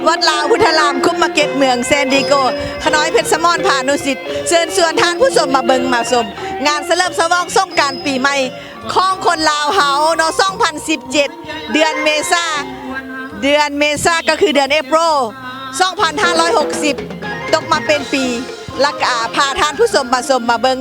ວັດລາວພຸດທະລາມ ຄຸ້ມມາເກັດ ເມືອງແຊນດີໂກ ຂະນ້ອຍເພັດສະໝອນ ພານຸສິດ ເຊີນຊວນທ່ານຜູ້ຊົມມາເບິ່ງມາຊົມ ງານສະເຫຼີມສະຫຼອງສົງການປີໃໝ່ຂອງຄົນລາວເຮົາເນາະ ສອງພັນສິບເຈັດ ເດືອນເມສາ ເດືອນເມສາ ກໍຄືເດືອນເອໂປຣ ສອງພັນຫ້າຮ້ອຍຫົກສິບ ຕົກມາເປັນປີລະກາ ພາທ່ານຜູ້ຊົມມາຊົມມາເບິ່ງ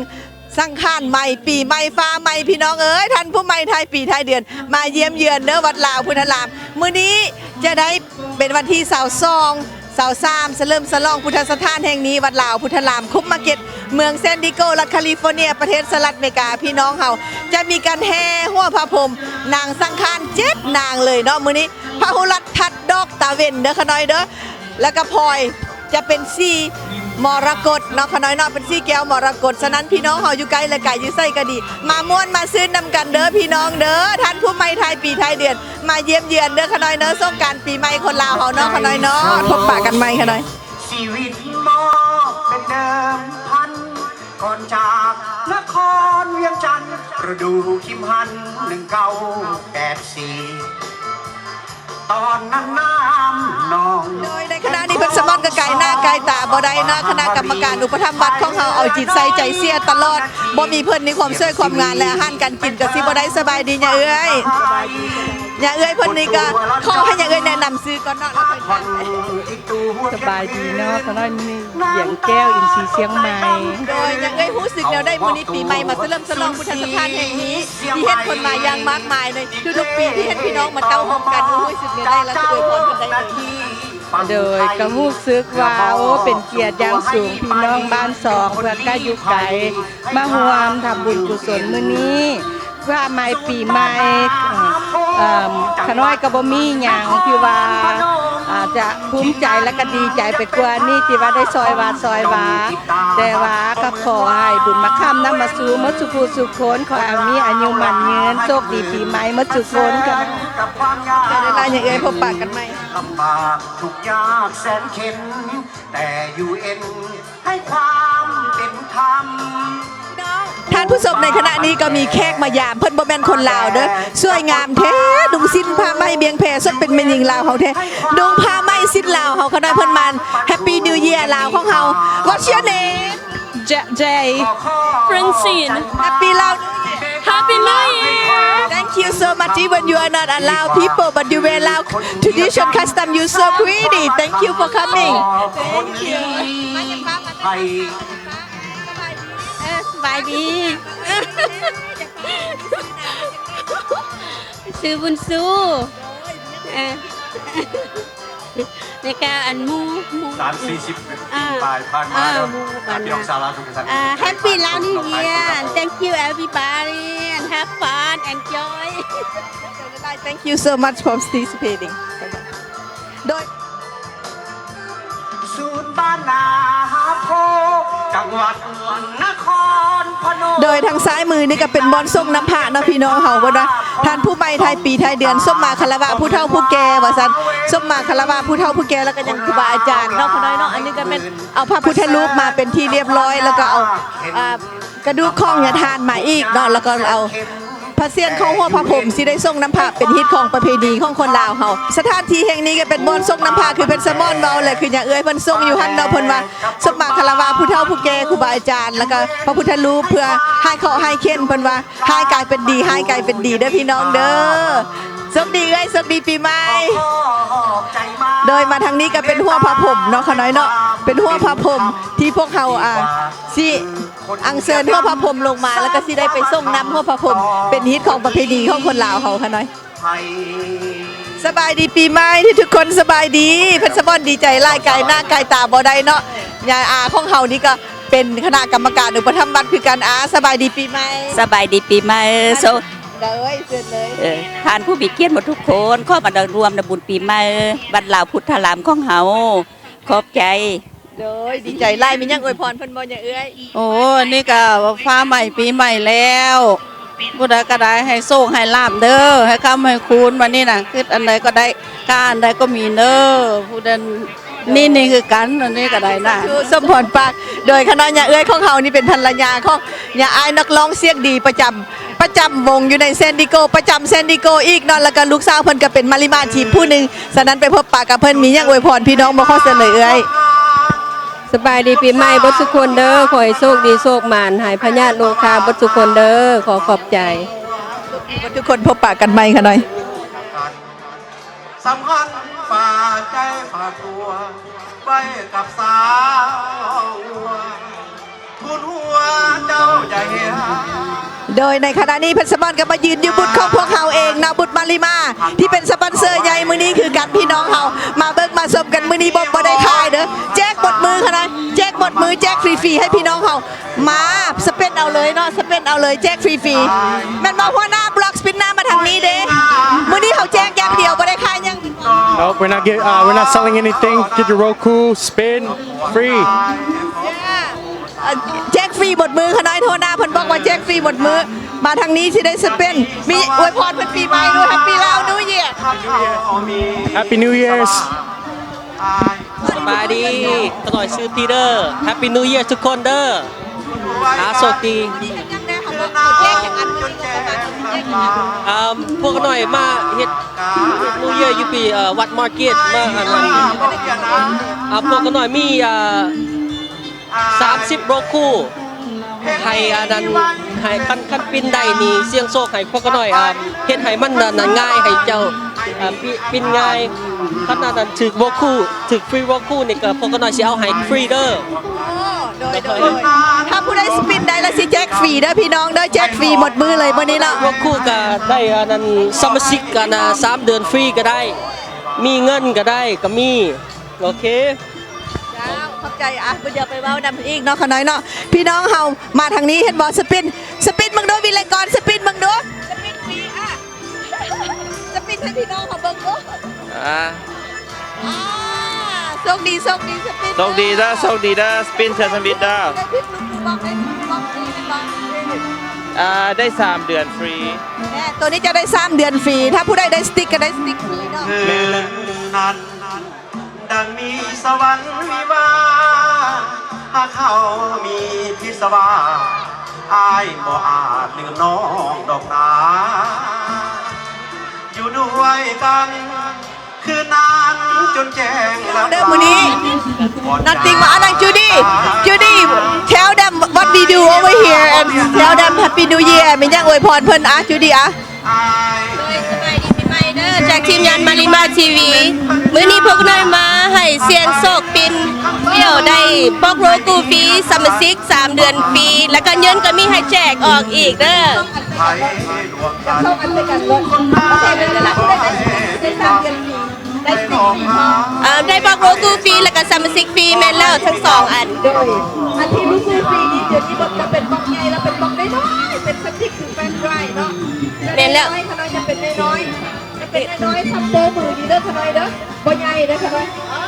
ສັງຂານໃໝ່ ປີໃໝ່ ຟ້າໃໝ່ ພີ່ນ້ອງເອີຍ ທ່ານຜູ້ໃໝ່ທ້າຍປີທ້າຍເດືອນ ມາຢ້ຽມເຢືອນເດີ ວັດລາວພຸດທະລາມ. ມື້ນີ້ຈະໄດ້ເປັນວັນທີຊາວສອງ ຊາວສາມ ສະເຫຼີມສະຫຼອງພຸດທະສະຖານແຫ່ງນີ້ ວັດລາວພຸດທະລາມ ຄຸ້ມມາເກັດ ເມືອງແຊນດີໂກ ລັດຄາລີຟໍເນຍ ປະເທດສະຫະລັດອາເມລິກາ. ພີ່ນ້ອງເຮົາຈະມີການແຫ່ຫົວພະພົມນາງສັງຂານເຈັດນາງເລີຍເນາະ ມື້ນີ້ ພະຫຸລັດທັດດອກຕາເວັນເດີຂະນ້ອຍເດີ ແລ້ວກໍພອຍ ຈະເປັນສີມໍລະກົດເນາະຂະນ້ອຍເນາະ ເປັນສີແກ້ວມໍລະກົດ. ສະນັ້ນ ພີ່ນ້ອງເຮົາຢູ່ໃກ້ ແລະ ໄກ ຢູ່ໃສກໍດີ ມາມ່ວນມາຊື່ນນຳກັນເດີພີ່ນ້ອງເດີ ທ່ານຜູ້ໃໝ່ທ້າຍປີທ້າຍເດືອນ ມາຢ້ຽມເຢືອນເດີຂະນ້ອຍເດີ ສົງການປີໃໝ່ຄົນລາວເຮົາເນາະຂະນ້ອຍເນາະ ພົບປະກັນໃໝ່ຂະນ້ອຍ. ຊີວິດມອບເປັນເດີມພັນ ກ່ອນຈາກນະຄອນວຽງຈັນ ລະດູຂິມຫັນ ໜຶ່ງເກົ້າແປດສີ່ ຕອນນັ້ນນ້ຳໜອງ. ໂດຍໃນຂະນະນີ້ເພິ່ນສະໝອນກໍກາຍໜ້າກາຍຕາບໍ່ໄດ້ເນາະ ຄະນະກຳມະການອຸປະຖຳວັດຂອງເຮົາເອົາຈິດໃສ່ໃຈເສຍຕະຫຼອດ ບໍ່ມີເພິ່ນນີ້ຄວາມສວຍຄວາມງາມ ແລະ ອາຫານການກິນກໍຊິບໍ່ໄດ້. ສະບາຍດີຍ່າເອື້ອຍ ຍ່າເອື້ອຍເພິ່ນນີ້ກໍຂໍໃຫ້ຍ່າເອື້ອຍແນະນຳຊື່ກ່ອນເນາະ ແລ້ວຄ່ອຍ ສະບາຍດີເນາະ ຂະນ້ອຍ ນີ້ວຽງແກ້ວ ອິນຊີຊຽງໃໝ່. ໂດຍ ຍາເອື້ອຍຮູ້ສຶກແນວໃດ ມື້ນີ້ປີໃໝ່ມາສະເຫຼີມສະຫຼອງພຸດທະສະຖານແຫ່ງນີ້ ທີ່ເຫັນຄົນມາຢ່າງມາກມາຍໃນທຸກໆປີ ທີ່ເຫັນພີ່ນ້ອງມາເຕົ້າໂຮມກັນ ຮູ້ສຶກແນວໃດ ແລະ ອວຍພອນເພິ່ນໄດ້ເລີຍ? ໂດຍ ກໍຮູ້ສຶກວ່າ ໂອ້ ເປັນກຽດຢ່າງສູງ ພີ່ນ້ອງບ້ານສອງ ເພື່ອກະຢູ່ໄກ ມາຮ່ວມທຳບຸນກຸສົນມື້ນີ້ ເພື່ອໃໝ່ປີໃໝ່ ເອີ ຂະນ້ອຍກໍບໍ່ມີຫຍັງທີ່ວ່າ ອາ ຈະພູມໃຈ ແລະ ກໍດີໃຈໄປກວ່ານີ້ ທີ່ວ່າໄດ້ຊ່ອຍວັດຊ່ອຍວາ ແຕ່ວ່າກໍຂໍໃຫ້ບຸນມາຄ້ຳນຳມາສູ່ໝົດສູ່ຜູ້ສູ່ຄົນ ຂໍໃຫ້ມີອາຍຸໝັ້ນຍືນ ໂຊກດີປີໃໝ່ໝົດສູ່ຄົນ. ຂອບໃຈຫຼາຍໆ ເອື້ອຍ ພົບປະກັນໃໝ່. ລຳບາກທຸກຍາກແສນເຂັນ ແຕ່ຢູເອັນໃຫ້ຄວາມເປັນທຳ. ທ່ານຜູ້ຊົມ ໃນຂະນະນີ້ກໍມີແຂກມາຢາມ ເພິ່ນບໍ່ແມ່ນຄົນລາວເດີ ສວຍງາມແທ້ ນຸ່ງສິ້ນຜ້າໄໝ້ບຽງແພ ສົມເປັນແມ່ຍິງລາວເຮົາແທ້ ນຸ່ງຜ້າໄໝ້ສິ້ນລາວເຮົາຂະນ້ອຍ ເພິ່ນມາ Happy New Year ລາວຂອງເຮົາ. What's your name? J- Jay. Francine. Happy Lao New Year. Happy New Year. Thank you so much. Even you are not a Lao people, but you wear Lao tradition custom. You so pretty. Thank you for coming. Thank you. ເອີ ສະບາຍດີ ຊື່ບຸນຊູ ເອີ ແລ້ວກະອັນໝູ່ ໝູ່ ສາມສີ່ສິບປີປາຍຜ່ານມາ ເອີ ແລ້ວ ໝູ່ ອາ ພີ່ນ້ອງຊາວລາວທຸກທ່ານ ເອີ Happy Lao New Year and thank you everybody and have fun, enjoy. Thank you so much for participating. ໂດຍ ສູນບ້ານນາໂພ ຈັງຫວັດນະຄອນພະນົມ. ໂດຍທາງຊ້າຍມືນີ້ກໍເປັນບ່ອນສົງນ້ຳພະເນາະ ພີ່ນ້ອງເຮົາເພິ່ນວ່າ ທ່ານຜູ້ໃໝ່ທ້າຍປີທ້າຍເດືອນ ສົມມາຄາລະວະຜູ້ເຖົ້າຜູ້ແກ່ວ່າຊັ້ນ ສົມມາຄາລະວະຜູ້ເຖົ້າຜູ້ແກ່ ແລ້ວກໍຍັງຄູບາອາຈານເນາະ ຂະນ້ອຍເນາະ. ອັນນີ້ກໍແມ່ນເອົາພະພຸດທະຮູບມາເປັນທີ່ລຽບຮ້ອຍ ແລ້ວກໍເອົາ ອ່າ ກະດູກຂອງຍາທານມາອີກເນາະ ແລ້ວກໍເອົາ ພະຊຽນຂອງຫົວພະພົມ ຊິໄດ້ສົງນ້ຳພະ ເປັນຮີດຄອງປະເພນີຂອງຄົນລາວເຮົາ. ສະຖານທີ່ແຫ່ງນີ້ກໍເປັນບ່ອນສົງນ້ຳພະ ຄືເພັນສະໝອນເວົ້າ ແລະ ຄືຍາເອື້ອຍເພິ່ນສົງຢູ່ຫັ້ນເນາະ ເພິ່ນວ່າສົມມາຄາລະວະຜູ້ເຖົ້າຜູ້ແກ່ ຄູບາອາຈານ ແລ້ວກໍພະພຸດທະຮູບ ເພື່ອໃຫ້ເຄາະໃຫ້ເຂັນ ເພິ່ນວ່າຮ້າຍກາຍເປັນດີ ຮ້າຍກາຍເປັນດີເດີພີ່ນ້ອງເດີ. ໂຊກດີເອື້ອຍ ໂຊກດີປີໃໝ່. ໂດຍມາທາງນີ້ກໍເປັນຫົວພະພົມເນາະ ຂະນ້ອຍເນາະ ເປັນຫົວພະພົມທີ່ພວກເຮົາ ອ່າ ຊິ ອັນເຊີນຫົວພະພົມລົງມາ ແລ້ວກໍຊິໄດ້ໄປສົ່ງນຳຫົວພະພົມ ເປັນຮີດຄອງປະເພນີຂອງຄົນລາວເຮົາຂະນ້ອຍ. ສະບາຍດີປີໃໝ່ທຸກໆຄົນ ສະບາຍດີ. ເພິ່ນສະໝອນດີໃຈຫຼາຍ ກາຍໜ້າກາຍຕາບໍ່ໄດ້ເນາະ. ຍາຍອາຂອງເຮົານີ້ກໍເປັນຄະນະກຳມະການອຸປະຖຳວັດຄືກັນ. ອາ ສະບາຍດີປີໃໝ່. ສະບາຍດີປີໃໝ່. ໂຊ ໂດຍ ເຊີນເລີຍ. ເອີ ທ່ານຜູ້ມີກຽດໝົດທຸກຄົນ ຂໍມາລວມໃນບຸນປີໃໝ່ ວັດລາວພຸດທະລາມຂອງເຮົາ. ຂອບໃຈ. ໂດຍ ດີໃຈຫຼາຍ. ມີຫຍັງອວຍພອນເພິ່ນບໍ່ຍາເອື້ອຍ? ໂອ້ ອັນນີ້ກໍຟ້າໃໝ່ປີໃໝ່ແລ້ວ ຜູ້ໃດກໍໄດ້ໃຫ້ໂຊກໃຫ້ລາບເດີ ໃຫ້ຄ້ຳໃຫ້ຄູນ. ບັດນີ້ນະ ຄິດອັນໃດກໍໄດ້ ກາອັນໃດກໍມີເດີ ຜູ້ໃດ ນີ້ ນີ້ຄືກັນ ອັນນີ້ກໍໄດ້ນະ ສົມພອນປາກ. ໂດຍຂະນ້ອຍຍາເອື້ອຍຂອງເຮົານີ້ເປັນພັນລະຍາຂອງຍາອ້າຍນັກຮ້ອງສຽງດີປະຈຳ ປະຈຳວົງຢູ່ໃນແຊນດິໂກ ປະຈຳແຊນດິໂກອີກເນາະ ແລ້ວກໍລູກສາວເພິ່ນກໍເປັນມາລິມາທີບຜູ້ໜຶ່ງ. ສະນັ້ນໄປພົບປະກັບເພິ່ນ ມີຫຍັງອວຍພອນພີ່ນ້ອງບໍ່? ຂໍເຊີນເລີຍເອື້ອຍ. ສະບາຍດີປີໃໝ່ເບິດສຸຄົນເດີ ຂໍໃຫ້ໂຊກດີໂຊກໝານ ຫາຍພະຍາດໂລຄາເບິດສຸຄົນເດີ ຂໍຂອບໃຈ. ເບິດທຸກຄົນ ພົບປະກັນໃໝ່ຂະນ້ອຍ. ສຳພັນຝາກໃຈຝາກຕົວໄວ້ກັບສາວງົວ ທຸນຫົວເຈົ້າຢ່າເຫຍຫາ. ໂດຍໃນຂະນະນີ້ ເພິ່ນສະມອນກໍມາຢືນຢູ່ບູດຂອງພວກເຮົາເອງເນາະ ບູດມາລິມາ ທີ່ເປັນສະປອນເຊີໃຫຍ່ມື້ນີ້ຄືກັນ ພີ່ນ້ອງເຮົາ ມາເບິ່ງມາຊົມກັນມື້ນີ້ ບໍ່ ບໍ່ໄດ້ຂາຍເດີ ແຈກໝົດມືຂະນ້ອຍ ແຈກໝົດມື ແຈກຟຣີໆ ໃຫ້ພີ່ນ້ອງເຮົາ ມາສະເປັນເອົາເລີຍເນາະ ສະເປັນເອົາເລີຍ ແຈກຟຣີໆ ແມ່ນບໍ່ຫົວໜ້າບລັອກສະປິນໜ້າ ມາທາງນີ້ເດ້ ມື້ນີ້ເຮົາແຈກຢ່າງດຽວ ບໍ່ໄດ້ຂາຍຫຍັງ. Nope, we're not get, uh, we're not selling anything. Get your Roku, spin, free. ແຈກຟຣີໝົດມື້ຂະນ້ອຍ ໂທໜ້າເພິ່ນບອກວ່າແຈກຟຣີໝົດມື້ ມາທາງນີ້ຊິໄດ້ສະເປັນ ມີອວຍພອນເພິ່ນປີໃໝ່ Happy Lao New Year. Happy New Year's. ສະບາຍດີ ຂະນ້ອຍຊື່ພີເດີ Happy New Year ທຸກຄົນເດີ ອາ ໂຊກດີ. ອາ ພວກຂະນ້ອຍມາເຮັດ New Year ຢູ່ທີ່ ເອີ ວັດມາເກັດ ມາ ອັນນັ້ນ ອາ ພວກຂະນ້ອຍມີ ອາ ສາມສິບໂຣຄູ ໃຫ້ອັນນັ້ນ ໃຫ້ຄັນ ຄັນປິ່ນໄດ້ນີ້ ສ່ຽງໂຊກໃຫ້ພວກຂ້ານ້ອຍ ອ່າ ເຮັດໃຫ້ມັນ ອັນນັ້ນ ງ່າຍໃຫ້ເຈົ້າ ອ່າ ປິ່ນ ປິ່ນງ່າຍ. ຄັນອັນນັ້ນຖືກໂຣຄູ ຖືກຟຣີໂຣຄູນີ້ ກໍພວກຂ້ານ້ອຍຊິເອົາໃຫ້ຟຣີເດີ. ໂອ້ ໂດຍ ໂດຍ ໂດຍ ຖ້າຜູ້ໃດສະປິນໄດ້ລະຊິແຈກຟຣີເດີພີ່ນ້ອງເດີ ແຈກຟຣີໝົດມື້ເລີຍມື້ນີ້ເນາະ. ໂຣຄູກໍໄດ້ອັນນັ້ນ ສະມາຊິກ ອັນນ່າ ສາມເດືອນຟຣີກໍໄດ້ ມີເງິນກໍໄດ້ ກໍມີ. ໂອເຄ ເຈົ້າ ຂອບໃຈ. ອ່ະ ບໍ່ຢາກໄປເວົ້ານຳອີກເນາະ ຂ້ານ້ອຍເນາະ. ພີ່ນ້ອງເຮົາມາທາງນີ້ ເຫັນບໍ່ ສະປິນ ສະປິນເບິ່ງດູ ວິໄລກອນ ສະປິນເບິ່ງດູ ສະປິນຟຣີ ອ່ະ ສະປິນໃຫ້ພີ່ນ້ອງເຮົາເບິ່ງດູ. ອ່າ ອ່າ ໂຊກດີ ໂຊກດີ ສະປິນ ໂຊກດີເດີ ໂຊກດີເດີ ສະປິນເທື່ອສະປິດເດີ. ໄດ້ຜິດລູກບອກ ໄດ້ຜິດລູກບອກ ນີ້ແມ່ນບໍ່? ອ່າ ໄດ້ສາມເດືອນຟຣີ. ແມ່ນ ໂຕນີ້ຈະໄດ້ສາມເດືອນຟຣີ ຖ້າຜູ້ໃດໄດ້ສະຕິກກໍໄດ້ສະຕິກຟຣີເນາະ. ຄືນັ້ນ ດັ່ງມີສະຫວັນວິວາ ຫາກເຮົາມີພິດສະວາ ອ້າຍບໍ່ອາດລືມນ້ອງດອກນາ ຢູ່ດ້ວຍກັນຄືນນານຈົນແຈ້ງແລ້ວເດີມື້ນີ້. Nothing ວ່າ ອ່າ ນາງຈູດີ້ ຈູດີ້ tell them what we do over here and tell them Happy New Year ແມ່ນຫຍັງ ອວຍພອນເພິ່ນ ອ່ະ ຈູດີ້ ອ່ະ. ໂດຍ ສະບາຍດີປີໃໝ່ເດີ ຈາກທີມງານມາລິມາທີວີ ມື້ນີ້ພວກນ້ອຍມາໃຫ້ສ່ຽງໂຊກປິ່ນ ແລ້ວໄດ້ບອກໂຣກູຟຣີ ສະມາຊິກສາມເດືອນຟຣີ ແລ້ວກໍເງິນກໍມີໃຫ້ແຈກອອກອີກເດີ. ເອີ ໄດ້ບອກໂຣກູຟຣີ ແລ້ວກໍສະມາຊິກຟຣີ ແມ່ນແລ້ວ ທັງສອງອັນ. ໂດຍ ອັນທີ່ໂຣກູຟຣີນີ້ ດຽວນີ້ເພິ່ນກໍເປັນບລັອກໃຫຍ່ ແລ້ວເປັນບລັອກນ້ອຍໆ ເປັນສະຕິກ ຄືແຟນໄດຣເນາະ. ແມ່ນແລ້ວ ຂະນ້ອຍຈະເປັນນ້ອຍໆ ຈະເປັນນ້ອຍໆ ຊຳໂປ້ມືນີ້ເດີ ຂະນ້ອຍເດີ ບໍ່ໃຫຍ່ເດີ ຂະນ້ອຍ. ອ່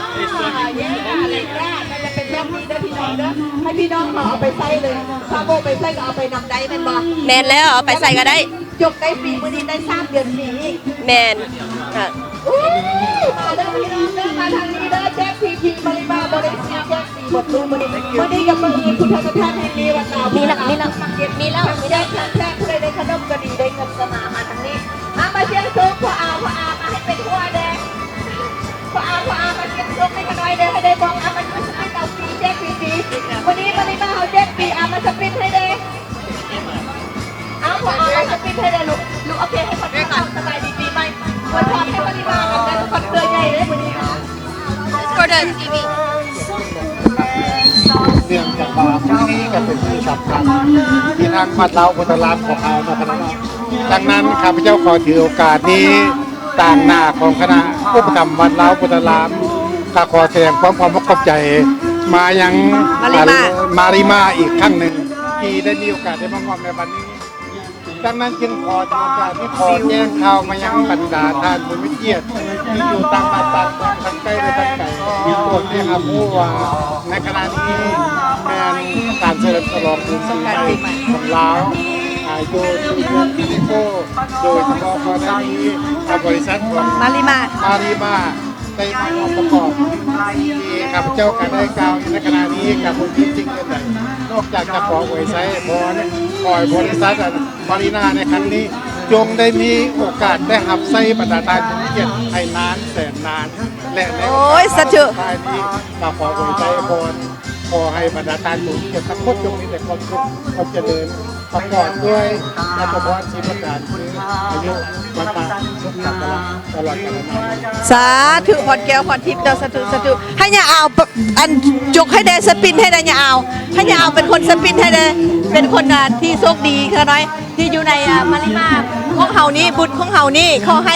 າ ເຢ້ ເລກາ ມັນຈະເປັນແບບນີ້ເດີ ພີ່ນ້ອງເດີ ໃຫ້ພີ່ນ້ອງເຮົາເອົາໄປໃຊ້ເລີຍ ຊາໂບໄປໃຊ້ກໍເອົາໄປນຳໄດ້ແມ່ນບໍ່? ແມ່ນແລ້ວ ເອົາໄປໃຊ້ກໍໄດ້ ຈົບໄດ້ຟຣີ ມື້ນີ້ໄດ້ສາມເດືອນຟຣີອີກ. ແມ່ນ ອ່ະ ອູ້ ມາເດີພີ່ນ້ອງເດີ ມາທາງນີ້ເດີ ແຈກຟຣີ ມາລິມາບໍ່ໄດ້ຊິແຈກຟຣີໝົດມື້ ມື້ນີ້ ມື້ນີ້ກໍເບິ່ງອີກ ພຸດທະສະຖານແຫ່ງນີ້ ວັດລາວ ມີແລ້ວ ມີແລ້ວ ມີແລ້ວ ທັງແຈກທັງແຈກ ຜູ້ໃດໄດ້ຂະໜົມກໍດີ ໄດ້ເງິນກໍມາ ມາທາງນີ້ ມາ ມາສ່ຽງໂຊກ ພໍ່ອາວ ພໍ່ອາວ ມາໃຫ້ເປັນຫົວແດ່ ພໍ່ອາວ ພໍ່ອາວ ມາສ່ຽງໂຊກໃຫ້ຂ້ານ້ອຍແດ່ ໃຫ້ໄດ້ບອກ ອາ ມາສະປິດເອົາຟຣີ ແຈກຟຣີໆ ມື້ນີ້ມາລິມາເຮົາແຈກຟຣີ ອາ ມາສະປິດໃຫ້ແດ່. ເອົາ ພໍ່ອາວ ມາສະປິດໃຫ້ແດ່ລູກ ລູກ ໂອເຄ ໃຫ້ເພິ່ນກ່ອນ ສະບາຍດີປີໃໝ່ ອວຍພອນໃຫ້ມາລິມາກັນເດີ ສະປອນເຊີໃຫຍ່ເດ້ມື້ນີ້. ເນື່ອງຈາກວ່າມື້ນີ້ກໍເປັນມື້ສຳຄັນທີ່ທາງວັດລາວໂພທາລາມຂອງເຮົາເນາະ ດັ່ງນັ້ນ ຂ້າພະເຈົ້າຂໍຖືໂອກາດນີ້ ຕາງໜ້າຂອງຄະນະອຸປະຖຳວັດລາວໂພທາລາມ ກໍຂໍສະແດງຄວາມຂອບອົກຂອບໃຈມາຍັງ ມາລິມາ ມາລິມາອີກຄັ້ງໜຶ່ງ ທີ່ໄດ້ມີໂອກາດໄດ້ມາຮ່ວມໃນວັນນີ້. ດັ່ງນັ້ນຈຶ່ງຂໍຖືໂອກາດນີ້ ຂໍແຈ້ງຂ່າວມາຍັງບັນດາທ່ານຜູ້ມີກຽດທີ່ຢູ່ຕ່າງບ້ານຕ່າງເມືອງ ທັງໃກ້ ແລະ ທັງໄກ ໂປດໄດ້ຮັບຮູ້ວ່າ ໃນຂະນະນີ້ແມ່ນການສະເຫຼີມສະຫຼອງບຸນປີໃໝ່ຂອງລາວ ອາ ຢູ່ທີ່ເມືອງເມັກຊິໂກ ໂດຍສະເພາະກໍໄດ້ມີ ອາ ບໍລິສັດຂອງມາລິມາ ມາລິມາ ໄດ້ມາຮ່ວມປະກອບທີ່ຂ້າພະເຈົ້າກະໄດ້ກ່າວຢູ່ໃນຂະນະນີ້ ກະບໍ່ມີສິ່ງອື່ນໃດ ນອກຈາກຈະຂໍອວຍໄຊໃຫ້ພອນ ຂໍໃຫ້ບໍລິສັດ ອາ ມາຣີນາໃນຄັ້ງນີ້ ຈົ່ງໄດ້ມີໂອກາດໄດ້ຮັບໃຊ້ບັນດາທ່ານຜູ້ມີກຽດໃຫ້ນານແສນນານ ແລະໃນໂອກາດ ໂອ້ຍ ສາທຸ ສຸດທ້າຍນີ້ ກະຂໍອວຍໄຊໃຫ້ພອນ ຂໍໃຫ້ບັນດາທ່ານຜູ້ມີກຽດທັງໝົດ ຈົ່ງມີແຕ່ຄວາມສຸກ ຄວາມຈະເລີນ ປະກອບດ້ວຍລັດຖະພອນສີ່ປະການ ຄືອາຍຸ ວັນນະ ສຸຂະ ພະລະ ຕະຫຼອດການນານ. ສາທຸ ພອນແກ້ວພອນທິບເຈົ້າ ສາທຸ ສາທຸ ໃຫ້ຍ່າອາວ ອັນ ຈົກໃຫ້ແດ່ ສະປິນໃຫ້ແດ່ຍ່າອາວ ໃຫ້ຍ່າອາວເປັນຄົນສະປິນໃຫ້ແດ່ ເປັນຄົນ ອ່າ ທີ່ໂຊກດີຂ້ານ້ອຍ ທີ່ຢູ່ໃນ ອ່າ ມາລິມາຂອງເຮົານີ້ ບຸນຂອງເຮົານີ້ ຂໍໃຫ້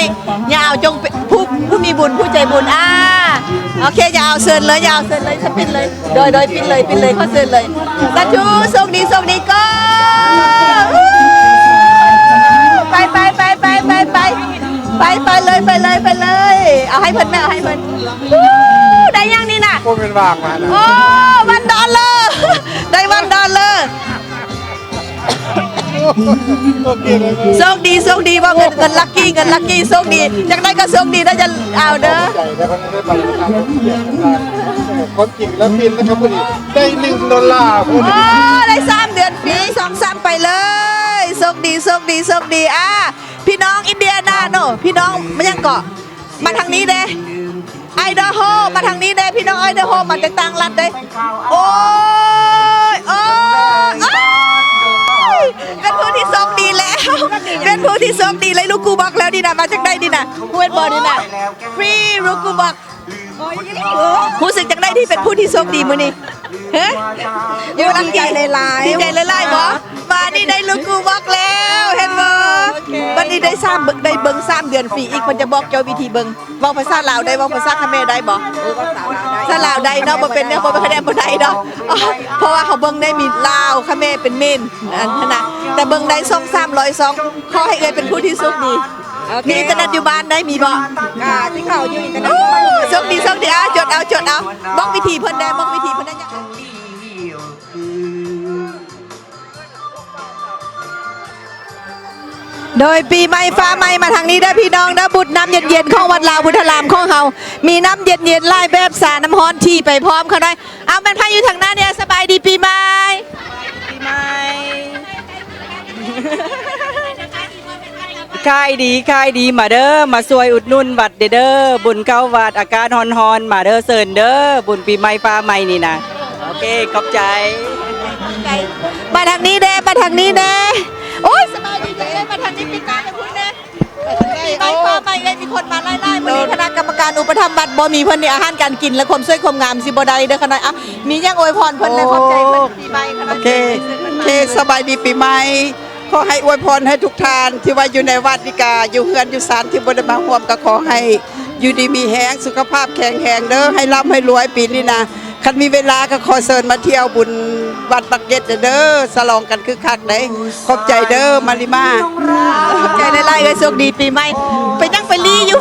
ຍ່າອາວຈົ່ງເປັນຜູ້ ຜູ້ມີບຸນ ຜູ້ໃຈບຸນ ອ່າ ໂອເຄ ຍ່າອາວເຊີນເລີຍ ຍ່າອາວເຊີນເລີຍ ສະປິນເລີຍ ໂດຍ ໂດຍ ປິນເລີຍ ປິນເລີຍ ຂໍເຊີນເລີຍ ສາທຸ ໂຊກດີ ໂຊກດີ ໂກ ໄປ ໄປ ໄປ ໄປ ໄປ ໄປ ໄປ ໄປເລີຍ ໄປເລີຍ ໄປເລີຍ ເອົາໃຫ້ເພິ່ນແມ່ ເອົາໃຫ້ເພິ່ນ ໄດ້ຫຍັງນີ້ນະ ໂອ້ ເປັນຫວ່າງມານະ ໂອ້ ວັນດອນເລີ ໄດ້ວັນດອນເລີ ໂອເຄເລີຍ ໂຊກດີ ໂຊກດີ ວ່າເງິນ ເງິນລັກກີ້ ເງິນລັກກີ້ ໂຊກດີ ຈັ່ງໃດກໍໂຊກດີເດີ ຢ່າເອົາເດີ ຄວາມຈິງແລ້ວປິ່ນແລ້ວກໍພໍດີ ໄດ້ໜຶ່ງໂດລາພໍດີ ໂອ້ ໄດ້ສາມເດືອນຟຣີ ສອງສາມ ໄປເລີຍ ໂຊກດີ ໂຊກດີ ໂຊກດີ ອ່າ ພີ່ນ້ອງອິນເດຍນາໂນ ພີ່ນ້ອງ ມາຫຍັງເກາະ ມາທາງນີ້ເດ້ ໄອດາໂຮ ມາທາງນີ້ແດ່ ພີ່ນ້ອງໄອດາໂຮ ມາຈາກຕ່າງລັດເດ້ ໂອ້ຍ ໂອ້ຍ ໂອ້ຍ ເປັນຜູ້ທີ່ໂຊກດີແລ້ວ ເປັນຜູ້ທີ່ໂຊກດີແລ້ວ ລູກກູບອກແລ້ວນີ້ນະ ມາຈາກໃດນີ້ນະ ຮູ້ແມ່ນບໍ່ນີ້ນະ ຟຣີລູກກູບອກ ຮູ້ສຶກຈັ່ງໃດທີ່ເປັນຜູ້ທີ່ໂຊກດີມື້ນີ້? ຮະ ຢູ່ລັກກີ້ ດີໃຈຫຼາຍໆ ດີໃຈຫຼາຍໆບໍ່? ມານີ້ໄດ້ລູກກູບອກແລ້ວ ເຫັນບໍ່? ບັດນີ້ໄດ້ສາມ ໄດ້ເບິ່ງສາມເດືອນຟຣີອີກ ເພິ່ນຈະບອກເຈົ້າວິທີເບິ່ງ ເວົ້າພາສາລາວໄດ້ ເວົ້າພາສາຂະແມໄດ້ບໍ່? ໂອ້ ພາສາລາວໄດ້ ພາສາລາວໄດ້ເນາະ ບໍ່ເປັນຫຍັງ ບໍ່ເປັນຄະແນນບໍ່ໄດ້ດອກ ເພາະວ່າເຮົາເບິ່ງໄດ້ມີລາວ ຂະແມ ເປັນເມນ ອັນນັ້ນນະ ແຕ່ເບິ່ງໄດ້ສອງສາມຮ້ອຍຊ່ອງ ຂໍໃຫ້ເອື້ອຍເປັນຜູ້ທີ່ໂຊກດີ ໂອເຄ ມີອິນເຕີເນັດຢູ່ບ້ານໄດ້ ມີບໍ່? ກະຊິເຂົ້າຢູ່ອິນເຕີເນັດ ໂອ້ ໂຊກດີ ໂຊກດີ ອ່າ ຈົດເອົາ ຈົດເອົາ ບອກວິທີເພິ່ນແດ່ ບອກວິທີເພິ່ນແດ່ ໂດຍປີໃໝ່ຟ້າໃໝ່ ມາທາງນີ້ເດີພີ່ນ້ອງເດີ ບຸນນ້ຳເຢັນໆ ຂອງວັດລາວພຸດທະລາມຂອງເຮົາ ມີນ້ຳເຢັນໆ ຫຼາຍແບບ ຊາ ນ້ຳຮ້ອນ ທີໄປພ້ອມ ຂ້ານ້ອຍ ເອົາ ແມ່ນໃຜຢູ່ທາງໜ້ານີ້ ສະບາຍດີປີໃໝ່ ປີໃໝ່ ຂາຍດີ ຂາຍດີ ມາເດີ ມາຊ່ວຍອຸດໜູນວັດເດີ ບຸນເຂົ້າວັດ ອາກາດຮ້ອນໆ ມາເດີ ເຊີນເດີ ບຸນປີໃໝ່ຟ້າໃໝ່ນີ້ນະ ໂອເຄ ຂອບໃຈ ມາທາງນີ້ແດ່ ມາທາງນີ້ແດ່ ໂອ້ຍ ສະບາຍດີເດີ ມາທາງນີ້ ປິດໜ້າໄປພຸ້ນແດ່ ປີໃໝ່ຟ້າໃໝ່ ເອີຍ ມີຄົນມາຫຼາຍໆ ມື້ນີ້ຄະນະກຳມະການອຸປະຖຳວັດ ບໍ່ມີເພິ່ນນີ້ ອາຫານການກິນ ແລະ ຄວາມສວຍຄວາມງາມຊິບໍ່ໄດ້ເດີ ຂະນ້ອຍ ເອົ້າ ມີຫຍັງອວຍພອນເພິ່ນແດ່ ຂອບໃຈເພິ່ນ ປີໃໝ່ ຂະນ້ອຍ ໂອເຄ ໂອເຄ ສະບາຍດີປີໃໝ່ ຂໍໃຫ້ອວຍພອນໃຫ້ທຸກທ່ານທີ່ວ່າຢູ່ໃນວັດນີ້ກະ ຢູ່ເຮືອນຢູ່ຊານທີ່ບໍ່ໄດ້ມາຮ່ວມ ກໍຂໍໃຫ້ຢູ່ດີມີແຮງ ສຸຂະພາບແຂງແຮງເດີ ໃຫ້ລ່ຳໃຫ້ລວຍປີນີ້ນະ ຄັນມີເວລາກໍຂໍເຊີນມາທ່ຽວບຸນວັດປາກເກັດເດີ ສະຫຼອງກັນຄຶກຄັກເດ້ ຂອບໃຈເດີ ມາລິມາ ຂອບໃຈຫຼາຍໆ ເອື້ອຍ ໂຊກດີປີໃໝ່ ໄປຈັ່ງໄປລີ້ຢູ່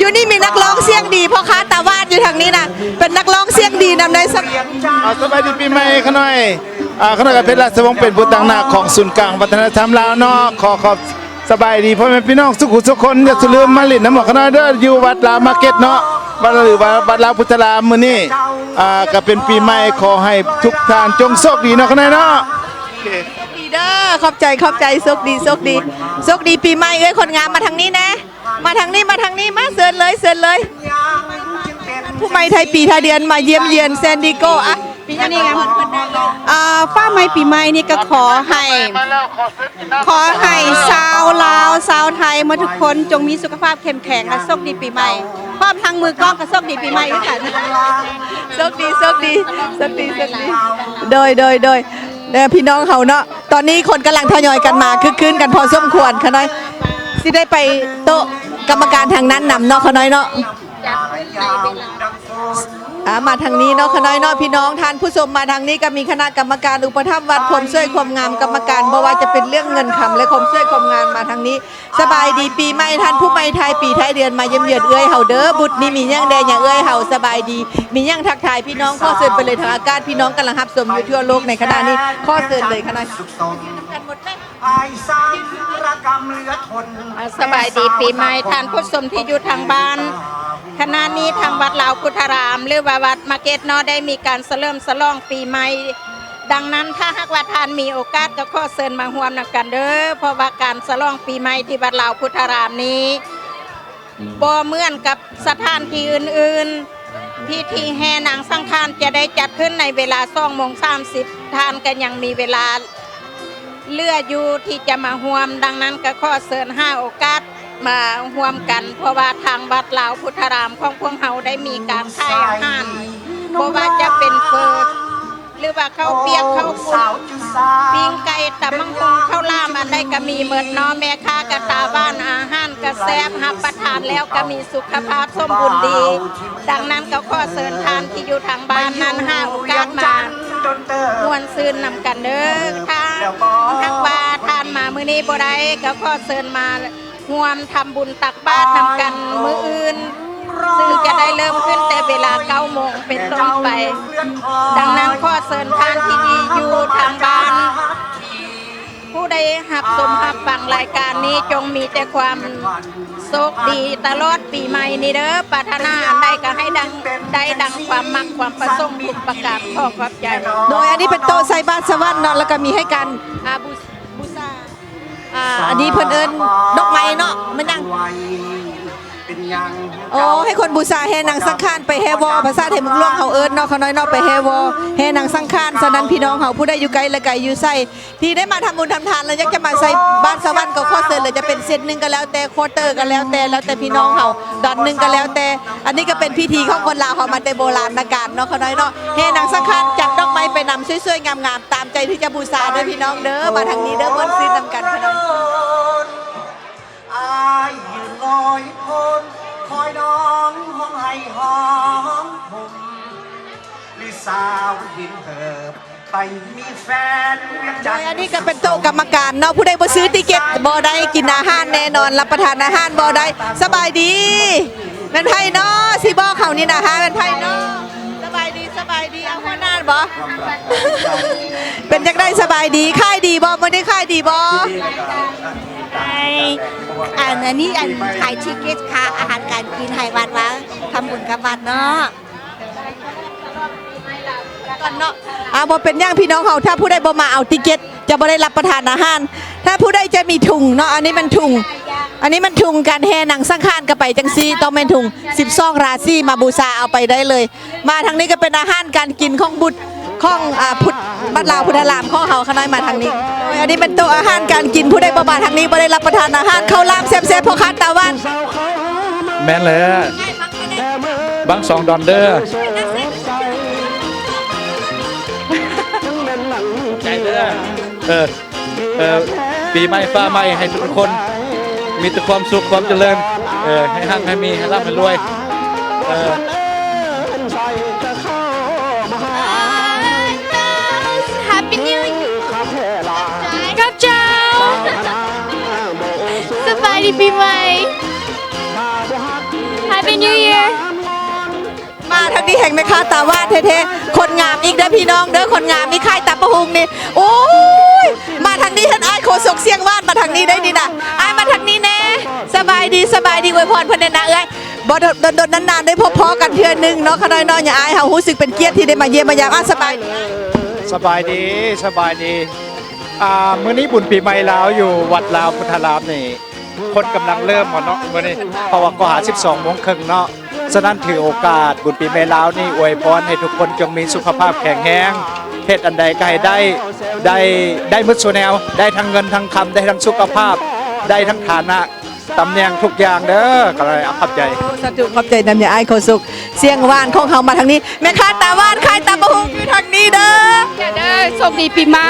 ຢູ່ນີ້ມີນັກຮ້ອງສຽງດີ ພໍ່ຄ້າຕາຫວານຢູ່ທາງນີ້ນະ ເປັນນັກຮ້ອງສຽງດີນຳໃນສະ ອ່າ ສະບາຍດີປີໃໝ່ຂະນ້ອຍ ອ່າ ຂະນ້ອຍກະເພັດ ລາຊະວົງ ເປັນຜູ້ຕາງໜ້າຂອງສູນກາງວັດທະນະທຳລາວເນາະ ຂໍຂອບ ສະບາຍດີພໍ່ແມ່ພີ່ນ້ອງສຸຂູສຸຄົນ ຢ່າສູ່ລືມມາຫຼິ້ນນຳໝໍຂະນ້ອຍເດີ ຢູ່ວັດລາວມາເກັດເນາະ ວັດ ຫຼືວ່າວັດລາວພຸດທະລາມ ມື້ນີ້ ອ່າ ກະເປັນປີໃໝ່ ຂໍໃຫ້ທຸກທ່ານຈົ່ງໂຊກດີເນາະຂະນ້ອຍເນາະ ໂຊກດີເດີ ຂອບໃຈ ຂອບໃຈ ໂຊກດີ ໂຊກດີ ໂຊກດີປີໃໝ່ ເອື້ອຍຄົນງາມ ມາທາງນີ້ແດ່ ມາທາງນີ້ ມາທາງນີ້ ມາ ເຊີນເລີຍ ເຊີນເລີຍ ຜູ້ໃໝ່ໄທປີໄທເດືອນ ມາຢ້ຽມຢຽນແຊນດີໂກ ອ່ະ ປີນີ້ ອ່າ ຟ້າໃໝ່ປີໃໝ່ນີ້ກໍຂໍໃຫ້ ຂໍໃຫ້ຊາວລາວຊາວໄທໝົດທຸກຄົນ ຈົ່ງມີສຸຂະພາບເຂັ້ມແຂງ ແລະ ໂຊກດີປີໃໝ່ ພ້ອມທັງມືກ້ອງກໍໂຊກດີປີໃໝ່ຄືກັນ ໂຊກດີ ໂຊກດີ ໂຊກດີ ໂຊກດີ ໂດຍ ໂດຍ ໂດຍ ເອີ ພີ່ນ້ອງເຮົາເນາະ ຕອນນີ້ຄົນກຳລັງທະຍອຍກັນມາ ຄຶກຄື້ນກັນພໍສົມຄວນ ຂະນ້ອຍ ຊິໄດ້ໄປໂຕະກຳມະການທາງນັ້ນນຳເນາະ ຂະນ້ອຍເນາະ. ອ່າ ມາທາງນີ້ເນາະ ຂະນ້ອຍເນາະ ພີ່ນ້ອງ ທ່ານຜູ້ຊົມ ມາທາງນີ້ກໍມີຄະນະກຳມະການອຸປະຖຳວັດ ຄວາມສວຍຄວາມງາມ ກຳມະການ ບໍ່ວ່າຈະເປັນເລື່ອງເງິນຄຳ ແລະ ຄວາມສວຍຄວາມງາມ ມາທາງນີ້. ສະບາຍດີປີໃໝ່ ທ່ານຜູ້ໃໝ່ທ້າຍປີທ້າຍເດືອນ ມາຢ້ຽມຢຽນເອື້ອຍເຮົາເດີ. ບຸດນີ້ມີຫຍັງແດ່ຍາເອື້ອຍເຮົາ? ສະບາຍດີ ມີຫຍັງທັກທາຍພີ່ນ້ອງ? ຂໍເຊີນໄປເລີຍທາງອາກາດ ພີ່ນ້ອງກຳລັງຮັບຊົມຢູ່ທົ່ວໂລກໃນຂະນະນີ້ ຂໍເຊີນເລີຍຂະນະ. ອ່າ ສະບາຍດີປີໃໝ່ທ່ານຜູ້ຊົມທີ່ຢູ່ທາງບ້ານ. ຂະນະນີ້ທາງວັດລາວພຸດທະລາມ ຫຼືວ່າວັດມາເກັດເນາະ ໄດ້ມີການສະເຫຼີມສະຫຼອງປີໃໝ່. ດັ່ງນັ້ນ ຖ້າຫາກວ່າທ່ານມີໂອກາດ ກໍຂໍເຊີນມາຮ່ວມນຳກັນເດີ ເພາະວ່າການສະຫຼອງປີໃໝ່ທີ່ວັດລາວພຸດທະລາມນີ້ ບໍ່ເໝືອນກັບສະຖານທີ່ອື່ນໆ. ພິທີແຫ່ນາງສັງຂານຈະໄດ້ຈັດຂຶ້ນໃນເວລາສອງໂມງສາມສິບ ທ່ານກໍຍັງມີເວລາເຫຼືອຢູ່ທີ່ຈະມາຮ່ວມ. ດັ່ງນັ້ນກໍຂໍເຊີນຫາໂອກາດມາຮ່ວມກັນ ເພາະວ່າທາງວັດລາວພຸດທະລາມຂອງພວກເຮົາໄດ້ມີການຂາຍອາຫານ ບໍ່ວ່າຈະເປັນເຝີ ຫຼືວ່າເຂົ້າປຽກ ເຂົ້າປຸ້ນ ປີ້ງໄກ່ ຕຳບັກຫຸ່ງ ເຂົ້າຫຼາມ ອັນໃດກໍມີໝົດເນາະ. ແມ່ຄ້າກໍຕາຫວານ ອາຫານກໍແຊບ ຮັບປະທານແລ້ວກໍມີສຸຂະພາບສົມບູນດີ. ດັ່ງນັ້ນກໍຂໍເຊີນທ່ານທີ່ຢູ່ທາງບ້ານນັ້ນ ຫາໂອກາດມາມ່ວນຊື່ນນຳກັນເດີ. ຖ້າຫາກວ່າທ່ານມາມື້ນີ້ບໍ່ໄດ້ ກໍຂໍເຊີນມາ ຮ່ວມທຳບຸນຕັກບາດນຳກັນມື້ອື່ນ ຊຶ່ງຈະໄດ້ເລີ່ມຂຶ້ນແຕ່ເວລາເກົ້າໂມງເປັນຕົ້ນໄປ. ດັ່ງນັ້ນ ຂໍເຊີນທ່ານທີ່ຢູ່ທາງບ້ານ ຜູ້ໃດຮັບຊົມຮັບຟັງລາຍການນີ້ ຈົ່ງມີແຕ່ຄວາມໂຊກດີຕະຫຼອດປີໃໝ່ນີ້ເດີ. ປາດຖະໜາອັນໃດກໍໃຫ້ດັ່ງ ໄດ້ດັ່ງຄວາມມັກຄວາມປະສົງທຸກປະການ. ຂໍຂອບໃຈ. ໂດຍ ອັນນີ້ເປັນໂຕະໃສ່ບາດສະຫວັນເນາະ ແລ້ວກໍມີໃຫ້ການ ອ່າ ບູ ບູຊາ ອ່າ ອັນນີ້ເພິ່ນເອີ້ນດອກໄມ້ເນາະ ແມ່ນຫຍັງ? ໂອ້ ໃຫ້ຄົນບູຊາແຫ່ນາງສັງຂານ ໄປແຫ່ວໍ ພາສາໄທເມືອງຫຼວງເຮົາເອີ້ນເນາະ ຂະນ້ອຍເນາະ ໄປແຫ່ວໍ ແຫ່ນາງສັງຂານ. ສະນັ້ນ ພີ່ນ້ອງເຮົາຜູ້ໃດຢູ່ໃກ້ ແລະ ໄກຢູ່ໃສ ທີ່ໄດ້ມາທຳບຸນທຳທານ ແລ້ວຢາກຈະມາໃສ່ບາດສະຫວັນ ກໍຂໍເຊີນເລີຍ ຈະເປັນເຊັດໜຶ່ງກໍແລ້ວແຕ່ ຄວໍເຕີກໍແລ້ວແຕ່ ແລ້ວແຕ່ພີ່ນ້ອງເຮົາ ດອນໜຶ່ງກໍແລ້ວແຕ່. ອັນນີ້ກໍເປັນພິທີຂອງຄົນລາວເຮົາມາແຕ່ໂບລານນະການເນາະ ຂະນ້ອຍເນາະ ແຫ່ນາງສັງຂານ ຈັດດອກໄມ້ໄປນຳ ສວຍໆງາມໆ ຕາມໃຈທີ່ຈະບູຊາເດີພີ່ນ້ອງເດີ. ມາທາງນີ້ເດີ ມ່ວນຊື່ນນຳກັນຂະນ້ອຍ. ອ້າຍຢືນລອຍໂພນ ຄອຍນ້ອງຮ້ອງໄຫ້ຮ້ອງໂຮມ ຫຼືສາວຫີນເຫີບໄປມີແຟນວຽງຈັນ. ໂດຍ ອັນນີ້ກໍເປັນໂຕະກຳມະການເນາະ ຜູ້ໃດບໍ່ຊື້ຕິເກັດບໍ່ໄດ້ກິນອາຫານແນ່ນອນ ຮັບປະທານອາຫານບໍ່ໄດ້. ສະບາຍດີ ແມ່ນໃຜເນາະ ຊິບອກເຮົານີ້ນະ ຫາແມ່ນໃຜເນາະ? ສະບາຍດີ ສະບາຍດີ ເອົາຫົວໜ້າບໍ? ເປັນຈັ່ງໃດ ສະບາຍດີ ຂາຍດີບໍ່? ມື້ນີ້ຂາຍດີບໍ່? ໃນ ອັນ ອັນນີ້ ອັນ ຂາຍຕິເກັດ ຄ່າອາຫານການກິນໃຫ້ວັດວ່າ ທຳບຸນກັບວັດເນາະ ກ່ອນເນາະ. ອ່າ ບໍ່ເປັນຫຍັງພີ່ນ້ອງເຮົາ ຖ້າຜູ້ໃດບໍ່ມາເອົາຕິເກັດ ຈະບໍ່ໄດ້ຮັບປະທານອາຫານ. ຖ້າຜູ້ໃດຈະມີທຸງເນາະ ອັນນີ້ມັນທຸງ ອັນນີ້ມັນທຸງການແຫ່ນາງສັງຂານ ກໍໄປຈັ່ງຊີ້ ຕ້ອງແມ່ນທຸງສິບສອງລາສີ ມາບູຊາເອົາໄປໄດ້ເລີຍ. ມາທາງນີ້ກໍເປັນອາຫານການກິນຂອງບຸດ ຂອງ ອ່າ ພຸດ ວັດລາວພຸດທະລາມຂອງເຮົາ ຂະນ້ອຍມາທາງນີ້. ໂດຍ ອັນນີ້ເປັນໂຕະອາຫານການກິນ ຜູ້ໃດບໍ່ມາທາງນີ້ບໍ່ໄດ້ຮັບປະທານອາຫານ ເຂົ້າຫຼາມແຊບໆ ພໍ່ຄ້າຕາຫວານ. ແມ່ນແຫຼະ ບັງສອງດອນເດີ ໃຈເດີ. ເອີ ເອີ ປີໃໝ່ຟ້າໃໝ່ ໃຫ້ທຸກໆຄົນມີແຕ່ຄວາມສຸກຄວາມຈະເລີນ ເອີ ໃຫ້ຮັ່ງໃຫ້ມີ ໃຫ້ລ່ຳໃຫ້ລວຍ ເອີ. Happy New Year ຂອບໃຈ ສະບາຍດີປີໃໝ່ Happy New Year. ມາທາງນີ້ແຮ່ງແມ່ຄ້າຕາຫວານແທ້ໆ ຄົນງາມອີກເດີພີ່ນ້ອງເດີ ຄົນງາມອີກ ຂາຍຕຳບັກຫຸ່ງນີ້. ໂອ້ຍ ມາທາງນີ້ ເຫັນອ້າຍໂຄສົກສຽງຫວານ ມາທາງນີ້ໄດ້ນີ້ນະ ອ້າຍມາທາງນີ້ແນ່. ສະບາຍດີ ສະບາຍດີ ອວຍພອນເພິ່ນແດ່ນະເອື້ອຍ. ບໍ່ດົນໆນານໆ ໄດ້ພົບພໍ້ກັນເທື່ອໜຶ່ງເນາະ ຂະນ້ອຍເນາະ ຍາອ້າຍເຮົາຮູ້ສຶກເປັນກຽດທີ່ໄດ້ມາຢ້ຽມມາຢາມ. ອ່າ ສະບາຍດີ ສະບາຍດີ ສະບາຍດີ. ອ່າ ມື້ນີ້ບຸນປີໃໝ່ລາວຢູ່ວັດລາວພຸດທະລາມນີ້ ຄົນກຳລັງເລີ່ມເນາະມື້ນີ້ ເພາະວ່າກໍຫາສິບສອງໂມງເຄິ່ງເນາະ. ສະນັ້ນ ຖືໂອກາດບຸນປີໃໝ່ລາວນີ້ ອວຍພອນໃຫ້ທຸກຄົນຈົ່ງມີສຸຂະພາບແຂງແຮງ ເຮັດອັນໃດກໍໃຫ້ໄດ້ ໄດ້ ໄດ້ໝົດສູ່ແນວ ໄດ້ທັງເງິນທັງຄຳ ໄດ້ທັງສຸຂະພາບ ໄດ້ທັງຖານະ ຕຳແໜ່ງທຸກຢ່າງເດີ. ກໍເລີຍ ອາ ຂອບໃຈ ສາທຸ ຂອບໃຈນຳຍາອ້າຍໂຄສົກ ສຽງຫວານຂອງເຮົາ. ມາທາງນີ້ ແມ່ຄ້າຕາຫວານຂາຍຕຳບັກຫຸ່ງຢູ່ທາງນີ້ເດີ. ເດີ ໂຊກດີປີໃໝ່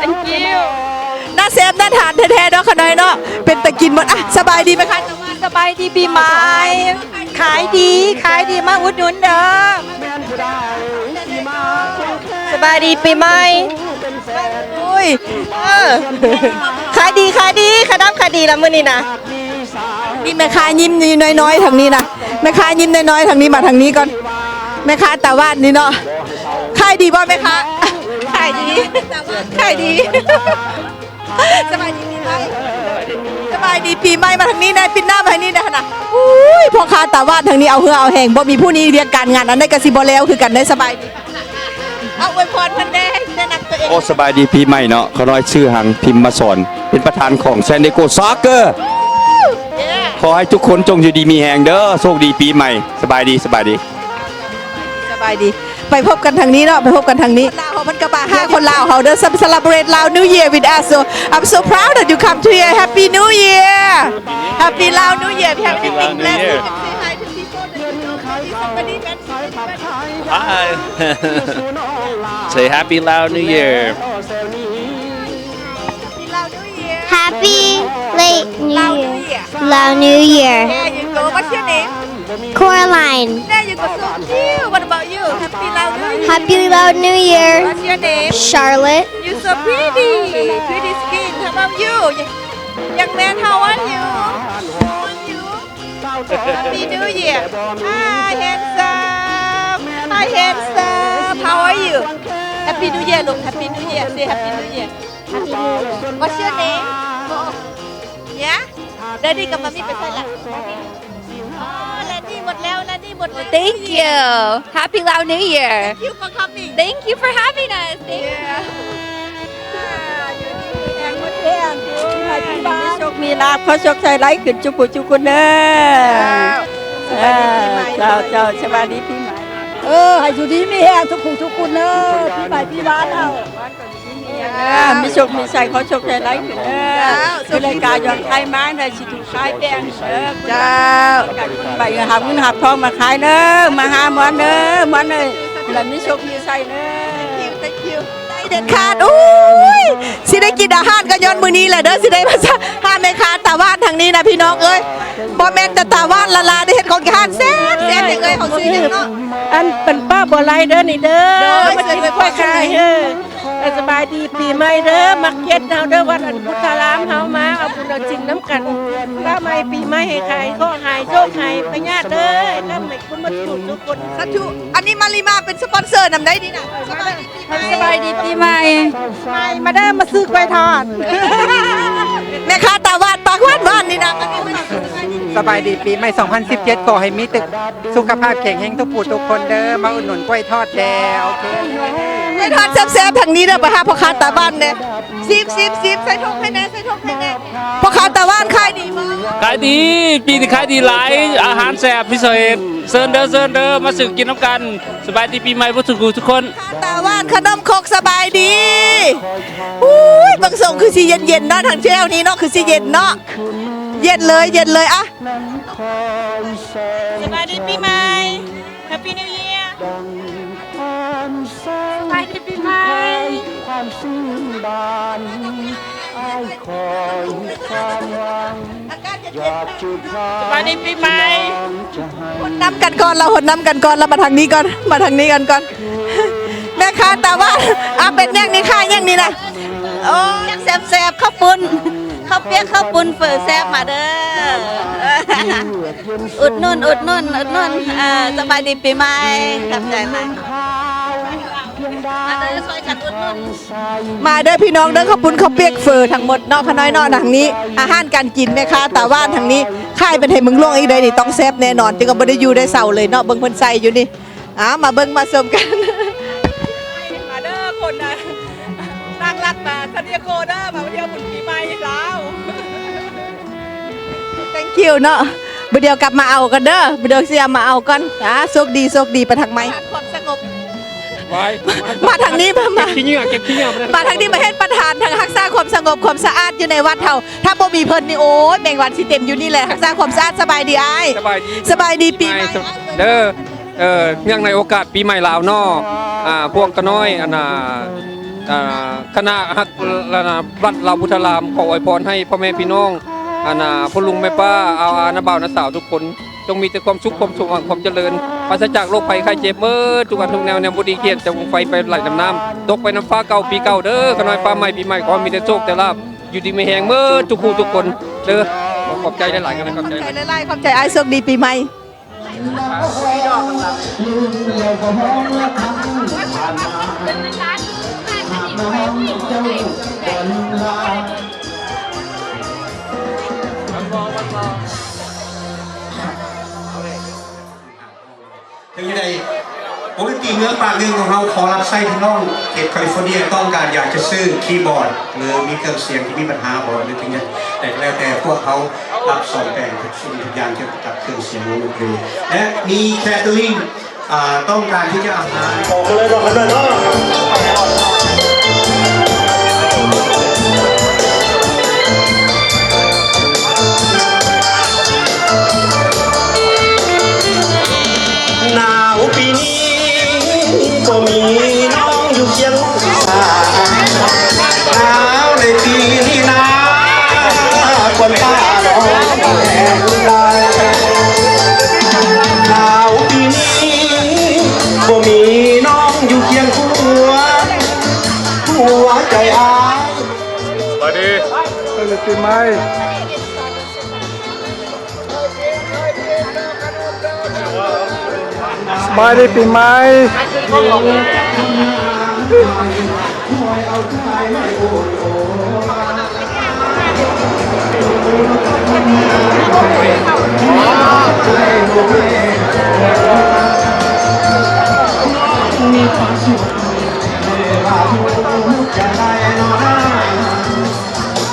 Thank you. ໜ້າແຊບໜ້າທານແທ້ໆເນາະ ຂະນ້ອຍເນາະ ເປັນຕາກິນໝົດ. ອ່ະ ສະບາຍດີແມ່ຄ້າຕາຫວານ. ສະບາຍດີປີໃໝ່ ຂາຍດີ ຂາຍດີ ມາອຸດໜູນເດີ. ສະບາຍດີປີໃໝ່. ໂອ້ຍ ເອີ ຂາຍດີ ຂາຍດີ ຂາຍດຳ ຂາຍດີລະມື້ນີ້ນະ. ມີແມ່ຄ້າຍິ້ມນ້ອຍໆທາງນີ້ນະ ແມ່ຄ້າຍິ້ມນ້ອຍໆທາງນີ້ ມາທາງນີ້ກ່ອນ. ແມ່ຄ້າຕາຫວານນີ້ເນາະ ຂາຍດີບໍ່ແມ່ຄ້າ? ຂາຍດີ ຂາຍດີ ສະບາຍດີປີໃໝ່ ສະບາຍດີປີໃໝ່. ມາທາງນີ້ແດ່ ປິດໜ້າມາທາງນີ້ແດ່ຫັ້ນນະ. ອຸ້ຍ ພໍ່ຄ້າຕາຫວານທາງນີ້ເອົາເຫື່ອເອົາແຮງ ບໍ່ມີຜູ້ນີ້ວຽກການງານອັນໃດກໍຊິບໍ່ແລ້ວຄືກັນເດ້. ສະບາຍດີ ເອົາອວຍພອນເພິ່ນແດ່ ແນະນຳຕົວເອງ. ໂອ້ ສະບາຍດີປີໃໝ່ເນາະ ຂ້ານ້ອຍຊື່ຫັງ ພິມມະສອນ ເປັນປະທານຂອງ San Diego Soccer. ຂໍໃຫ້ທຸກຄົນຈົ່ງຢູ່ດີມີແຮງເດີ ໂຊກດີປີໃໝ່. ສະບາຍດີ ສະບາຍດີ ສະບາຍດີ. ໄປພົບກັນທາງນີ້ເນາະ ໄປພົບກັນທາງນີ້. ຄົນລາວເຮົາມັນກໍມາຫາຄົນລາວເຮົາເດີ celebrate Lao New Year with us. So I'm so proud that you come to here. Happy New Year. Happy Lao New Year. If you have anything blessed, you can say hi to people that you know. Maybe somebody met you. Hi. Say Happy Lao New Year. Happy Lao New Year. Happy late New Year. Lao New Year. There you go. What's your name? Coraline. There you go. So cute. What about you? Happy Lao New Year. Happy Lao New Year. What's your name? Charlotte. You're so pretty. Pretty skin. How about you? Young man, how are you? How are you? Happy New Year. Hi, handsome. Hi, handsome. How are you? Happy New Year ລູກ Happy New Year. Say Happy New Year. Happy New Year. What's your name? Yeah? Daddy ກັບ Mommy ໄປໃສລະ? ອໍ Daddy ໝົດແລ້ວ Daddy ໝົດແລ້ວ. Thank you. Happy Lao New Year. Thank you for coming. Thank you for having us. Thank you. ຢູ່ດີມີແຮງ ມີໂຊກມີລາບ ຂໍໂຊກໃຫ້ຫຼາຍຂຶ້ນຈຸຜູ້ຈຸຄົນເດີ. ເຈົ້າ ເຈົ້າ ສະບາຍດີປີໃໝ່. ເອີ ໃຫ້ຢູ່ດີມີແຮງທຸກຜູ້ທຸກຄົນເດີ ປີໃໝ່ປີຫວານເຮົາ. ເອີ ມີໂຊກມີໄຊ ຂໍໂຊກໃຫ້ຫຼາຍຂຶ້ນເດີ. ເຈົ້າ ຄືລາຍການຍ້ອນໄທມາໄດ້ຊິຖືກຂາຍແປງເດີ. ເຈົ້າ ໃຫ້ເງິນຮັບທອງມາຂາຍເດີ ມາຫາໝອນເດີ ໝອນເດີ ແລ້ວມີໂຊກມີໄຊເດີ. ໄດ້ເດັດຂາດ. ໂອ້ຍ ຊິໄດ້ກິນອາຫານກໍຍ້ອນມື້ນີ້ແຫຼະເດີ ຊິໄດ້ມາຫາແມ່ຄ້າຕາຫວານທາງນີ້ນະພີ່ນ້ອງເອີຍ. ບໍ່ແມ່ນແຕ່ຕາຫວານ ລາລາໄດ້ເຮັດຂອງກິນອາຫານແຊບໆ ເອີຍ. ເຮົາຊື້ຫຍັງເນາະ? ອັນເປັນປ້າບົວໄລເດີນີ້ເດີ ມາກິນກ້ວຍຂາຍເອີ. ສະບາຍດີປີໃໝ່ເດີ ມັກເຈັດເຮົາເດີ ວັດອັນພຸດທະລາມເຮົາ ມາເອົາບຸນເອົາສິນນຳກັນ. ຟ້າໃໝ່ປີໃໝ່ໃຫ້ຂາຍເຄາະຫາຍໂຊກຫາຍພະຍາດເດີ ໃຫ້ລ່ຳໃຫ້ຄຸນໝົດທຸກຄົນ. ສາທຸ. ອັນນີ້ມາລີມາເປັນສະປອນເຊີນຳໄດ້ນີ້ນະ. ສະບາຍດີປີໃໝ່ ສະບາຍດີປີໃໝ່ ມາເດີ ມາຊື້ກ້ວຍທອດ. ແມ່ຄ້າຕາຫວານປາກຫວານໆນີ້ນະ. ສະບາຍດີປີໃໝ່ສອງພັນສິບເຈັດ ຂໍໃຫ້ມີແຕ່ ສຸຂະພາບແຂງແຮງທຸກຜູ້ທຸກຄົນເດີ ມາອຸດໜູນກ້ວຍທອດແດ່. ໂອເຄ ກ້ວຍທອດແຊບໆ ທາງນີ້ເດີ ໄປຫາພໍ່ຄ້າຕາຫວານແດ່. ສິບ ສິບ ສິບ ໃສ່ຖົງໃຫ້ແດ່ ໃສ່ຖົງໃຫ້ແດ່. ພໍ່ຄ້າຕາຫວານຂາຍດີບໍ່? ຂາຍດີ ປີນີ້ຂາຍດີຫຼາຍ ອາຫານແຊບພິເສດ. ເຊີນເດີ ເຊີນເດີ ມາຊື້ກິນນຳກັນ. ສະບາຍດີປີໃໝ່ເບິດທຸກຜູ້ທຸກຄົນ. ຕາຫວານຂະໜົມຄົກ ສະບາຍດີ. ອຸ້ຍ ເບິ່ງຊົງຄືຊິເຢັນໆເນາະ ທາງແຖວນີ້ເນາະ ຄືຊິເຢັນເນາະ. ເຢັນເລີຍ ເຢັນເລີຍ. ອະ ສະບາຍດີປີໃໝ່ Happy New Year. ສະບາຍດີປີໃໝ່ ສະບາຍດີປີໃໝ່. ຫົດນ້ຳກັນກ່ອນລະ ຫົດນ້ຳກັນກ່ອນລະ. ມາທາງນີ້ກ່ອນ ມາທາງນີ້ກັນກ່ອນ. ແມ່ຄ້າຕາຫວານ ອາ ເປັນຫຍັງນີ້ ຂາຍຫຍັງນີ້ນະ? ໂອ້ ແຊບໆ ເຂົ້າປຸ້ນ ເຂົ້າປຽກ ເຂົ້າປຸ້ນ ເຝີແຊບ ມາເດີ ອຸດໜູນ ອຸດໜູນ ອຸດໜູນ. ເອີ ສະບາຍດີປີໃໝ່ ຂອບໃຈຫຼາຍ. ມາເດີ ຊ່ວຍກັນອຸດໜູນ ມາເດີພີ່ນ້ອງເດີ ເຂົ້າປຸ້ນເຂົ້າປຽກເຝີທັງໝົດເນາະ ຂະນ້ອຍເນາະ. ທາງນີ້ອາຫານການກິນ ແມ່ຄ້າຕາຫວານທາງນີ້ ຂາຍໄປໄທເມືອງຫຼວງອີກໄດ໋ນີ້ ຕ້ອງແຊບແນ່ນອນ. ຈຶ່ງກໍບໍ່ໄດ້ຢູ່ໄດ້ເຊົາເລີຍເນາະ ເບິ່ງເພິ່ນໃສ່ຢູ່ນີ້. ເອົາ ມາເບິ່ງມາຊົມກັນ. ມາເດີຄົນນະ ນັ່ງລັດມາ San Diego ເດີ ມາທ່ຽວບຸນປີໃໝ່ລາວ. Thank you ເນາະ ບາດດຽວກັບມາເອົາກັນເດີ ບາດດຽວຊິເອົາມາເອົາກ່ອນ. ອາ ໂຊກດີ ໂຊກດີ ໄປທາງໃໝ່. ຄວາມສະຫງົບ ມາທາງນີ້ ມາ ມາ ເກັບຂີ້ເຫຍື້ອ ເກັບຂີ້ເຫຍື້ອ ມາທາງນີ້ ມາເຮັດປະທານທາງຮັກສາຄວາມສະຫງົບຄວາມສະອາດຢູ່ໃນວັດເຮົາ. ຖ້າບໍ່ມີເພິ່ນນີ້ ໂອ້ຍ ແມງວັນຊິເຕັມຢູ່ນີ້ແຫຼະ. ຮັກສາຄວາມສະອາດ. ສະບາຍດີອ້າຍ ສະບາຍດີ ສະບາຍດີປີໃໝ່ເດີ. ເອີ ເນື່ອງໃນໂອກາດປີໃໝ່ລາວເນາະ ອາ ພວກຂະນ້ອຍ ອັນນ່າ ອາ ຄະນະຮັກ ອັນນ່າ ວັດລາວພຸດທະລາມ ຂໍອວຍພອນໃຫ້ພໍ່ແມ່ພີ່ນ້ອງ ອັນນ່າ ພໍ່ລຸງແມ່ປ້າ ອາ ອາ ນ້າບ່າວນ້າສາວທຸກຄົນ ຈົ່ງມີແຕ່ຄວາມສຸກ ຄວາມສົມຫວັງ ຄວາມຈະເລີນ ປາສະຈາກໂລກໄພໄຂ້ເຈັບ ໝົດທຸກອັນທຸກແນວ ແນວບໍ່ດີກຽດຈະໄຟໄປໄຫຼນຳນ້ຳ ຕົກໄປນຳຟ້າເກົ່າປີເກົ່າເດີ ຂະນ້ອຍຟ້າໃໝ່ປີໃໝ່ ຂໍໃຫ້ມີແຕ່ໂຊກແຕ່ລາບ ຢູ່ດີມີແຮງໝົດທຸກຜູ້ທຸກຄົນເດີ. ຂໍຂອບໃຈຫຼາຍໆ ຂອບໃຈ ຂອບໃຈຫຼາຍໆ ຂອບໃຈອ້າຍ ໂຊກດີປີໃໝ່. ເຖິງຈັ່ງໃດ ວົງດົນຕີເມືອງປາກໜຶ່ງຂອງເຮົາ ຂໍຮັບໃຊ້ພີ່ນ້ອງເຂດຄາລິຟໍເນຍ ຕ້ອງການຢາກຈະຊື້ຄີບອດ ຫຼື ມີເຄື່ອງສຽງທີ່ມີບັນຫາບໍ່ ຫຼື ເຖິງຢ່າງໃດກໍແລ້ວແຕ່ ພວກເຮົາຮັບສ້ອມແປງທຸກສິ່ງທຸກຢ່າງກ່ຽວກັບເຄື່ອງສຽງວົງດົນຕີ ແລະ ມີແຄເຕີລິງ ອ່າ ຕ້ອງການທີ່ຈະອາຫານ ອອກມາເລີຍເນາະ ຄັນນັ້ນເນາະ. ໜາວປີນີ້ບໍ່ມີນ້ອງຢູ່ຄຽງຂ້າງ ໜາວໃນປີນີ້ນາ ຄວນຕານ້ອງແຫ້ງໄດ້ ໜາວປີນີ້ບໍ່ມີນ້ອງຢູ່ຄຽງຄູ່ ຫົວໃຈອ້າຍ ສະບາຍດີ ສະບາຍດີປີໃໝ່. ສະບາຍດີປີໃໝ່.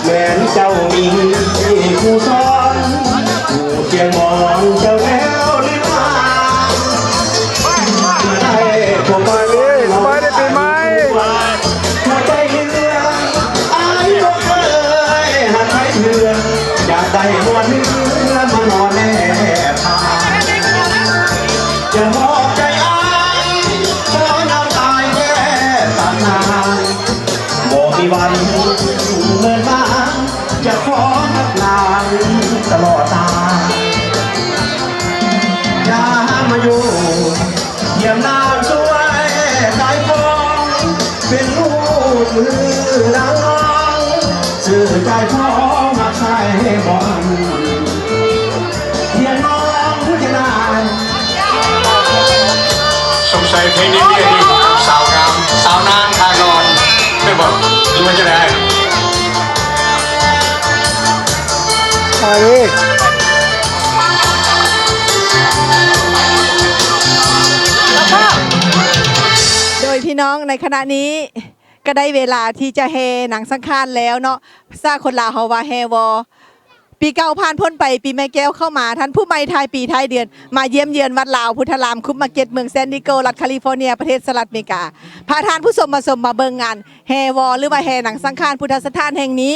ແມ່ນເຈົ້າມີຄູສອນ ຜູ້ຈຽງມອນເຈົ້າແລ້ວຫຼືວ່າ ມາໄດ້ພົບປະ ສະບາຍດີປີໃໝ່ ຫົວໃຈເຫຼືອ ອ້າຍບໍ່ເຄີຍຮັກໃຜເທື່ອ ຢາກໄດ້ນວນເຮືອມານອນແນບພາ ຈະມອບໃຈອ້າຍ ຂໍຍອມຕາຍແທນຕານາ ບໍ່ມີວັນເມີນມາ ຈະຂໍຮັກນາງຕະຫຼອດການ ຢ່າມາຢູ່ ຢ້ຽມນາງສວຍກາຍຟອງ ເປັນລູກຫຼືນາງນ້ອງ ຊື່ກາຍຟອງຮັກໃສ່ບໍ່ອັນ ຮຽນມອງຜູ້ຈະນາຍ ສົງໄສເພງນີ້ມີອະດີດກັບສາວງາມ ສາວນາງທ່ານອນ ແມ່ນບໍ່ ຫຼືວ່າຈັ່ງໃດ? ມາເລີຍ ໂດຍພີ່ນ້ອງ ໃນຂະນະນີ້ກໍໄດ້ເວລາທີ່ຈະແຫ່ໜັງສັງຂານແລ້ວເນາະ ພາສາຄົນລາວເຮົາວ່າແຫ່ວໍ. ປີເກົ່າຜ່ານພົ້ນໄປ ປີໃໝ່ແກ້ວເຂົ້າມາ ທ່ານຜູ້ໃໝ່ທ້າຍປີທ້າຍເດືອນ ມາຢ້ຽມເຢືອນວັດລາວພຸດທະລາມ ຄຸບມາເກັດ ເມືອງແຊນດີໂກ ລັດຄາລິຟໍເນຍ ປະເທດສະຫະລັດອາເມລິກາ ພາທ່ານຜູ້ຊົມມາຊົມມາເບິ່ງງານ ແຫ່ວໍ ຫຼືວ່າແຫ່ໜັງສັງຂານພຸດທະສະຖານແຫ່ງນີ້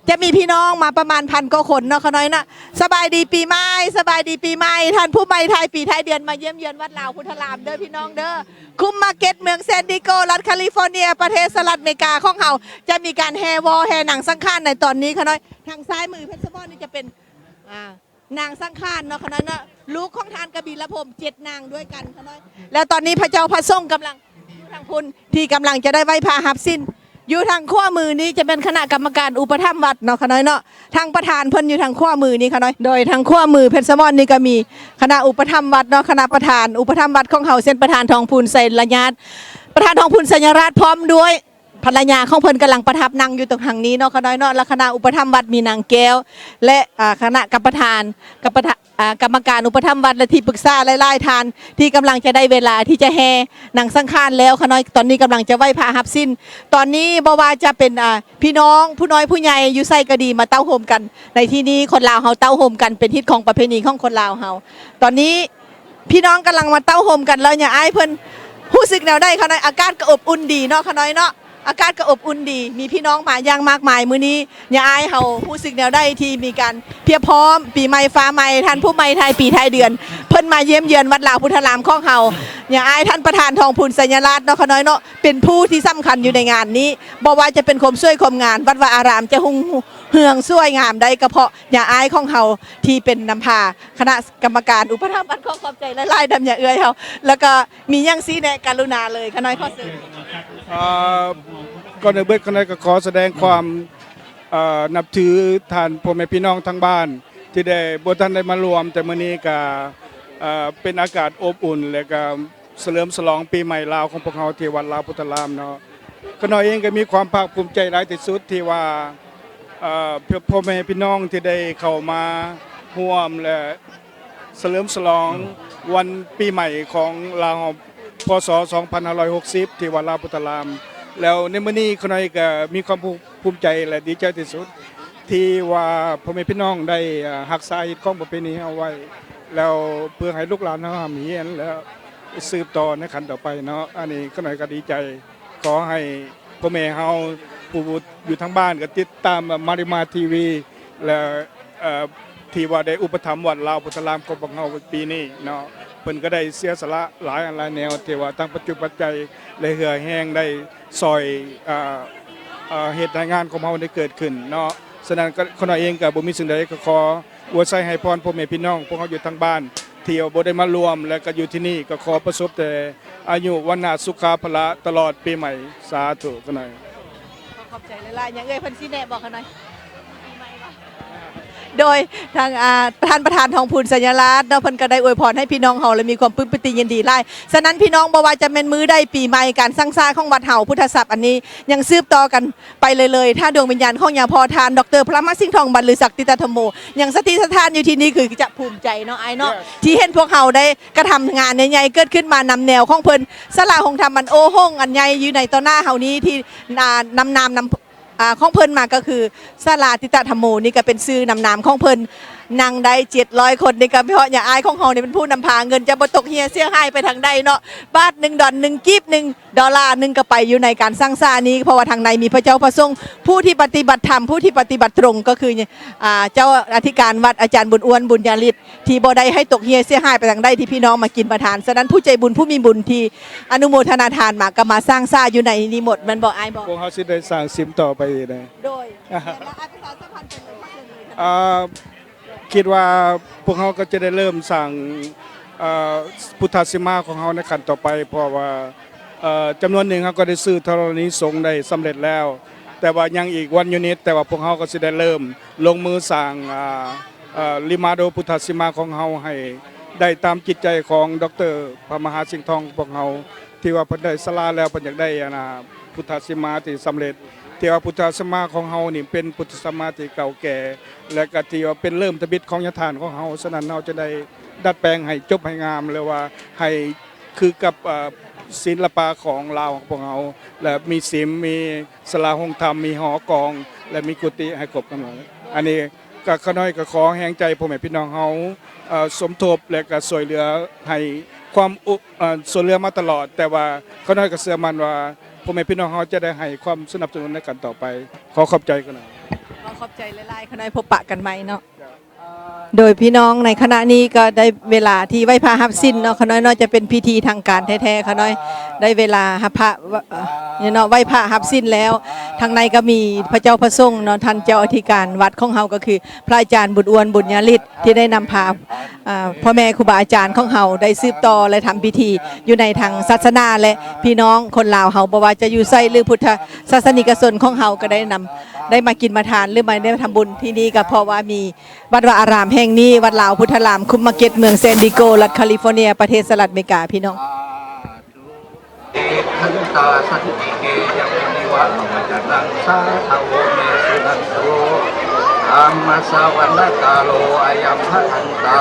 ຈະມີພີ່ນ້ອງມາປະມານພັນກວ່າຄົນເນາະ ຂະນ້ອຍເນາະ. ສະບາຍດີປີໃໝ່ ສະບາຍດີປີໃໝ່ ທ່ານຜູ້ໃໝ່ທ້າຍປີທ້າຍເດືອນ ມາຢ້ຽມເຢືອນວັດລາວພຸດທະລາມເດີພີ່ນ້ອງເດີ ຄຸບມາເກັດ ເມືອງແຊນດີໂກ ລັດຄາລິຟໍເນຍ ປະເທດສະຫະລັດອາເມລິກາຂອງເຮົາ ຈະມີການແຫ່ວໍ ແຫ່ໜັງສັງຂານໃນຕອນນີ້ ຂະນ້ອຍ. ທາງຊ້າຍມືເພັດສະໝອນນີ້ຈະເປັນ ອ່າ ນາງສັງຂານເນາະ ຂະນ້ອຍເນາະ ລູກຂອງທ່ານກະບີລະພົມ ເຈັດນາງດ້ວຍກັນ ຂະນ້ອຍ. ແລ້ວຕອນນີ້ພະເຈົ້າພະສົງກຳລັງຢູ່ທາງພຸ້ນ ທີ່ກຳລັງຈະໄດ້ໄຫວ້ພະຮັບສິນ. ຢູ່ທາງຂວາມືນີ້ຈະແມ່ນຄະນະກຳມະການອຸປະຖຳວັດເນາະ ຂະນ້ອຍເນາະ ທາງປະທານເພິ່ນຢູ່ທາງຂວາມືນີ້ ຂະນ້ອຍ. ໂດຍທາງຂວາມືເພັດສະໝອນນີ້ກໍມີຄະນະອຸປະຖຳວັດເນາະ ຄະນະປະທານອຸປະຖຳວັດຂອງເຮົາ ເຊັ່ນ ປະທານທອງພູນ ໄຊລະຍາດ ປະທານທອງພູນ ໄຊຍະລາດ ພ້ອມດ້ວຍ ພັນລະຍາຂອງເພິ່ນກຳລັງປະທັບນັ່ງຢູ່ຕາງທາງນີ້ເນາະ ຂະນ້ອຍເນາະ ແລະ ຄະນະອຸປະຖຳວັດມີນາງແກ້ວ ແລະ ອາ ຄະນະກຳປະທານ ກຳປະທະ ອາ ກຳມະການອຸປະຖຳວັດ ແລະ ທີ່ປຶກສາຫຼາຍໆທ່ານ ທີ່ກຳລັງຈະໄດ້ເວລາທີ່ຈະແຫ່ໜັງສັງຂານແລ້ວ ຂະນ້ອຍ. ຕອນນີ້ກຳລັງຈະໄຫວ້ພະຮັບສິນ ຕອນນີ້ບໍ່ວ່າຈະເປັນ ອາ ພີ່ນ້ອງຜູ້ນ້ອຍຜູ້ໃຫຍ່ຢູ່ໃສກໍດີ ມາເຕົ້າໂຮມກັນໃນທີ່ນີ້ ຄົນລາວເຮົາເຕົ້າໂຮມກັນ ເປັນຮີດຄອງປະເພນີຂອງຄົນລາວເຮົາ. ຕອນນີ້ ພີ່ນ້ອງກຳລັງມາເຕົ້າໂຮມກັນແລ້ວ ຍາອ້າຍເພິ່ນຮູ້ສຶກແນວໃດຂະນ້ອຍ? ອາກາດກໍອົບອຸ່ນດີເນາະຂະນ້ອຍເນາະ. ອາກາດກໍອົບອຸ່ນດີ ມີພີ່ນ້ອງມາຢ່າງມາກມາຍ. ມື້ນີ້ຍາອ້າຍເຮົາຮູ້ສຶກແນວໃດທີ່ມີການພຽບພ້ອມປີໃໝ່ຟ້າໃໝ່ ທ່ານຜູ້ໃໝ່ທ້າຍປີທ້າຍເດືອນ ເພິ່ນມາຢ້ຽມເຢືອນວັດລາວພຸດທະລາມຂອງເຮົາ? ຍາອ້າຍທ່ານປະທານທອງພູນໄຊຍະລາດເນາະ ຂະນ້ອຍເນາະ ເປັນຜູ້ທີ່ສຳຄັນຢູ່ໃນງານນີ້. ບໍ່ວ່າຈະເປັນຄວາມສວຍຄວາມງາມ ວັດວາອາຣາມຈະຮຸ່ງເຮືອງສວຍງາມໄດ້ກໍເພາະຍາອ້າຍຂອງເຮົາທີ່ເປັນນຳພາຄະນະກຳມະການອຸປະຖຳວັດ. ຂໍຂອບໃຈຫຼາຍໆນຳຍາເອື້ອຍເຮົາ ແລ້ວກໍ ມີຫຍັງຊີ້ແນະ ກະລຸນາເລີຍ ຂະນ້ອຍຂໍເຊີນ. ເອີ ກ່ອນອື່ນເບີດ ຂະນ້ອຍກໍຂໍສະແດງຄວາມ ເອີ ນັບຖືທ່ານພໍ່ແມ່ພີ່ນ້ອງທາງບ້ານ ທີ່ໄດ້ ບໍ່ທັນໄດ້ມາຮ່ວມ ແຕ່ມື້ນີ້ກະ ເອີ ເປັນອາກາດອົບອຸ່ນ ແລະກະສະເຫຼີມສະຫຼອງປີໃໝ່ລາວຂອງພວກເຮົາທີ່ວັດລາວພຸດທະລາມເນາະ. ຂະນ້ອຍເອງກໍມີຄວາມພາກພູມໃຈຫຼາຍທີ່ສຸດທີ່ວ່າ ເອີ ພໍ່ແມ່ພີ່ນ້ອງທີ່ໄດ້ເຂົ້າມາຮ່ວມ ແລະ ສະເຫຼີມສະຫຼອງວັນປີໃໝ່ຂອງລາວ ພ.ສ. ສອງພັນຫ້າຮ້ອຍຫົກສິບ ທີ່ວັດລາວພຸດທະລາມ. ແລ້ວໃນມື້ນີ້ຂະນ້ອຍກໍມີຄວາມພູ ພູມໃຈ ແລະ ດີໃຈທີ່ສຸດ ທີ່ວ່າພໍ່ແມ່ພີ່ນ້ອງໄດ້ ເອີ ຮັກສາຮີດຄອງປະເພນີເຮົາໄວ້ ແລ້ວເພື່ອໃຫ້ລູກຫຼານເຮົາຮ່ຳຮຽນ ແລະ ສືບຕໍ່ໃນຂັ້ນຕໍ່ໄປເນາະ. ອັນນີ້ຂະນ້ອຍກໍດີໃຈ. ຂໍໃຫ້ພໍ່ແມ່ເຮົາຜູ້ຢູ່ທາງບ້ານກໍຕິດຕາມມາລິມາທີວີ ແລະ ເອີ ທີ່ວ່າໄດ້ອຸປະຖຳວັດລາວພຸດທະລາມຂອງພວກເຮົາປີນີ້ເນາະ. ເພິ່ນກໍໄດ້ເສຍສະຫຼະຫຼາຍອັນຫຼາຍແນວ ທີ່ວ່າທັງປັດຈຸປັດໄຈ ແລະ ເຫື່ອແຮງ ໄດ້ຊ່ອຍ ເອີ ເຮັດໃຫ້ງານຂອງເຮົາໄດ້ເກີດຂຶ້ນເນາະ. ສະນັ້ນ ຂະນ້ອຍເອງກໍບໍ່ມີສິ່ງໃດ ກໍຂໍອວຍໄຊໃຫ້ພອນພໍ່ແມ່ພີ່ນ້ອງພວກເຮົາຢູ່ທາງບ້ານ ທີ່ບໍ່ໄດ້ມາຮ່ວມ ແລະ ກໍຢູ່ທີ່ນີ້ ກໍຂໍປະສົບແຕ່ອາຍຸ ວັນນະ ສຸຂະ ພະລະ ຕະຫຼອດປີໃໝ່. ສາທຸຂະນ້ອຍ. ຂໍຂອບໃຈຫຼາຍໆ. ຫຍັງເອື້ອຍເພິ່ນຊີ້ແນະບອກຂະນ້ອຍ? ໂດຍທາງ ອ່າ ທ່ານປະທານທອງພູນໄຊຍະລາດເນາະ ເພິ່ນກໍໄດ້ອວຍພອນໃຫ້ພີ່ນ້ອງເຮົາ ແລະ ມີຄວາມປຶ້ມປີຕິຍິນດີຫຼາຍ. ສະນັ້ນ ພີ່ນ້ອງ ບໍ່ວ່າຈະແມ່ນມື້ໃດປີໃໝ່ ການສ້າງສາຂອງວັດເຮົາ ພຸດທະສັບອັນນີ້ຍັງສືບຕໍ່ກັນ ໄປເລື້ອຍໆ ຖ້າດວງວິນຍານຂອງຍາພໍ່ທ່ານ ດອກເຕີ ພະມະສິງທອງ ບັນລືສັກ ຕິຕະທຳໂມ ຍັງສະຖິດສະຖານຢູ່ທີ່ນີ້ ຄືຈະພູມໃຈເນາະ ອ້າຍເນາະ Yes. ທີ່ເຫັນພວກເຮົາໄດ້ກະທຳງານໃຫຍ່ໆເກີດຂຶ້ນມານຳແນວຂອງເພິ່ນ. ສາລາໂຮງທຳອັນໂອ້ໂຫງອັນໃຫຍ່ຢູ່ໃນຕໍ່ໜ້າເຮົານີ້ ທີ່ ນາ ນຳນາມນຳ ອາ ຂອງເພິ່ນມາກໍຄືສາລາຕິຕະທຳໂມ ນີ້ກໍເປັນຊື່ນຳນາມຂອງເພິ່ນ ນັ່ງໄດ້ເຈັດຮ້ອຍຄົນ. ນີ້ກໍເພາະຍາອ້າຍຂອງເຮົານີ້ເປັນຜູ້ນຳພາ ເງິນຈະບໍ່ຕົກເຮຍເສຍຫາຍໄປທາງໃດເນາະ ບາດໜຶ່ງ ດອນໜຶ່ງ ກີບໜຶ່ງ ດອລາໜຶ່ງກໍໄປຢູ່ໃນການສ້າງສານີ້ ເພາະວ່າທາງໃນມີພະເຈົ້າພະສົງ ຜູ້ທີ່ປະຕິບັດທຳ ຜູ້ທີ່ປະຕິບັດຕົງ ກໍຄື ອາ ເຈົ້າອະທິການວັດ ອາຈານບຸນອ້ວນ ບຸນຍາລິດ ທີ່ບໍ່ໄດ້ໃຫ້ຕົກເຮຍເສຍຫາຍໄປທາງໃດ ທີ່ພີ່ນ້ອງມາກິນມາທານ. ສະນັ້ນ ຜູ້ໃຈບຸນ ຜູ້ມີບຸນທີ່ອະນຸໂມທະນາທານມາ ກໍມາສ້າງສາຢູ່ໃນນີ້ໝົດ ແມ່ນບໍ່ອ້າຍບໍ່? ພວກເຮົາຊິໄດ້ສ້າງສິມຕໍ່ໄປອີກນະ. ໂດຍ ແມ່ນລະ ອ້າຍປະຊາສຳພັນເຖິງປະຊາຊົນເລີຍນະ. ອ່າ ຄິດວ່າພວກເຮົາກໍຈະໄດ້ເລີ່ມສ້າງ ເອີ ພຸດທະສີມາຂອງເຮົາໃນຂັ້ນຕໍ່ໄປ ເພາະວ່າ ເອີ ຈຳນວນໜຶ່ງເຮົາກໍໄດ້ຊື້ທໍລະນີສົງໄດ້ສຳເລັດແລ້ວ ແຕ່ວ່າຍັງອີກວັນຢູນິດ ແຕ່ວ່າພວກເຮົາກໍຊິໄດ້ເລີ່ມລົງມືສ້າງ ອາ ເອີ ລິມາໂດພຸດທະສີມາຂອງເຮົາໃຫ້ໄດ້ຕາມຈິດໃຈຂອງດອກເຕີ ພະມະຫາສິງທອງຂອງພວກເຮົາ ທີ່ວ່າເພິ່ນໄດ້ສະຫຼະແລ້ວ ເພິ່ນຢາກໄດ້ ອັນນ່າ ພຸດທະສີມາທີ່ສຳເລັດ ທີ່ວ່າພຸດທະສີມາຂອງເຮົານີ້ເປັນພຸດທະສີມາທີ່ເກົ່າແກ່ ແລະ ກໍທີ່ວ່າເປັນເລີ່ມທຳອິດຂອງຍາທ່ານຂອງເຮົາ. ສະນັ້ນ ເຮົາຈະໄດ້ດັດແປງໃຫ້ຈົບໃຫ້ງາມ ຫຼືວ່າໃຫ້ຄືກັບ ເອີ ສິລະປະຂອງລາວຂອງພວກເຮົາ ແລະ ມີສິມ ມີສາລາໂຮງທຳ ມີຫໍກອງ ແລະ ມີກຸຕິໃຫ້ຄົບກັນໝົດ. ອັນນີ້ ກະ ຂະນ້ອຍກໍຂໍແຮງໃຈພໍ່ແມ່ພີ່ນ້ອງເຮົາ ເອີ ສົມທົບ ແລະ ກະຊ່ວຍເຫຼືອໃຫ້ຄວາມອຸ ເອີ ຊ່ວຍເຫຼືອມາຕະຫຼອດ ແຕ່ວ່າຂະນ້ອຍກໍເຊື່ອໝັ້ນວ່າ ພໍ່ແມ່ພີ່ນ້ອງເຮົາຈະໄດ້ໃຫ້ຄວາມສະໜັບສະໜູນໃນການຕໍ່ໄປ. ຂໍຂອບໃຈຂະນ້ອຍ. ຂໍຂອບໃຈຫຼາຍໆ ຂະນ້ອຍ ພົບປະກັນໃໝ່ເນາະ. ໂດຍພີ່ນ້ອງ ໃນຂະນະນີ້ກໍໄດ້ເວລາທີ່ໄຫວ້ພະຮັບສິນເນາະ ຂະນ້ອຍເນາະ ຈະເປັນພິທີທາງການແທ້ໆ ຂະນ້ອຍໄດ້ເວລາຮັບພະ ເອີ ເນາະ ໄຫວ້ພະຮັບສິນແລ້ວ. ທາງໃນກໍມີພະເຈົ້າພະສົງເນາະ ທ່ານເຈົ້າອະທິການວັດຂອງເຮົາ ກໍຄື ພະອາຈານບຸນອ້ວນ ບຸນຍາລິດ ທີ່ໄດ້ນຳພາ ອ່າ ພໍ່ແມ່ຄູບາອາຈານຂອງເຮົາໄດ້ສືບຕໍ່ ແລະ ທຳພິທີຢູ່ໃນທາງສາສະໜາ ແລະ ພີ່ນ້ອງຄົນລາວເຮົາ ບໍ່ວ່າຈະຢູ່ໃສ ຫຼື ພຸດທະສາສະນິກະຊົນຂອງເຮົາ ກໍໄດ້ນຳ ໄດ້ມາກິນມາທານ ຫຼື ມາໄດ້ມາທຳບຸນທີ່ນີ້ ກໍເພາະວ່າມີວັດວາອາຣາມແຫ່ງນີ້ ວັດລາວພຸດທະລາມ ຄຸມມາເກັດ ເມືອງແຊນດີໂກ ລັດຄາລີຟໍເນຍ ປະເທດສະຫະລັດອາເມລິກາ ພີ່ນ້ອງ. Tiktantā santike yaṃ munivaravacanaṃ sādhavo me suṇantu. Dhammassavanakālo ayambhadantā.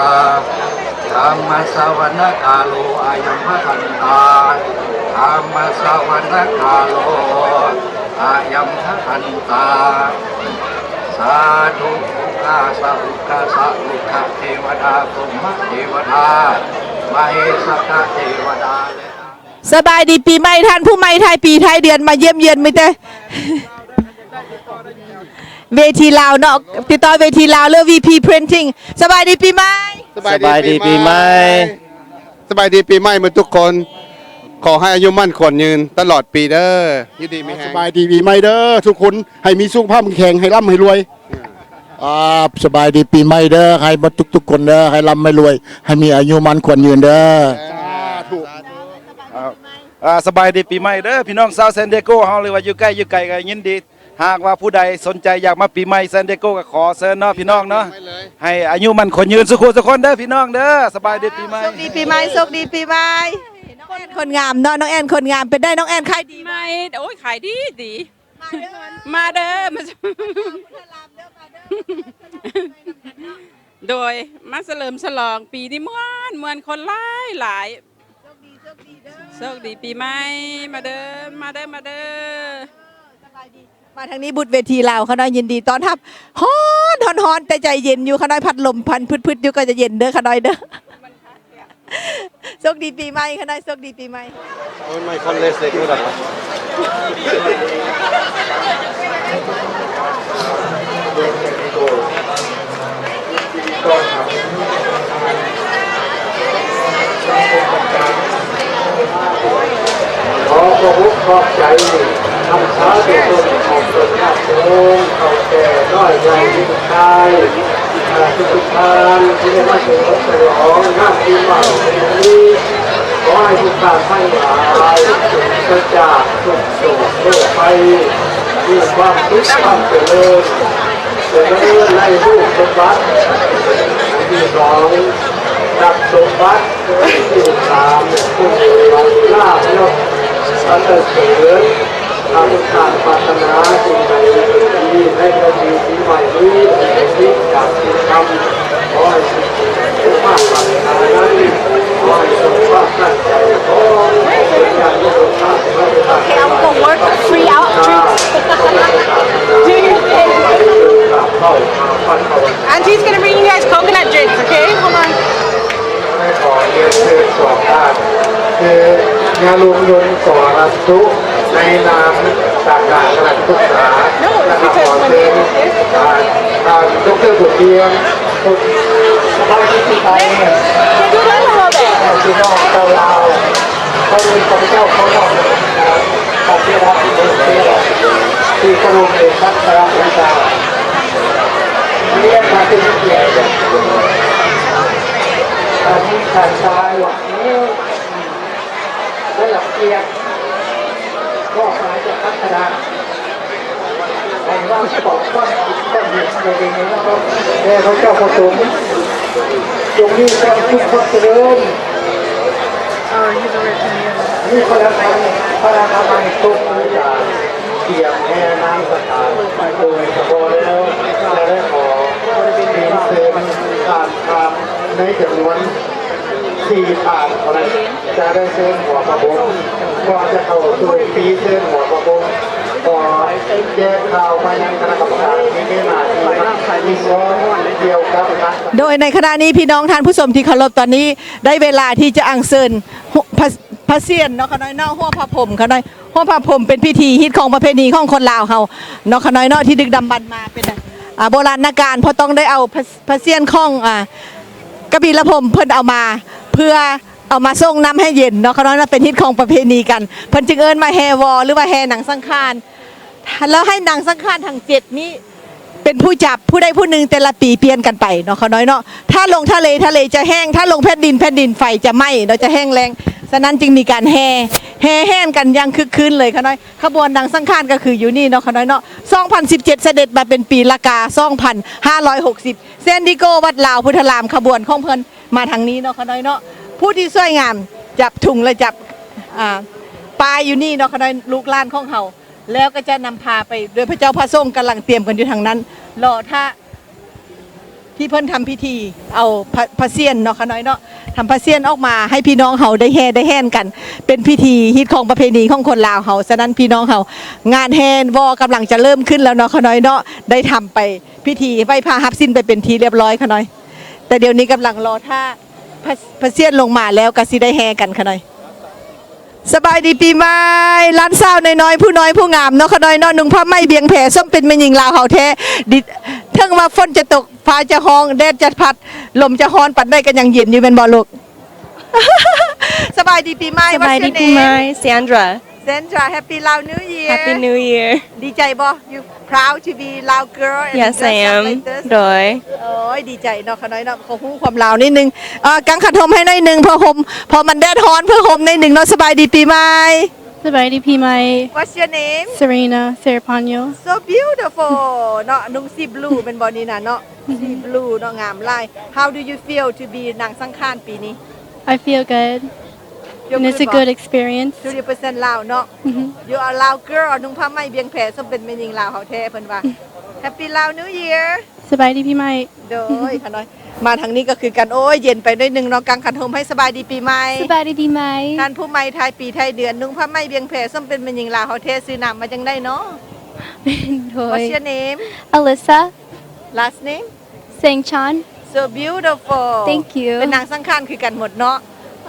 Dhammassavanakālo ayambhadantā. Dhammassavanakālo ayambhadantā. Sādhu. Ukāsa ukāsa, rukkhadevatā, brahmadevatā, mahesakadevatā ແລະ ສະບາຍດີປີໃໝ່ທ່ານຜູ້ໃໝ່ ທ້າຍປີທ້າຍເດືອນມາຢ້ຽມເຢືອນ ມີແຕ່ເວທີລາວເນາະ ຕິດຕໍ່ເວທີລາວ ຫຼື ວີພີ Printing. ສະບາຍດີປີໃໝ່. ສະບາຍດີປີໃໝ່. ສະບາຍດີປີໃໝ່ໝົດທຸກຄົນ. ຂໍໃຫ້ອາຍຸໝັ້ນຂວັນຍືນຕະຫຼອດປີເດີ. ຢູ່ດີມີແຮງ. ສະບາຍດີປີໃໝ່ເດີທຸກຄົນ. ໃຫ້ມີສຸຂະພາບແຂງແຮງ ໃຫ້ລ່ຳໃຫ້ລວຍ. ອ່າ ສະບາຍດີປີໃໝ່ເດີ ໃຫ້ໝົດທຸກໆຄົນເດີ ໃຫ້ລ່ຳໃຫ້ລວຍ ໃຫ້ມີອາຍຸໝັ້ນຂວັນຍືນເດີ. ສາທຸ. ອ່າ ສະບາຍດີປີໃໝ່ເດີ ພີ່ນ້ອງຊາວ San Diego ເຮົາ ຫຼືວ່າຢູ່ໃກ້ຢູ່ໄກກໍຍິນດີ. ຫາກວ່າຜູ້ໃດສົນໃຈຢາກມາປີໃໝ່ San Diego ກໍຂໍເຊີນເນາະ ພີ່ນ້ອງເນາະ. ໃຫ້ອາຍຸໝັ້ນຂວັນຍືນສູ່ຄູ່ສູ່ຄົນເດີ ພີ່ນ້ອງເດີ. ສະບາຍດີປີໃໝ່. ໂຊກດີປີໃໝ່ ໂຊກດີປີໃໝ່. ນ້ອງແອນຄົນງາມເນາະ ນ້ອງແອນຄົນງາມ ເປັນໄດ໋ ນ້ອງແອນ ຂາຍດີບໍ່? ໂອ້ຍ ຂາຍດີໆ. ມາເດີ ມາເດີ ມາ ໂດຍ ມາສະເຫຼີມສະຫຼອງປີນີ້ມ່ວນໆ ຄົນຫຼາຍໆ. ໂຊກດີ ໂຊກດີເດີ ໂຊກດີປີໃໝ່. ມາເດີ ມາເດີ ມາເດີ. ສະບາຍດີ. ມາທາງນີ້ບຸດເວທີລາວ ຂະນ້ອຍຍິນດີຕ້ອນຮັບ. ຮ້ອນ ຮ້ອນ ຮ້ອນ ແຕ່ໃຈເຢັນຢູ່ ຂະນ້ອຍ ພັດລົມພັນພຶດໆຢູ່ ກໍຈະເຢັນເດີ ຂະນ້ອຍເດີ. ໂຊກດີປີໃໝ່ ຂະນ້ອຍ ໂຊກດີປີໃໝ່. ຂໍຂອບອົກຂອບໃຈ ນຳສາທຸຊົນ ຂອບຄຸນຍາດໂຍມ ເຖົ້າແກ່ ນ້ອຍໃຫຍ່ ຍິງຊາຍ ເອີ່ ທຸກໆທ່ານ ທີ່ໄດ້ມາສະເຫຼີມສະຫຼອງງານປີໃໝ່ໃນມື້ນີ້ ຂໍໃຫ້ທຸກທ່ານທັງຫຼາຍ ປາສຈາກທຸກໂສກໂລກໄພ ມີຄວາມສຸກຄວາມຈະເລີນ ຈະເລີນໃນຮູບສົມບັດ ອັນທີສອງ ຊັບສົມບັດ ອັນທີສາມ ຄຸນສະຫວັດລາບຍົດສັນລະເສີນ. ຖ້າທຸກທ່ານປາດຖະໜາສິ່ງໃດດີໃນວັນດີປີໃໝ່ນີ້ ໃຫ້ສົມຫວັງດັ່ງຄຳ ຂໍໃຫ້ສົມຄວາມປາດຖະໜານັ້ນ ຂໍໃຫ້ສົມຄວາມຕັ້ງໃຈ ຂໍໃຫ້ເປັນຢ່າງທີ່ສົມປາດຖະໜາ. Okay, I'll go work for free. I'll drink. Auntie's gonna bring you guys coconut drinks, okay? Hold on. ຂໍຮຽນເຊີນສອງທ່ານ ຄື ຍາລຸງຍົນ ສອນະສຸ ໃນນາມສາຂາຄະນະສຶກສາ ແລະ ຂໍເຊີນທ່ານ ດອກເຕີ ບຸນວຽງ ສະພາວິດສະໄຕ ພີ່ນ້ອງຊາວລາວ ກ່ອນອື່ນຂ້າພະເຈົ້າຂໍນອບສະການ ພະເທວະ ທີ່ເຄົາລົບເດຊະ ພະລາຊາ ຮຽນມາເປັນກຽດ ອັນນີ້ທ່ານຊາຍ ໄດ້ຮັບກຽດ ກໍໝາຍຈະພັດທະນາ ໃຫ້ວາງຂອບຄວາມຄິດຄວາມເຫັນໃນເລື່ອງນີ້ນະ ແດ່ພະເຈົ້າພະສົງ ຈົ່ງມີຄວາມສຸກຄວາມຈະເລີນ ມີພະລະນາມັຍ ພະລະນາມັຍສົມບູດາ ກຽມແຫ່ນາງສະການ ໂດຍສະເພາະແລ້ວ ຈະໄດ້ຂໍຮຽນເຊີນທ່ານ ທ່ານໃນຈຳນວນ ສີ່ທ່ານເທົ່ານັ້ນ ຈະໄດ້ເຊີນຫົວພະບົງ ກ່ອນຈະເຂົ້າສູ່ພິທີເຊີນຫົວພະບົງ ຂໍແຈ້ງຂ່າວມາຍັງຄະນະກຳມະການທີ່ມີໜ້າທີ່ຮັບຜິດຊອບກ່ຽວກັບງານ. ໂດຍໃນຂະນະນີ້ ພີ່ນ້ອງທ່ານຜູ້ຊົມທີ່ເຄົາລົບ, ຕອນນີ້ໄດ້ເວລາທີ່ຈະອັນເຊີນພະ ພະສຽນເນາະ ຂະນ້ອຍເນາະ ຫົວພະພົມ ຂະນ້ອຍ ຫົວພະພົມເປັນພິທີຮີດຄອງປະເພນີຂອງຄົນລາວເຮົາເນາະ ຂະນ້ອຍເນາະ ທີ່ດຶກດຳບັນມາເປັນ ອ່າ ໂບລານນະການ ເພາະຕ້ອງໄດ້ເອົາພະ ພະສຽນຂອງ ອ່າ ກະບີລະພົມເພິ່ນເອົາມາ ເພື່ອເອົາມາສົ່ງນ້ຳໃຫ້ເຢັນເນາະ ຂະນ້ອຍເນາະ ເປັນຮີດຄອງປະເພນີກັນ ເພິ່ນຈຶ່ງເອີ້ນວ່າແຫ່ວໍ ຫຼືວ່າແຫ່ໜັງສັງຂານ ແລ້ວໃຫ້ໜັງສັງຂານທັງເຈັດນີ້ ເປັນຜູ້ຈັບ ຜູ້ໃດຜູ້ໜຶ່ງ ແຕ່ລະປີປ່ຽນກັນໄປເນາະ ຂະນ້ອຍເນາະ ຖ້າລົງທະເລ ທະເລຈະແຫ້ງ ຖ້າລົງແຜ່ນດິນ ແຜ່ນດິນໄຟຈະໄໝ້ເນາະ ຈະແຫ້ງແລ້ງ ສະນັ້ນຈຶ່ງມີການແຫ່ ແຫ່ແຫນກັນຢ່າງຄຶກຄື້ນເລີຍ ຂະນ້ອຍ. ຂະບວນໜັງສັງຂານກໍຄືຢູ່ນີ້ເນາະ ຂະນ້ອຍເນາະ ສອງພັນສິບເຈັດ ສະເດັດມາເປັນປີລະກາ ສອງພັນຫ້າຮ້ອຍຫົກສິບ ເຊນດີໂກ ວັດລາວ ໂພທາລາມ ຂະບວນຂອງເພິ່ນມາທາງນີ້ເນາະ ຂະນ້ອຍເນາະ ຜູ້ທີ່ຊ່ວຍງານຈັບທຸງ ແລະ ຈັບ ອ່າ ປ້າຍຢູ່ນີ້ເນາະ ຂະນ້ອຍ ລູກຫຼານຂອງເຮົາ ແລ້ວກໍຈະນຳພາໄປໂດຍພະເຈົ້າພະສົງ ກຳລັງຕຽມກັນຢູ່ທາງນັ້ນ ລໍຖ້າ ທີ່ເພິ່ນທຳພິທີເອົາພະ ພະສຽນເນາະ ຂະນ້ອຍເນາະ ທຳພະສຽນອອກມາໃຫ້ພີ່ນ້ອງເຮົາໄດ້ແຫ່ໄດ້ແຫນກັນ ເປັນພິທີຮີດຄອງປະເພນີຂອງຄົນລາວເຮົາ. ສະນັ້ນພີ່ນ້ອງເຮົາ ງານແຫ່ວໍກຳລັງຈະເລີ່ມຂຶ້ນແລ້ວເນາະ ຂະນ້ອຍເນາະ ໄດ້ທຳໄປພິທີໄຫວ້ພະຮັບສິນໄປເປັນທີ່ລຽບຮ້ອຍ ຂະນ້ອຍ ແຕ່ດຽວນີ້ກຳລັງລໍຖ້າພະ ພະສຽນລົງມາແລ້ວກໍຊິໄດ້ແຫ່ກັນ ຂະນ້ອຍ. ສະບາຍດີປີໃໝ່ ຫຼານສາວນ້ອຍໆ ຜູ້ນ້ອຍຜູ້ງາມເນາະ ຂະນ້ອຍເນາະ ນຸ່ງຜ້າໄໝວຽງແພ ສົມເປັນແມ່ຍິງລາວເຮົາແທ້. ດິ ເຖິງວ່າຝົນຈະຕົກ ຟ້າຈະຮ້ອງ ແດດຈະພັດ ລົມຈະຮ້ອນປານໃດກໍຍັງເຢັນຢູ່ແມ່ນບໍ່ລູກ? ສະບາຍດີປີໃໝ່ ສະບາຍດີປີໃໝ່ What's your name? Sandra. Sandra, Happy Lao New Year. Happy New Year. ດີໃຈບໍ່? You proud to be Lao girl and Yes, I dress up am. like this? ໂດຍ. ໂອ້ຍ ດີໃຈເນາະ ຂະນ້ອຍເນາະ ຂໍຮູ້ຄວາມລາວໜ້ອຍໜຶ່ງ. ເອີ ກາງຂັນຮົ່ມໃຫ້ໜ້ອຍໜຶ່ງ ເພື່ອຮົ່ມ ເພາະມັນແດດຮ້ອນ ເພື່ອຮົ່ມໜ້ອຍໜຶ່ງເນາະ. ສະບາຍດີປີໃໝ່. ສະບາຍດີປີໃໝ່. What's your name? Serena Serapano. So beautiful ເນາະ ນຸ່ງສີບລູແມ່ນບໍ່ນີ້ນະເນາະ? ສີບລູເນາະ ງາມຫຼາຍ. How do you feel to be ນາງສັງຂານປີນີ້? I feel good. Feel And it's a good good ບໍ່? Experience. ເປັນລາວເນາະ. Mm-hmm. You are Lao girl ນຸ່ງຜ້າໄໝວຽງແພ ສົມເປັນແມ່ຍິງລາວເຮົາແທ້ ເພິ່ນວ່າ. Happy Lao New Year. ສະບາຍດີປີໃໝ່. ໂດຍ ຂະນ້ອຍ ມາທາງນີ້ກໍຄືກັນ. ໂອ້ຍ ເຢັນໄປໜ້ອຍໜຶ່ງເນາະ ກາງຂັນຮົ່ມໃຫ້. ສະບາຍດີປີໃໝ່. ສະບາຍດີປີໃໝ່. ທ່ານຜູ້ໃໝ່ທ້າຍປີທ້າຍເດືອນ ນຸ່ງຜ້າໄໝວຽງແພ ສົມເປັນແມ່ຍິງລາວເຮົາແທ້. ຊື່ນາມວ່າຈັ່ງໃດເນາະ? ໂດຍ. What's your name? Alyssa. Last name? Sengchan. So beautiful. Thank you. ເປັນນາງສັງຂານຄືກັນໝົດເນາະ.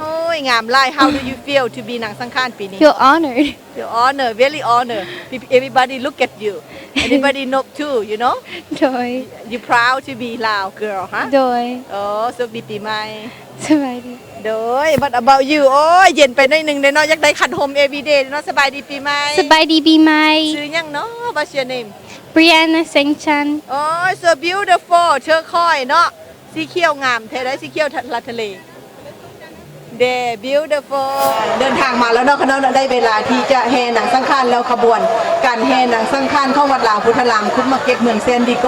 ໂອ້ຍ ງາມຫຼາຍ. How do you feel to be ນາງສັງຂານປີນີ້? Feel honored. You honor, very honor. Peop- Everybody look at you. Everybody know too, you know? ໂດຍ. You proud to be Lao girl, huh? ໂດຍ. ໂອ້ ໂຊກດີປີໃໝ່. ສະບາຍດີ. ໂດຍ. What about you? ໂອ້ຍ ເຢັນໄປໜ້ອຍໜຶ່ງເດ້ເນາະ ຢາກໄດ້ຂັນຮົ່ມ everyday ເນາະ. ສະບາຍດີປີໃໝ່. ສະບາຍດີປີໃໝ່. ຊື່ຫຍັງເນາະ? What's your name? Brianna Sengchan. ໂອ້ຍ so beautiful. ເທີຄອຍເນາະ. ສີຂຽວງາມແທ້ໃດ໋ ສີຂຽວທະ ລະທະເລ. They're beautiful. ເດີນທາງມາແລ້ວເນາະ ຂະນ້ອຍເນາະ ໄດ້ເວລາທີ່ຈະແຫ່ນາງສັງຂານແລ້ວ. ຂະບວນການແຫ່ນາງສັງຂານຂອງວັດລາວພຸດທະລາມ ຄຸ້ມໝາກເກັກ ເມືອງແຊນດີໂກ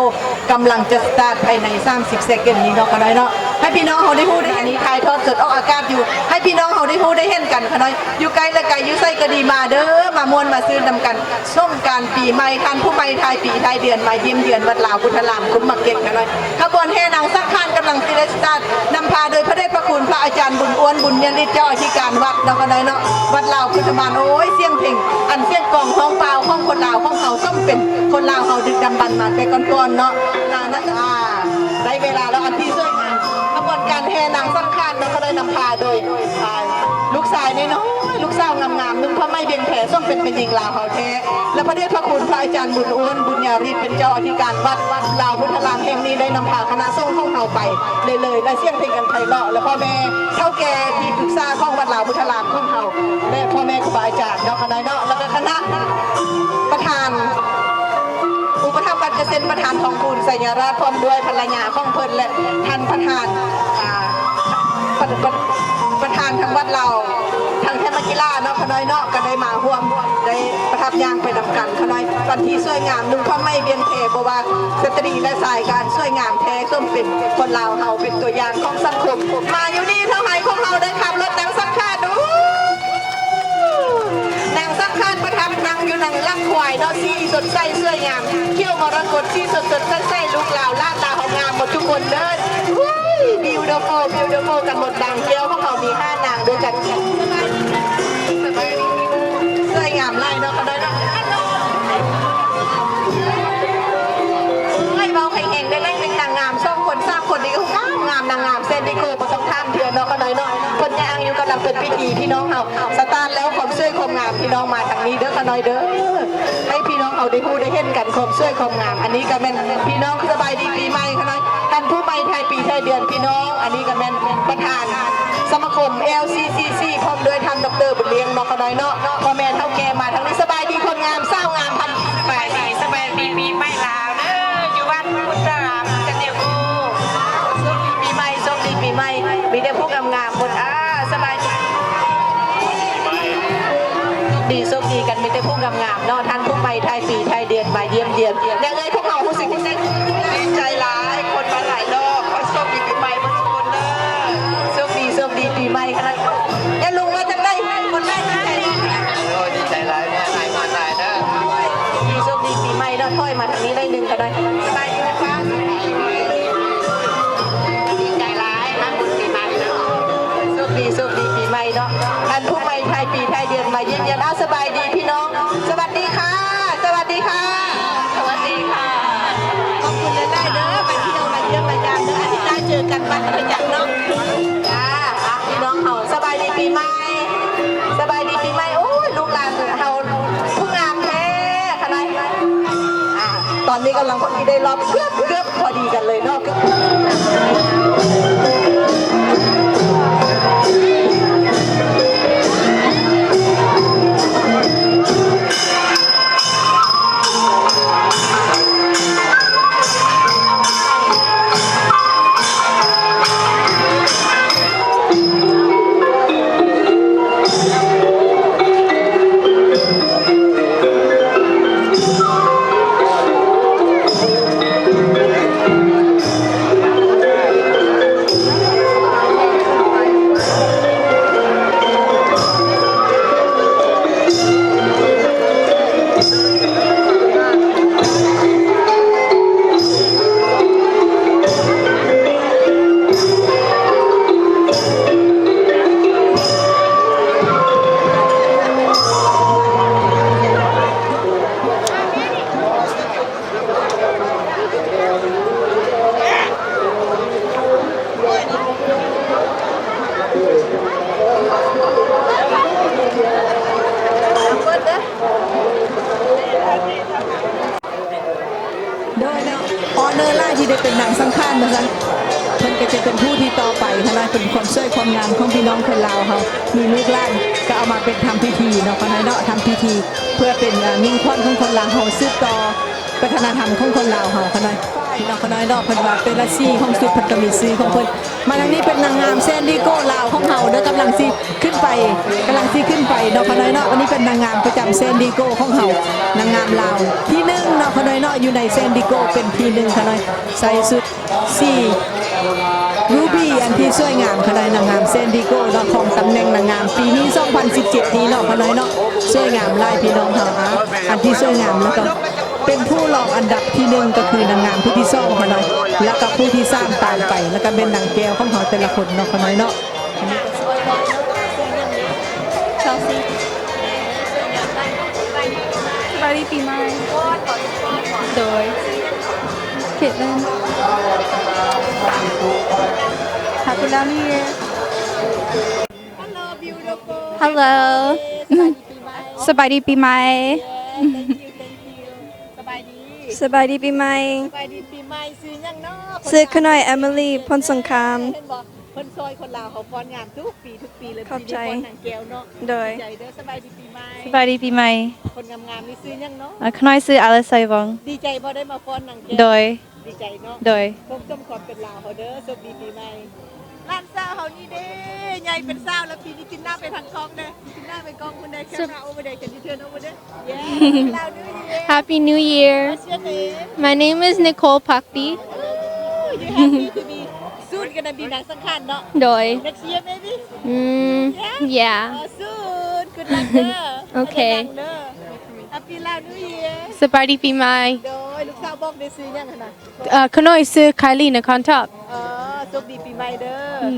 ກຳລັງຈະສະຕາດພາຍໃນສາມສິບເຊັກເກັນນີ້ເນາະ ຂະນ້ອຍເນາະ. ໃຫ້ພີ່ນ້ອງເຮົາໄດ້ຮູ້ໄດ້ເຫັນ ອັນນີ້ຖ່າຍທອດສົດອອກອາກາດຢູ່ ໃຫ້ພີ່ນ້ອງເຮົາໄດ້ຮູ້ໄດ້ເຫັນກັນ ຂະນ້ອຍ. ຢູ່ໃກ້ ແລະ ໄກ ຢູ່ໃສກໍດີ ມາເດີ ມາມ່ວນມາຊື່ນນຳກັນ. ສົງການປີໃໝ່ ທ່ານຜູ້ໃໝ່ທ້າຍປີທ້າຍເດືອນ ມາຢ້ຽມຢຽນວັດລາວພຸດທະລາມ ຄຸ້ມໝາກເກັກ ຂະນ້ອຍ. ຂະບວນແຫ່ນາງສັງຂານກຳລັງຊິໄດ້ສະຕາດ ນຳພາໂດຍພະເດດພະຄຸນພະອາຈານບຸນອ້ວນ ບຸນຍະລິດ ເຈົ້າອະທິການວັດເນາະ ຂະນ້ອຍເນາະ ວັດລາວພຸດທະມານ. ໂອ້ຍ ສຽງເພງ ອັນສຽງກອງຮ້ອງປ່າວຂອງຄົນລາວຂອງເຮົາ ສົມເປັນຄົນລາວເຮົາດຶກດຳບັນມາແຕ່ກ່ອນໆເນາະ. ອາ ນະ ອາ ໄດ້ເວລາແລ້ວ ອັນທີ່ສວຍງາມ ຂະບວນການແຫ່ນາງສັງຂານເນາະ ກໍໄດ້ນຳພາໂດຍ ອາ ລູກຊາຍນ້ອຍໆ ລູກສາວງາມໆ ນຸ່ງຜ້າໄໝວຽງແພ ສົມເປັນແມ່ຍິງລາວເຮົາແທ້ ແລະ ພະເດດພະຄຸນພະອາຈານບຸນອ້ວນ ບຸນຍາລິດ ເປັນເຈົ້າອະທິການວັດລາວພຸດທະລາມແຫ່ງນີ້ ໄດ້ນຳພາຄະນະສົງຂອງເຮົາໄປເລື້ອຍໆ ແລະ ສຽງເພງອັນໄພເລາະ ແລະ ພໍ່ແມ່ເຖົ້າແກ່ທີ່ປຶກສາຂອງວັດລາວພຸດທະລາມຂອງເຮົາ ແລະ ພໍ່ແມ່ຄູບາອາຈານເນາະ ຂະນ້ອຍເນາະ ແລ້ວກໍຄະນະປະທານ ອຸປະຖຳວັດ ກະເຊັນ ປະທານທອງຄູນ ໄຊຍະລາດ ພ້ອມດ້ວຍພັນລະຍາຂອງເພິ່ນ ແລະ ທ່ານປະທານ ອາ ປະ ປະ ປະທານທາງວັດລາວ ທາງແທ່ນນັກກິລາເນາະ ຂະນ້ອຍເນາະ ກໍໄດ້ມາຮ່ວມ ໄດ້ປະທັບຍ່າງໄປນຳກັນ ຂະນ້ອຍ. ວັນທີ່ສວຍງາມ ນຸ່ງຜ້າໄໝວຽງແພ ບໍ່ວ່າສະຕຣີ ແລະ ຊາຍ ການສວຍງາມແທ້ ສົມເປັນຄົນລາວເຮົາ ເປັນຕົວຢ່າງຂອງສັງຄົມ. ມາຢູ່ນີ້ ເທົ່າໃຫ້ພວກເຮົາໄດ້ຂັບລົດນາງສັງຂານ ໂອ້ ນາງສັງຂານປະທັບນັ່ງຢູ່ນາງຫຼັງຄວາຍເນາະ ສີສົດໃສສວຍງາມ ຂຽວມໍລະກົດ ສີສົດສົດໃສໆ ລູກລາວຫຼານລາວເຮົາງາມໝົດທຸກຄົນເດີ. ອຸ້ຍ beautiful beautiful ກັນໝົດບາງແກ້ວ ພວກເຮົາມີຫ້ານາງດ້ວຍກັນ ສວຍງາມຫຼາຍເນາະ ຂະນ້ອຍເນາະ. ໂອ້ຍ ເວົ້າໃຫ້ແຮງໄດ້ ໄດ້ເປັນນາງງາມສອງຄົນສາມຄົນນີ້ ງາມງາມ ນາງງາມແຊນດີໂກ ບໍ່ຕ້ອງຖາມເທື່ອເນາະ ຂະນ້ອຍເນາະ. ເພິ່ນຍ່າງຢູ່ກຳລັງເປັນພິທີ ພີ່ນ້ອງເຮົາ ສະຕາດແລ້ວຄວາມສວຍຄວາມງາມ ພີ່ນ້ອງມາທາງນີ້ເດີ ຂະນ້ອຍເດີ ໃຫ້ພີ່ນ້ອງເຮົາໄດ້ຮູ້ໄດ້ເຫັນກັນ ຄວາມສວຍຄວາມງາມ. ອັນນີ້ກໍແມ່ນພີ່ນ້ອງ ສະບາຍດີປີໃໝ່ ຂະນ້ອຍ ທ່ານຜູ້ໃໝ່ທ້າຍປີທ້າຍເດືອນ ພີ່ນ້ອງ. ອັນນີ້ກໍແມ່ນປະທານສະມາຄົມ ແອລຊີຊີຊີ ພ້ອມດ້ວຍທ່ານ ດອກເຕີ ບຸນລ້ຽງ ເນາະ ຂະນ້ອຍເນາະ. ພໍ່ແມ່ເຖົ້າແກ່ມາທາງນີ້ ສະບາຍດີຄົນງາມ ສາວງາມ ພັນ ສະບາຍດີ ສະບາຍດີປີໃໝ່ລາວເດີ ຢູ່ວັດພຸດທະລາມ ຈັນເດວໂກ ໂຊກດີປີໃໝ່ ໂຊກດີປີໃໝ່ ມີແຕ່ຜູ້ງາມໆໝົດ. ອາ ສະບາຍດີ ດີໂຊກດີກັນ ມີແຕ່ຜູ້ງາມໆເນາະ. ທ່ານຜູ້ໃໝ່ທ້າຍປີທ້າຍເດືອນມາຢ້ຽມຢຽມ ຢ່າເອີຍ ພວກເຮົາຮູ້ສຶກ ຮູ້ສຶກດີໃຈຫຼາຍ ຄົນມາຫຼາຍຮອບ ຂໍໂຊກດີປີໃໝ່ໝົດທຸກຄົນເດີ. ໂຊກດີ ໂຊກດີປີໃໝ່ຂະນ້ອຍ. ຍາລຸງມາຈາກໃດ? ຄົນໃດ? ໂອ້ ດີໃຈຫຼາຍ ມາຫຼາຍ ມາຫຼາຍເດີ. ໂຊກດີ ໂຊກດີປີໃໝ່ເນາະ. ຖອຍມາທາງນີ້ໜ້ອຍໜຶ່ງກໍໄດ້. ສະບາຍດີນະຄະ. ດີໃຈຫຼາຍ ຮັບບຸນປີໃໝ່ເນາະ. ໂຊກດີ ໂຊກດີປີໃໝ່ເນາະ. ທ່ານຜູ້ໃໝ່ທ້າຍປີທ້າຍເດືອນມາຢ້ຽມຢາມ. ອ້າວ ສະບາຍດີພີ່ນ້ອງ. ສະຫວັດດີຄ່ະ ສະຫວັດດີຄ່ະ ສະຫວັດດີຄ່ະ. ຂອບຄຸນຫຼາຍໆເດີ ມາທ່ຽວມາຢ້ຽມມາຢາມເດີ. ອາທິດໜ້າເຈີກັນວັດພະຈັນເນາະ. ຈ້າ ອ່ະ ພີ່ນ້ອງເຮົາ ສະບາຍດີປີໃໝ່ ສະບາຍດີປີໃໝ່ ກຳລັງພໍດີໄດ້ລອບ ເກືອບໆ ພໍດີກັນເລີຍເນາະ. ໂດຍເນາະ ອອເນີຫຼາຍທີ່ໄດ້ເປັນນາງສັງຂານວ່າຊັ້ນ ເພິ່ນກໍຈະເປັນຜູ້ທີ່ຕໍ່ໄປ ຄະນ້ອຍ ເປັນຄວາມສວຍຄວາມງາມຂອງພີ່ນ້ອງຄົນລາວເຮົາ ມີລູກຫຼານກໍເອົາມາເປັນທຳພິທີເນາະ ຄະນ້ອຍເນາະ ທຳພິທີເພື່ອເປັນ ອາ ຍິ່ງຂວັນຂອງຄົນລາວເຮົາ ສືບຕໍ່ວັດທະນະທຳຂອງຄົນລາວເຮົາ ຄະນ້ອຍ ພີ່ນ້ອງຄະນ້ອຍເນາະ ເພິ່ນວ່າແຕ່ລະສີຂອງຊຸດເພິ່ນກໍມີຊື່ຂອງເພິ່ນ. ມາທາງນີ້ເປັນນາງງາມແຊນດີໂກລາວຂອງເຮົາເດີ ກຳລັງຊິຂຶ້ນໄປ ກຳລັງຊິຂຶ້ນໄປເນາະ ຄະນ້ອຍເນາະ. ອັນນີ້ເປັນນາງງາມປະຈຳແຊນດີໂກຂອງເຮົາ ນາງງາມລາວທີໜຶ່ງເນາະ ຄະນ້ອຍເນາະ ຢູ່ໃນແຊນດີໂກເປັນທີໜຶ່ງ ຄະນ້ອຍ ໃສ່ຊຸດສີຣູບີອັນທີ່ສວຍງາມ ຄະນ້ອຍ ນາງງາມແຊນດີໂກເນາະ ຄອງຕຳແໜ່ງນາງງາມປີນີ້ ສອງພັນສິບເຈັດນີ້ເນາະ ຄະນ້ອຍເນາະ ສວຍງາມຫຼາຍ ພີ່ນ້ອງເຮົາ ອາ ອັນທີ່ສວຍງາມ ແລ້ວກໍ ເປັນຜູ້ລອງອັນດັບທີໜຶ່ງ ກໍຄືນາງງາມຜູ້ທີສອງຂະນ້ອຍ ແລ້ວກໍຜູ້ທີສາມຕາມໄປ ແລ້ວກໍແມ່ນນາງແກ້ວຂອງເຮົາແຕ່ລະຄົນເນາະ ຂະນ້ອຍເນາະ. ສະບາຍດີປີໃໝ່ ໂດຍ ເຄດເລີນ Happy New Year. Hello beautiful. Hello. ສະບາຍດີປີໃໝ່ ສະບາຍດີ ສະບາຍດີປີໃໝ່ ສະບາຍດີປີໃໝ່ ຊື່ຫຍັງເນາະ? ຊື່ຂະນ້ອຍ ເອມິລີ ພົນສົງຄາມ ເຫັນບໍ່ ເພິ່ນຊ່ອຍຄົນລາວເຮົາຟ້ອນງາມທຸກປີ ທຸກປີເລີຍ ຂອບໃຈ ປີນີ້ຟ້ອນນາງແກ້ວເນາະ ໂດຍ ດີໃຈເດີ ສະບາຍດີປີໃໝ່ ສະບາຍດີປີໃໝ່ ຄົນງາມໆນີ້ຊື່ຫຍັງເນາະ? ອາ ຂະນ້ອຍຊື່ ອາລາໄຊວອງ ດີໃຈບໍ່ໄດ້ມາຟ້ອນນາງແກ້ວ? ໂດຍ ດີໃຈເນາະ ໂດຍ ຊົມຄວາມເປັນລາວເຮົາເດີ ໂຊກດີປີໃໝ່ ຫຼານສາວເຮົານີ້ເດ້ ໃຫຍ່ເປັນສາວແລ້ວ ປີນີ້ກິນນ້ຳໄປທາງກ້ອງເດີ ກິນນ້ຳໄປກ້ອງພຸ້ນເດີ camera over there, can you turn over there? Yeah. Happy New Year. Happy New Year. What's your name? My name is Nicole Pakpi. Ooh, you happy to be soon gonna be ນາງສັງຂານເນາະ ໂດຍ next year maybe? Mm, yeah. Yeah. Oh, soon. Good luck ເດີ ໂອເຄ ໃຫ້ໄດ້ນາງເດີ Happy Lao New Year. ສະບາຍດີປີໃໝ່ ໂດຍ ລູກສາວບອກໄດ້ຊື່ຫຍັງຫັ້ນນະ? ເອີ ຂະນ້ອຍຊື່ ຄາລີ ນະຄອນທອບ ເອີ ໂຊກດີປີໃໝ່ເດີ ອືມ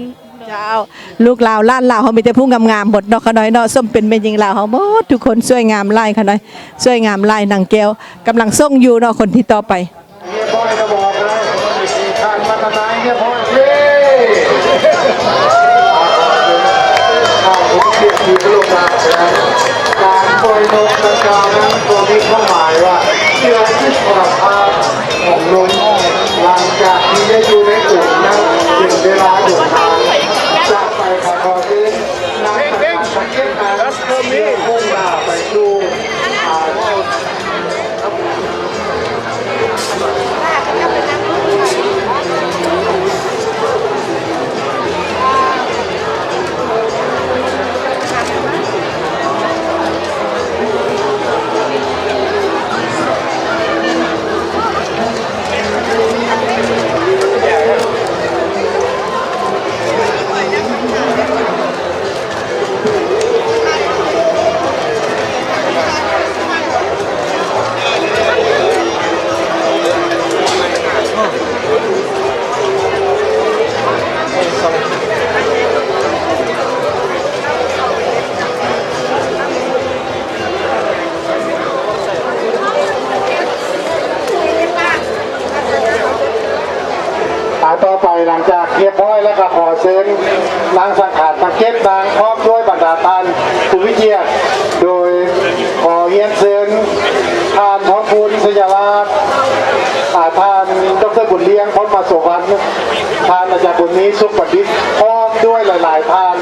ເຈົ້າ ລູກລາວຫຼານລາວເຮົາມີແຕ່ຜູ້ງາມໆໝົດເນາະ ຂະນ້ອຍເນາະ ສົມເປັນແມ່ຍິງລາວເຮົາໝົດທຸກຄົນ ສວຍງາມຫຼາຍ ຂະນ້ອຍ ສວຍງາມຫຼາຍ ນາງແກ້ວກຳລັງສົ່ງຢູ່ເນາະ ຄົນທີ່ຕໍ່ໄປ ຮຽບຮ້ອຍກໍບອກນະ ທ່ານມາທະນາຍຮຽບຮ້ອຍເດ້ ທ່ານຜູ້ມີກຽດທີ່ເຄົາລົບນະ ການປ່ອຍນົກດັ່ງກ່າວນັ້ນກໍມີຄວາມໝາຍວ່າ ເພື່ອຄິດປອດພາບຂອງນົກ ຫຼັງຈາກທີ່ໄດ້ຢູ່ໃນໂອງນັ້ນເປັນເວລາດົນນານ ຈາກໄປຂະຂໍເຊີນນາງສັງຂານສັກເຈັດນາງ ເພື່ອມຸ່ງໜ້າໄປສູ່ ອ່າ ຕໍ່ໄປຫຼັງຈາກຮຽບຮ້ອຍແລ້ວ ກໍຂໍເຊີນນາງສັງຂານທັງເຈັດນາງ ພ້ອມດ້ວຍບັນດາທ່ານຜູ້ມີກຽດ ໂດຍຂໍຮຽນເຊີນທ່ານທອງຄູນ ໄຊຍະລາດ ບຸນລ້ຽງ ພົມມະສຸວັນ ທ່ານອາຈານບຸນມີ ສຸກປະດິດ ພ້ອມດ້ວຍຫຼາຍໆທ່ານ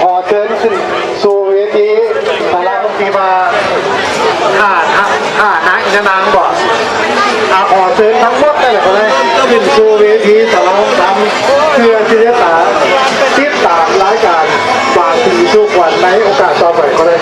ຂໍເຊີນຂຶ້ນສູ່ເວທີສາລາຄົງທີ່ວ່າ ຖ້າ ຖ້າ ຖ້ານາງ ຍານາງບໍ ອ່າ ຂໍເຊີນທັງໝົດນັ້ນແຫຼະ ກໍໄດ້ຂຶ້ນສູ່ເວທີສາລາຫົງຄຳ ເພື່ອທີ່ຈະຕາມ ຕິດຕາມລາຍການບາງສີສູ່ຂວັນໃນໂອກາດຕໍ່ໄປກໍໄດ້.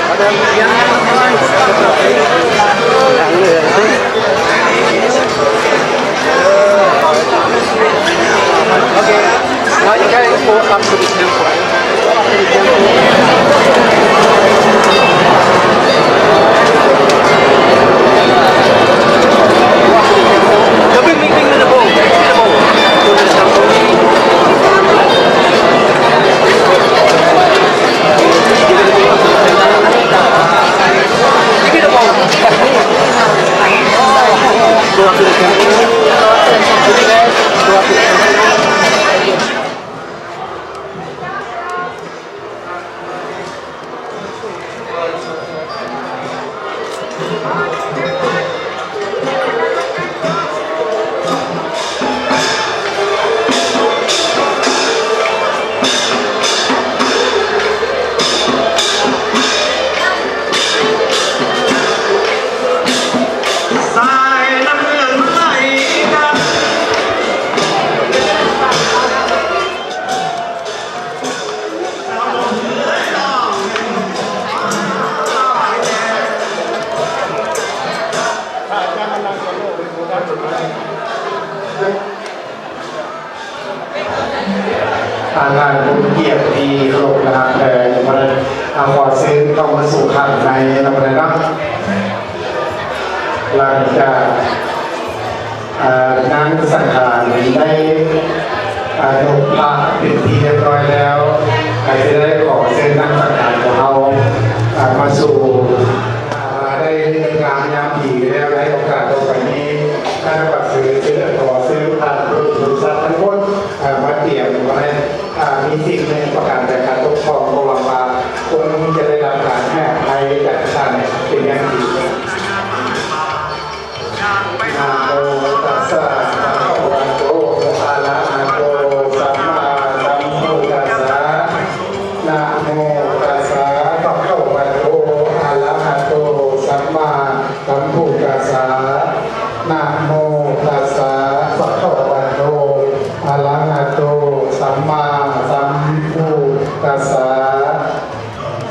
ທ່ານຜູ້ມີກຽດທີ່ເຄົາລົບ ແລະ ຮັກແພງ ບໍ່ໄດ້ ອ່າ ຂໍເຊີນເຂົ້າມາສູ່ຂ້າງໃນນຳເນາະ. ຫຼັງຈາກ ອ່າ ນາງສັງຂານໄດ້ ອ່າ ຍົກພະເປັນທີ່ຮຽບຮ້ອຍແລ້ວ ກໍຈະໄດ້ຂໍເຊີນນາງສັງຂານຂອງເຮົາ ອ່າ ມາສູ່ ອ່າ ໄດ້ເລີກງາມຍາມດີແລ້ວ ໃນໂອກາດຕໍ່ໄປນີ້ ຂ້າພະເຈົ້າກໍຂໍເຊີນ ຂໍເຊີນທ່ານຜູ້ມີສັດທັງໝົດ ອ່າ ມາຕຽມໄວ້ ອ່າ ມີສິ່ງໜຶ່ງປະການຈາກການປົກຄອງ ກໍຫວັງວ່າຄົງຈະໄດ້ຮັບການໃຫ້ອະໄພຈາກທ່ານເປັນຢ່າງດີ. ນະໂມຕັດສະ ພະຄະວະໂຕ ອະລະຫະໂຕ ສຳມາສຳພຸດທັດສະ. ນະໂມຕັດສະ ພະຄະວະໂຕ ອະລະຫະໂຕ ສຳມາສຳພຸດທັດສະ. ນະໂມຕັດສະ ພະຄະວະໂຕ ອະລະຫະໂຕ ສຳມາສຳພຸດທັດສະ.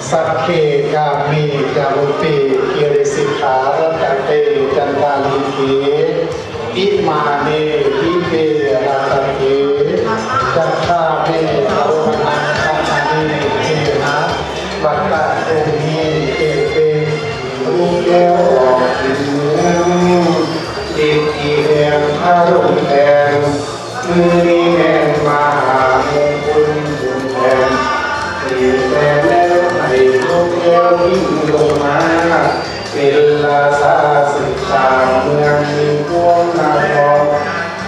ສັກເຂ ກາເມ ຈາລຸເປ ກິລິສິກຂາ ລັດຖະເຕ ຈັນຕາລີເຂ ອິມາເນ ດີເປ ລັດຖະເຂ ຈັກຂາເມ ໂຕມະນັງຄະມະເນ ເຂຫະ ວັດຕະພູມິ ເອເປ ລູກແກ້ວອອກເມືອງ ເດດດີແດງ ພາລົມແດງ ມື້ນີ້ແມ່ນມະຫາມຸງຄຸນບຸນແດງ ເປັນແຕ່ແລ້ວໃຫ້ລູກແກ້ວຍິງລົງມາ ເປັນລາຊາສືບສານເມືອງມີພວງນະຄອນ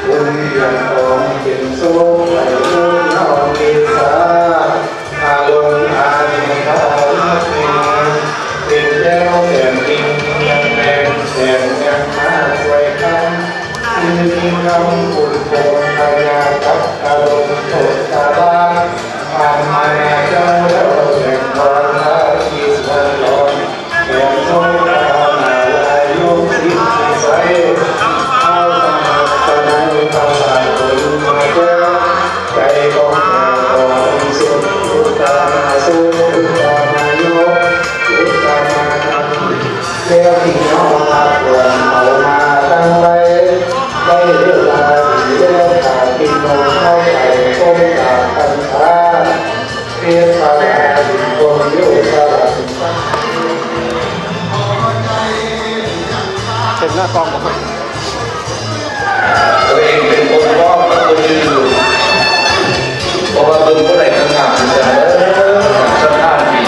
ບຸນເດືອນທອງເປັນໂຊກໃຫ້ລູກເຮົາເດຊາ ອາລົມອານຸພາວະເກ ເປັນແກ້ວແກ່ນດິນເມືອງແດງ ແສນເມືອງມາຊ່ວຍຄຳ ຄືມີຄຳຄຸນຄົງພະຍາກັບອາລົມໂຕຕະລາດ ອາມານາເຈົ້າແລ້ວແຕ່ງຄວາມພາຄີສວນຫຼອນ ແຕ່ງໂຊການາລາຍຸກສິດວິໄສ ທ້າວສະຫັດສະໄນພະສາດຜົນມາແກ້ວ ໃຈຂອງຂ້າຂອງສຸດ ອຸດຕາມາສຸດ ອຸດຕາມາຍຸກ ອຸດຕາມານຳ ແລ້ວທີ່ນ້ອງຮັກຫຼວງເອົາມາຕັ້ງໄວ້ ໄດ້ເວລາດີແລ້ວ ຖ້າພີ່ນ້ອງເຮົາໄປພົບກັນ ເປັນໜ້າກ້ອງບໍ່? ຕົວເອງເປັນຄົນຮ້ອງ ຄົນອື່ນຢູ່ ເພາະວ່າເບິ່ງຜູ້ໃດກໍງາມຄືກັນເດີ ສະຖານທີ່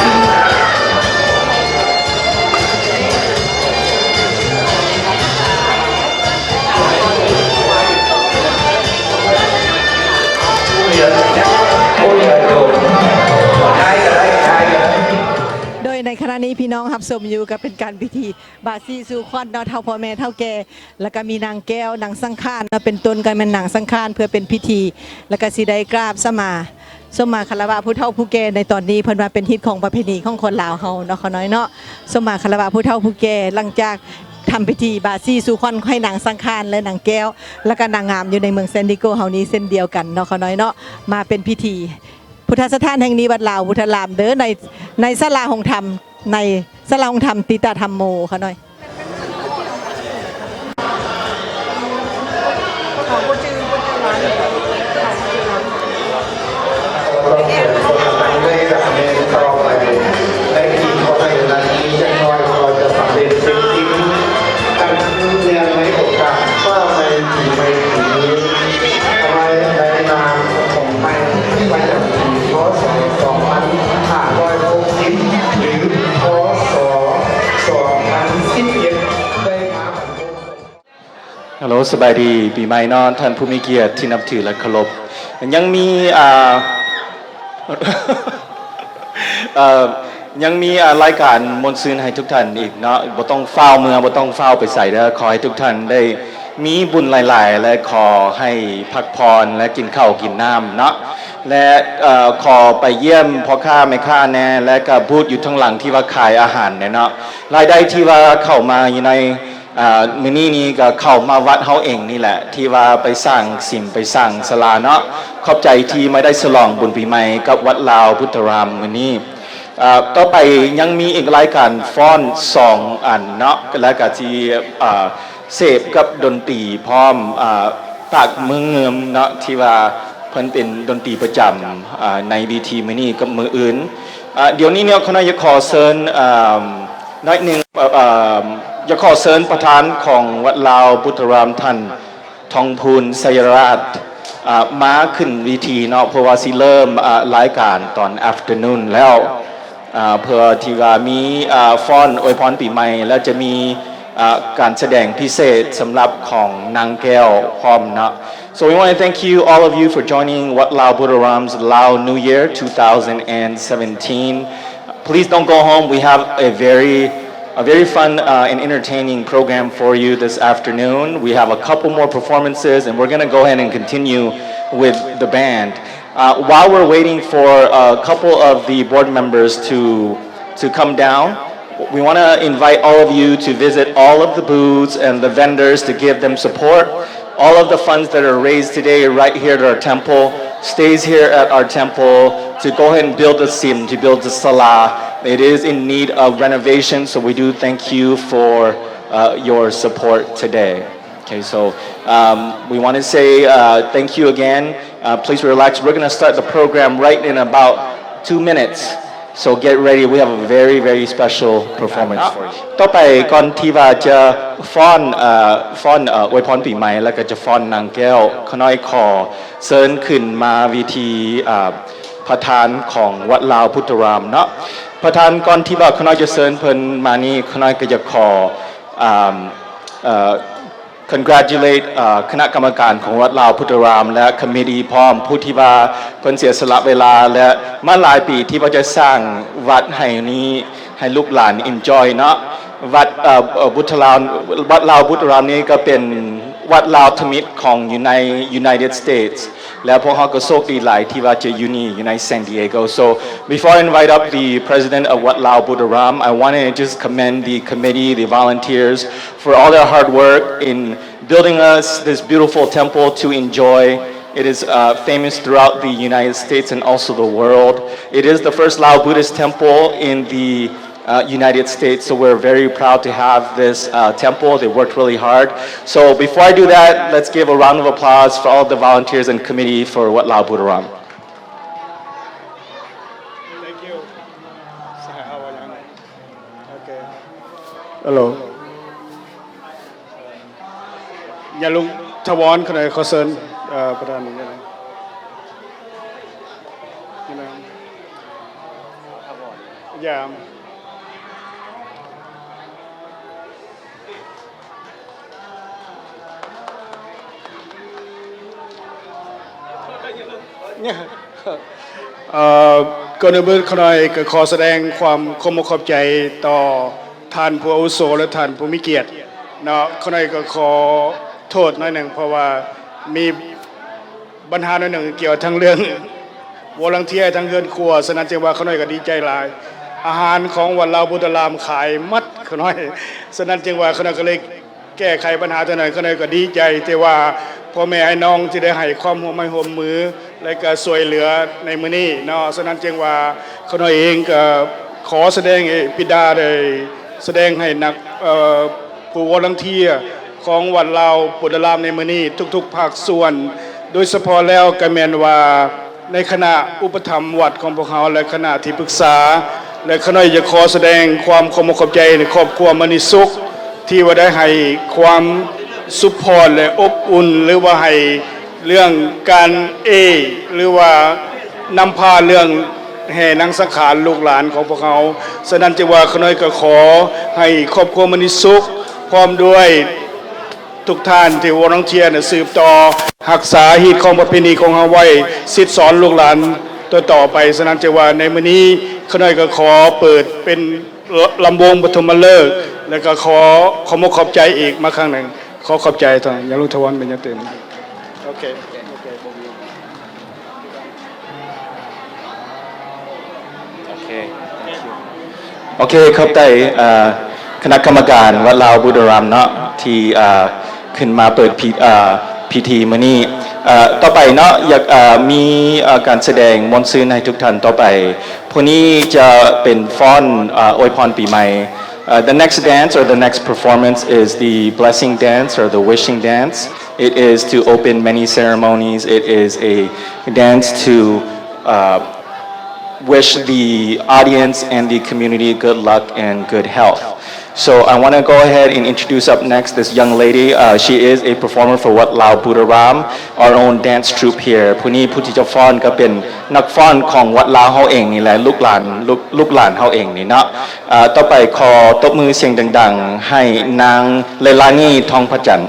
ໂດຍໃນຂະນະ ອັນນີ້ພີ່ນ້ອງຮັບຊົມຢູ່ກໍເປັນການພິທີບາສີສູ່ຂວັນເນາະ ເຖົ້າພໍ່ແມ່ເຖົ້າແກ່ ແລ້ວກໍມີນາງແກ້ວ ນາງສັງຂານເນາະ ເປັນຕົ້ນກໍແມ່ນນາງສັງຂານ ເພື່ອເປັນພິທີ ແລ້ວກໍຊິໄດ້ກາບສະມາ ສົມມາຄາລະວະຜູ້ເຖົ້າຜູ້ແກ່ໃນຕອນນີ້ ເພິ່ນວ່າເປັນຮີດຄອງປະເພນີຂອງຄົນລາວເຮົາເນາະ ຂ້ານ້ອຍເນາະ ສົມມາຄາລະວະຜູ້ເຖົ້າຜູ້ແກ່ ຫຼັງຈາກທຳພິທີບາສີສູ່ຂວັນໃຫ້ນາງສັງຂານ ແລະ ນາງແກ້ວ ແລ້ວກໍນາງງາມຢູ່ໃນເມືອງແຊນດີໂກເຮົານີ້ເຊັ່ນດຽວກັນເນາະ ຂ້ານ້ອຍເນາະ ມາເປັນພິທີ ພຸດທະສະຖານແຫ່ງນີ້ ວັດລາວບຸດທະລາມເດີ ໃນ ໃນສາລາໂຮງທຳ ໃນສາລາໂຮງທຳຕິຕາທຳໂມ ຂ້ານ້ອຍ. ໃນອີກບໍ່ດົນນີ້ຈັກໜ້ອຍກໍຈະສຳເລັດເສັດສິ້ນ ກັນເນື່ອງໃນໂອກາດຟ້າໃໝ່ປີໃໝ່ປີນີ້ ພາຍໃນນາມຂອງໃໝ່ປະຈຳປີ ພ.ສ. ສອງພັນຫ້າຮ້ອຍຫົກສິບ ຫຼື ພ.ສ. ສອງພັນສິບເອັດ ໄດ້ມາບັນເທີງ ຮັລໂຫຼ ສະບາຍດີປີໃໝ່ເນາະ ທ່ານຜູ້ມີກຽດທີ່ນັບຖື ແລະ ເຄົາລົບ. ຍັງມີ ອ່າ ເອີ ຍັງມີ ອ່າ ລາຍການມ່ວນຊື່ນໃຫ້ທຸກທ່ານອີກເນາະ ບໍ່ຕ້ອງຟ້າວເມືອ ບໍ່ຕ້ອງຟ້າວໄປໃສເດີ. ຂໍໃຫ້ທຸກທ່ານໄດ້ມີບຸນຫຼາຍໆ ແລະ ຂໍໃຫ້ພັກຜ່ອນ ແລະ ກິນເຂົ້າກິນນ້ຳເນາະ ແລະ ເອີ ຂໍໄປຢ້ຽມພໍ່ຄ້າແມ່ຄ້າແດ່ ແລະ ກະບູດຢູ່ທາງຫຼັງທີ່ວ່າຂາຍອາຫານແດ່ເນາະ. ລາຍໄດ້ທີ່ວ່າເຂົ້າມາຢູ່ໃນ ອ່າ ມື້ນີ້ນີ້ກໍເຂົ້າມາວັດເຮົາເອງນີ້ແຫຼະ ທີ່ວ່າໄປສ້າງສິມ ໄປສ້າງສາລາເນາະ. ຂອບໃຈທີ່ມາໄດ້ສະຫຼອງບຸນປີໃໝ່ກັບວັດລາວບຸດທະລາມມື້ນີ້. ອ່າ ຕໍ່ໄປຍັງມີອີກລາຍການຟ້ອນສອງອັນເນາະ ແລ້ວກໍຊິ ອ່າ ເສບກັບດົນຕີພ້ອມ ອ່າ ປາກເມືອງເງິມເນາະ ທີ່ວ່າເພິ່ນເປັນດົນຕີປະຈຳ ອ່າ ໃນເວທີມື້ນີ້ກັບມື້ອື່ນ. ອ່າ ດຽວນີ້ເນາະ ຂ້ານ້ອຍຢາກຂໍເຊີນ ອ່າ ໜ້ອຍໜຶ່ງ ເອີ ເອີ ຢາກຂໍເຊີນປະທານຂອງວັດລາວບຸດທະລາມ ທ່ານ ທອງພູນ ໄຊຍະລາດ ອ່າ ມາຂຶ້ນເວທີເນາະ ເພາະວ່າຊິເລີ່ມ ອ່າ ລາຍການຕອນ afternoon ແລ້ວ ອ່າ ເພື່ອທີ່ວ່າມີ ອ່າ ຟ້ອນອວຍພອນປີໃໝ່ ແລ້ວຈະມີ ອ່າ ການສະແດງພິເສດສຳລັບຂອງນາງແກ້ວພ້ອມເນາະ. So we wanna thank you, all of you, for joining Wat Lao Buddharam's Lao New Year two thousand seventeen. Please don't go home. We have a very, a very fun, uh, and entertaining program for you this afternoon. We have a couple more performances, and we're gonna go ahead and continue with the band. Uh, while we're waiting for a couple of the board members to, to come down, we wanna invite all of you to visit all of the booths and the vendors to give them support. All of the funds that are raised today right here at our temple stays here at our temple to go ahead and build the sim, to build the sala. It is in need of renovation, so we do thank you for, uh, your support today. Okay, so, um, we wanna say, uh, thank you again. Uh, please relax. We're gonna start the program right in about two minutes. So get ready. We have a very, very special performance for you. ຕໍ່ໄປກ່ອນທີ່ວ່າຈະຟ້ອນ ເອີ ຟ້ອນ ເອີ ອວຍພອນປີໃໝ່ ແລ້ວກໍຈະຟ້ອນນາງແກ້ວ ຂ້ານ້ອຍຂໍເຊີນຂຶ້ນມາເວທີ ເອີ ປະທານຂອງວັດລາວບຸດທະລາມເນາະ. ປະທານ ກ່ອນທີ່ວ່າຂ້ານ້ອຍຈະເຊີນເພິ່ນມານີ້ ຂ້ານ້ອຍກໍຢາກຂໍ ອ່າ ເອີ congratulate ເອີ ຄະນະກຳມະການຂອງວັດລາວພຸດທະລາມ ແລະ committee ພ້ອມ ຜູ້ທີ່ວ່າເພິ່ນເສຍສະຫຼະເວລາ ແລະ ມາຫຼາຍປີທີ່ວ່າຈະສ້າງວັດໃຫ້ນີ້ ໃຫ້ລູກຫຼານ enjoy ເນາະ. ວັດ ເອີ ເອີ ບຸດທະລາມ ວັດລາວບຸດທະລາມນີ້ກໍເປັນວັດລາວທຳອິດຂອງຢູ່ໃນ United States ແລະ ພວກເຮົາກໍໂຊກດີຫຼາຍທີ່ວ່າຈະຢູ່ນີ້ ຢູ່ໃນ San Diego. So before I invite up the president of Wat Lao Buddharam, I wanna just commend the committee, the volunteers, for all their hard work in building us this beautiful temple to enjoy. It is, uh, famous throughout the United States and also the world. It is the first Lao Buddhist temple in the, uh, United States, so we're very proud to have this, uh, temple. They worked really hard. So before I do that, let's give a round of applause for all of the volunteers and committee for Wat Lao Buddharam. Thank you. ໂອເຄ ຮັລໂຫຼ ຍາລຸງຖາວອນ ຂະໜ້ອຍຂໍເຊີນ ເອີ ປະທານນີ້ ຢາມ ເອີ ກ່ອນອື່ນຂະນ້ອຍກໍຂໍສະແດງຄວາມຂອບອົກຂອບໃຈຕໍ່ທ່ານຜູ້ອາວຸໂສ ແລະ ທ່ານຜູ້ມີກຽດເນາະ. ຂະນ້ອຍກໍຂໍໂທດໜ້ອຍໜຶ່ງ ເພາະວ່າມີບັນຫາໜ້ອຍໜຶ່ງກ່ຽວທັງເລື່ອງ volunteer ທັງເຮືອນຄົວ. ສະນັ້ນຈຶ່ງວ່າຂະນ້ອຍກໍດີໃຈຫຼາຍ. ອາຫານຂອງວັດລາວບຸດຕະລາມຂາຍໝົດຂະນ້ອຍ. ສະນັ້ນຈຶ່ງວ່າຂະນ້ອຍກໍເລີຍ ແກ້ໄຂບັນຫາຕົວນັ້ນ ຂະນ້ອຍກໍດີໃຈ ທີ່ວ່າພໍ່ແມ່ອ້າຍນ້ອງທີ່ໄດ້ໃຫ້ຄວາມຮ່ວມໄມ້ຮ່ວມມື ແລະ ກໍຊ່ວຍເຫຼືອໃນມື້ນີ້ເນາະ. ສະນັ້ນຈຶ່ງວ່າຂະນ້ອຍເອງກໍຂໍສະແດງ ເອ ປິດາໄດ້ສະແດງໃຫ້ນັກ ເອີ ຜູ້ volunteer ຂອງວັດລາວບຸດຕະລາມໃນມື້ນີ້ທຸກໆພາກສ່ວນ, ໂດຍສະເພາະແລ້ວກໍແມ່ນວ່າ ໃນຄະນະອຸປະຖຳວັດຂອງພວກເຮົາ ແລະ ຄະນະທີ່ປຶກສາ ແລະ ຂ້ານ້ອຍຢາກຂໍສະແດງຄວາມຂອບອົກຂອບໃຈໃນຄອບຄົວມະນີສຸກ ທີ່ວ່າໄດ້ໃຫ້ຄວາມ support ແລະ ອົບອຸ່ນ ຫຼືວ່າໃຫ້ເລື່ອງການ aid ຫຼືວ່ານຳພາເລື່ອງແຫ່ນາງສັງຂານລູກຫຼານຂອງພວກເຮົາ. ສະນັ້ນຈຶ່ງວ່າຂ້ານ້ອຍກໍຂໍໃຫ້ຄອບຄົວມະນີສຸກ ພ້ອມດ້ວຍ ທຸກທ່ານທີ່ volunteer ນະ ສືບຕໍ່ຮັກສາຮີດຄອງປະເພນີຂອງເຮົາໄວ້ ສິດສອນລູກຫຼານຕໍ່ໆໄປ. ສະນັ້ນຈຶ່ງວ່າໃນມື້ນີ້ ຂ້ານ້ອຍກໍຂໍເປີດເປັນລຳວົງປະຖົມມະເລີກ ແລະກໍຂໍຂອບອົກຂອບໃຈອີກມາຄັ້ງໜຶ່ງ. ຂໍຂອບໃຈທ່ານ ຍາລຸງຖາວອນ ເບັນຍາເຕັນ. ໂອເຄ. ໂອເຄ thank you. ໂອເຄ ຂອບໃຈ ເອີ ຄະນະກຳມະການວັດລາວບຸດຕະລາມເນາະ ທີ່ ເອີ ຂຶ້ນມາເປີດພິ ເອີ ພິທີມື້ນີ້. ເອີ ຕໍ່ໄປເນາະ ຢາກ ເອີ ມີ ເອີ ການສະແດງມ່ວນຊື່ນໃຫ້ທຸກທ່ານຕໍ່ໄປ. ຜູ້ນີ້ຈະເປັນຟ້ອນ ເອີ ອວຍພອນປີໃໝ່. Uh, the next dance or the next performance is the blessing dance or the wishing dance. It is to open many ceremonies. It is a dance to, uh, wish the audience and the community good luck and good health. So I want to go ahead and introduce up next this young lady. Uh, she is a performer for Wat Lao Buddharam, our own dance troupe here. ຜູ້ນີ້ຜູ້ທີ່ຈະຟ້ອນກໍເປັນນັກຟ້ອນຂອງວັດລາວເຮົາເອງນີ້ແຫຼະ ລູກຫຼານ ລູກ ລູກຫຼານເຮົາເອງນີ້ເນາະ. ເອີ ຕໍ່ໄປຂໍຕົບມືສຽງດັງໆ ໃຫ້ນາງ ເລລານີ ທອງພະຈັນ.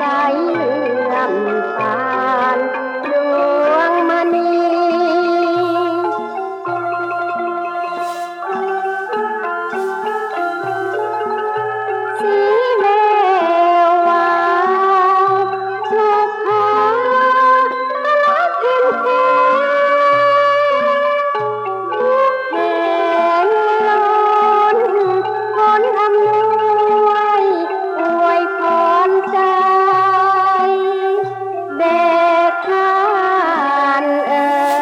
ໃສເຫຼື້ອມປານດວງມະນີ ສີແວວວາວ ສຸພາ ມະລາເພັນແພງ ແຂງລົ້ນ ຜົນອຳນວຍ ອວຍພອນໃຈ ແບກທານເອີຍ.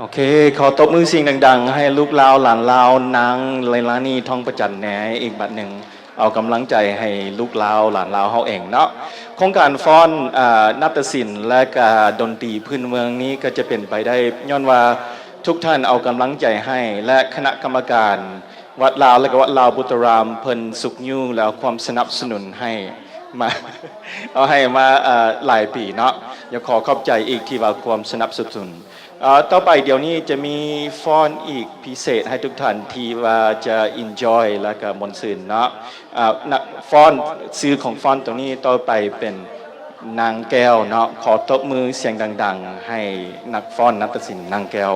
ໂອເຄ ຂໍຕົບມືສຽງດັງໆ ໃຫ້ລູກລາວຫຼານລາວ ນາງ ໄລລານີ ທອງປະຈັນ ແດ່ອີກບາດໜຶ່ງ. ເອົາກຳລັງໃຈໃຫ້ລູກລາວຫຼານລາວເຮົາເອງເນາະ. ໂຄງການຟ້ອນ ເອີ ນາດຕະສິນ ແລະກະດົນຕີພື້ນເມືອງນີ້ ກໍຈະເປັນໄປໄດ້ຍ້ອນວ່າທຸກທ່ານເອົາກຳລັງໃຈໃຫ້ ແລະຄະນະກຳມະການ ວັດລາວ ແລະກະວັດລາວບຸດຕະຣາມ ເພິ່ນຊຸກຍູ້ ແລະຄວາມສະໜັບສະໜູນໃຫ້ມາ ເອົາໃຫ້ມາ ເອີ ຫຼາຍປີເນາະ. ຢາກຂໍຂອບໃຈອີກທີ່ວ່າຄວາມສະໜັບສະໜູນ. ເອີ ຕໍ່ໄປດຽວນີ້ຈະມີຟ້ອນອີກພິເສດໃຫ້ທຸກທ່ານທີ່ວ່າຈະ enjoy ແລະກະມ່ວນຊື່ນເນາະ. ເອີ ນະ ຟ້ອນ ຊື່ຂອງຟ້ອນໂຕນີ້ຕໍ່ໄປເປັນນາງແກ້ວເນາະ. ຂໍຕົບມືສຽງດັງໆ ໃຫ້ນັກຟ້ອນນາດຕະສິນນາງແກ້ວ.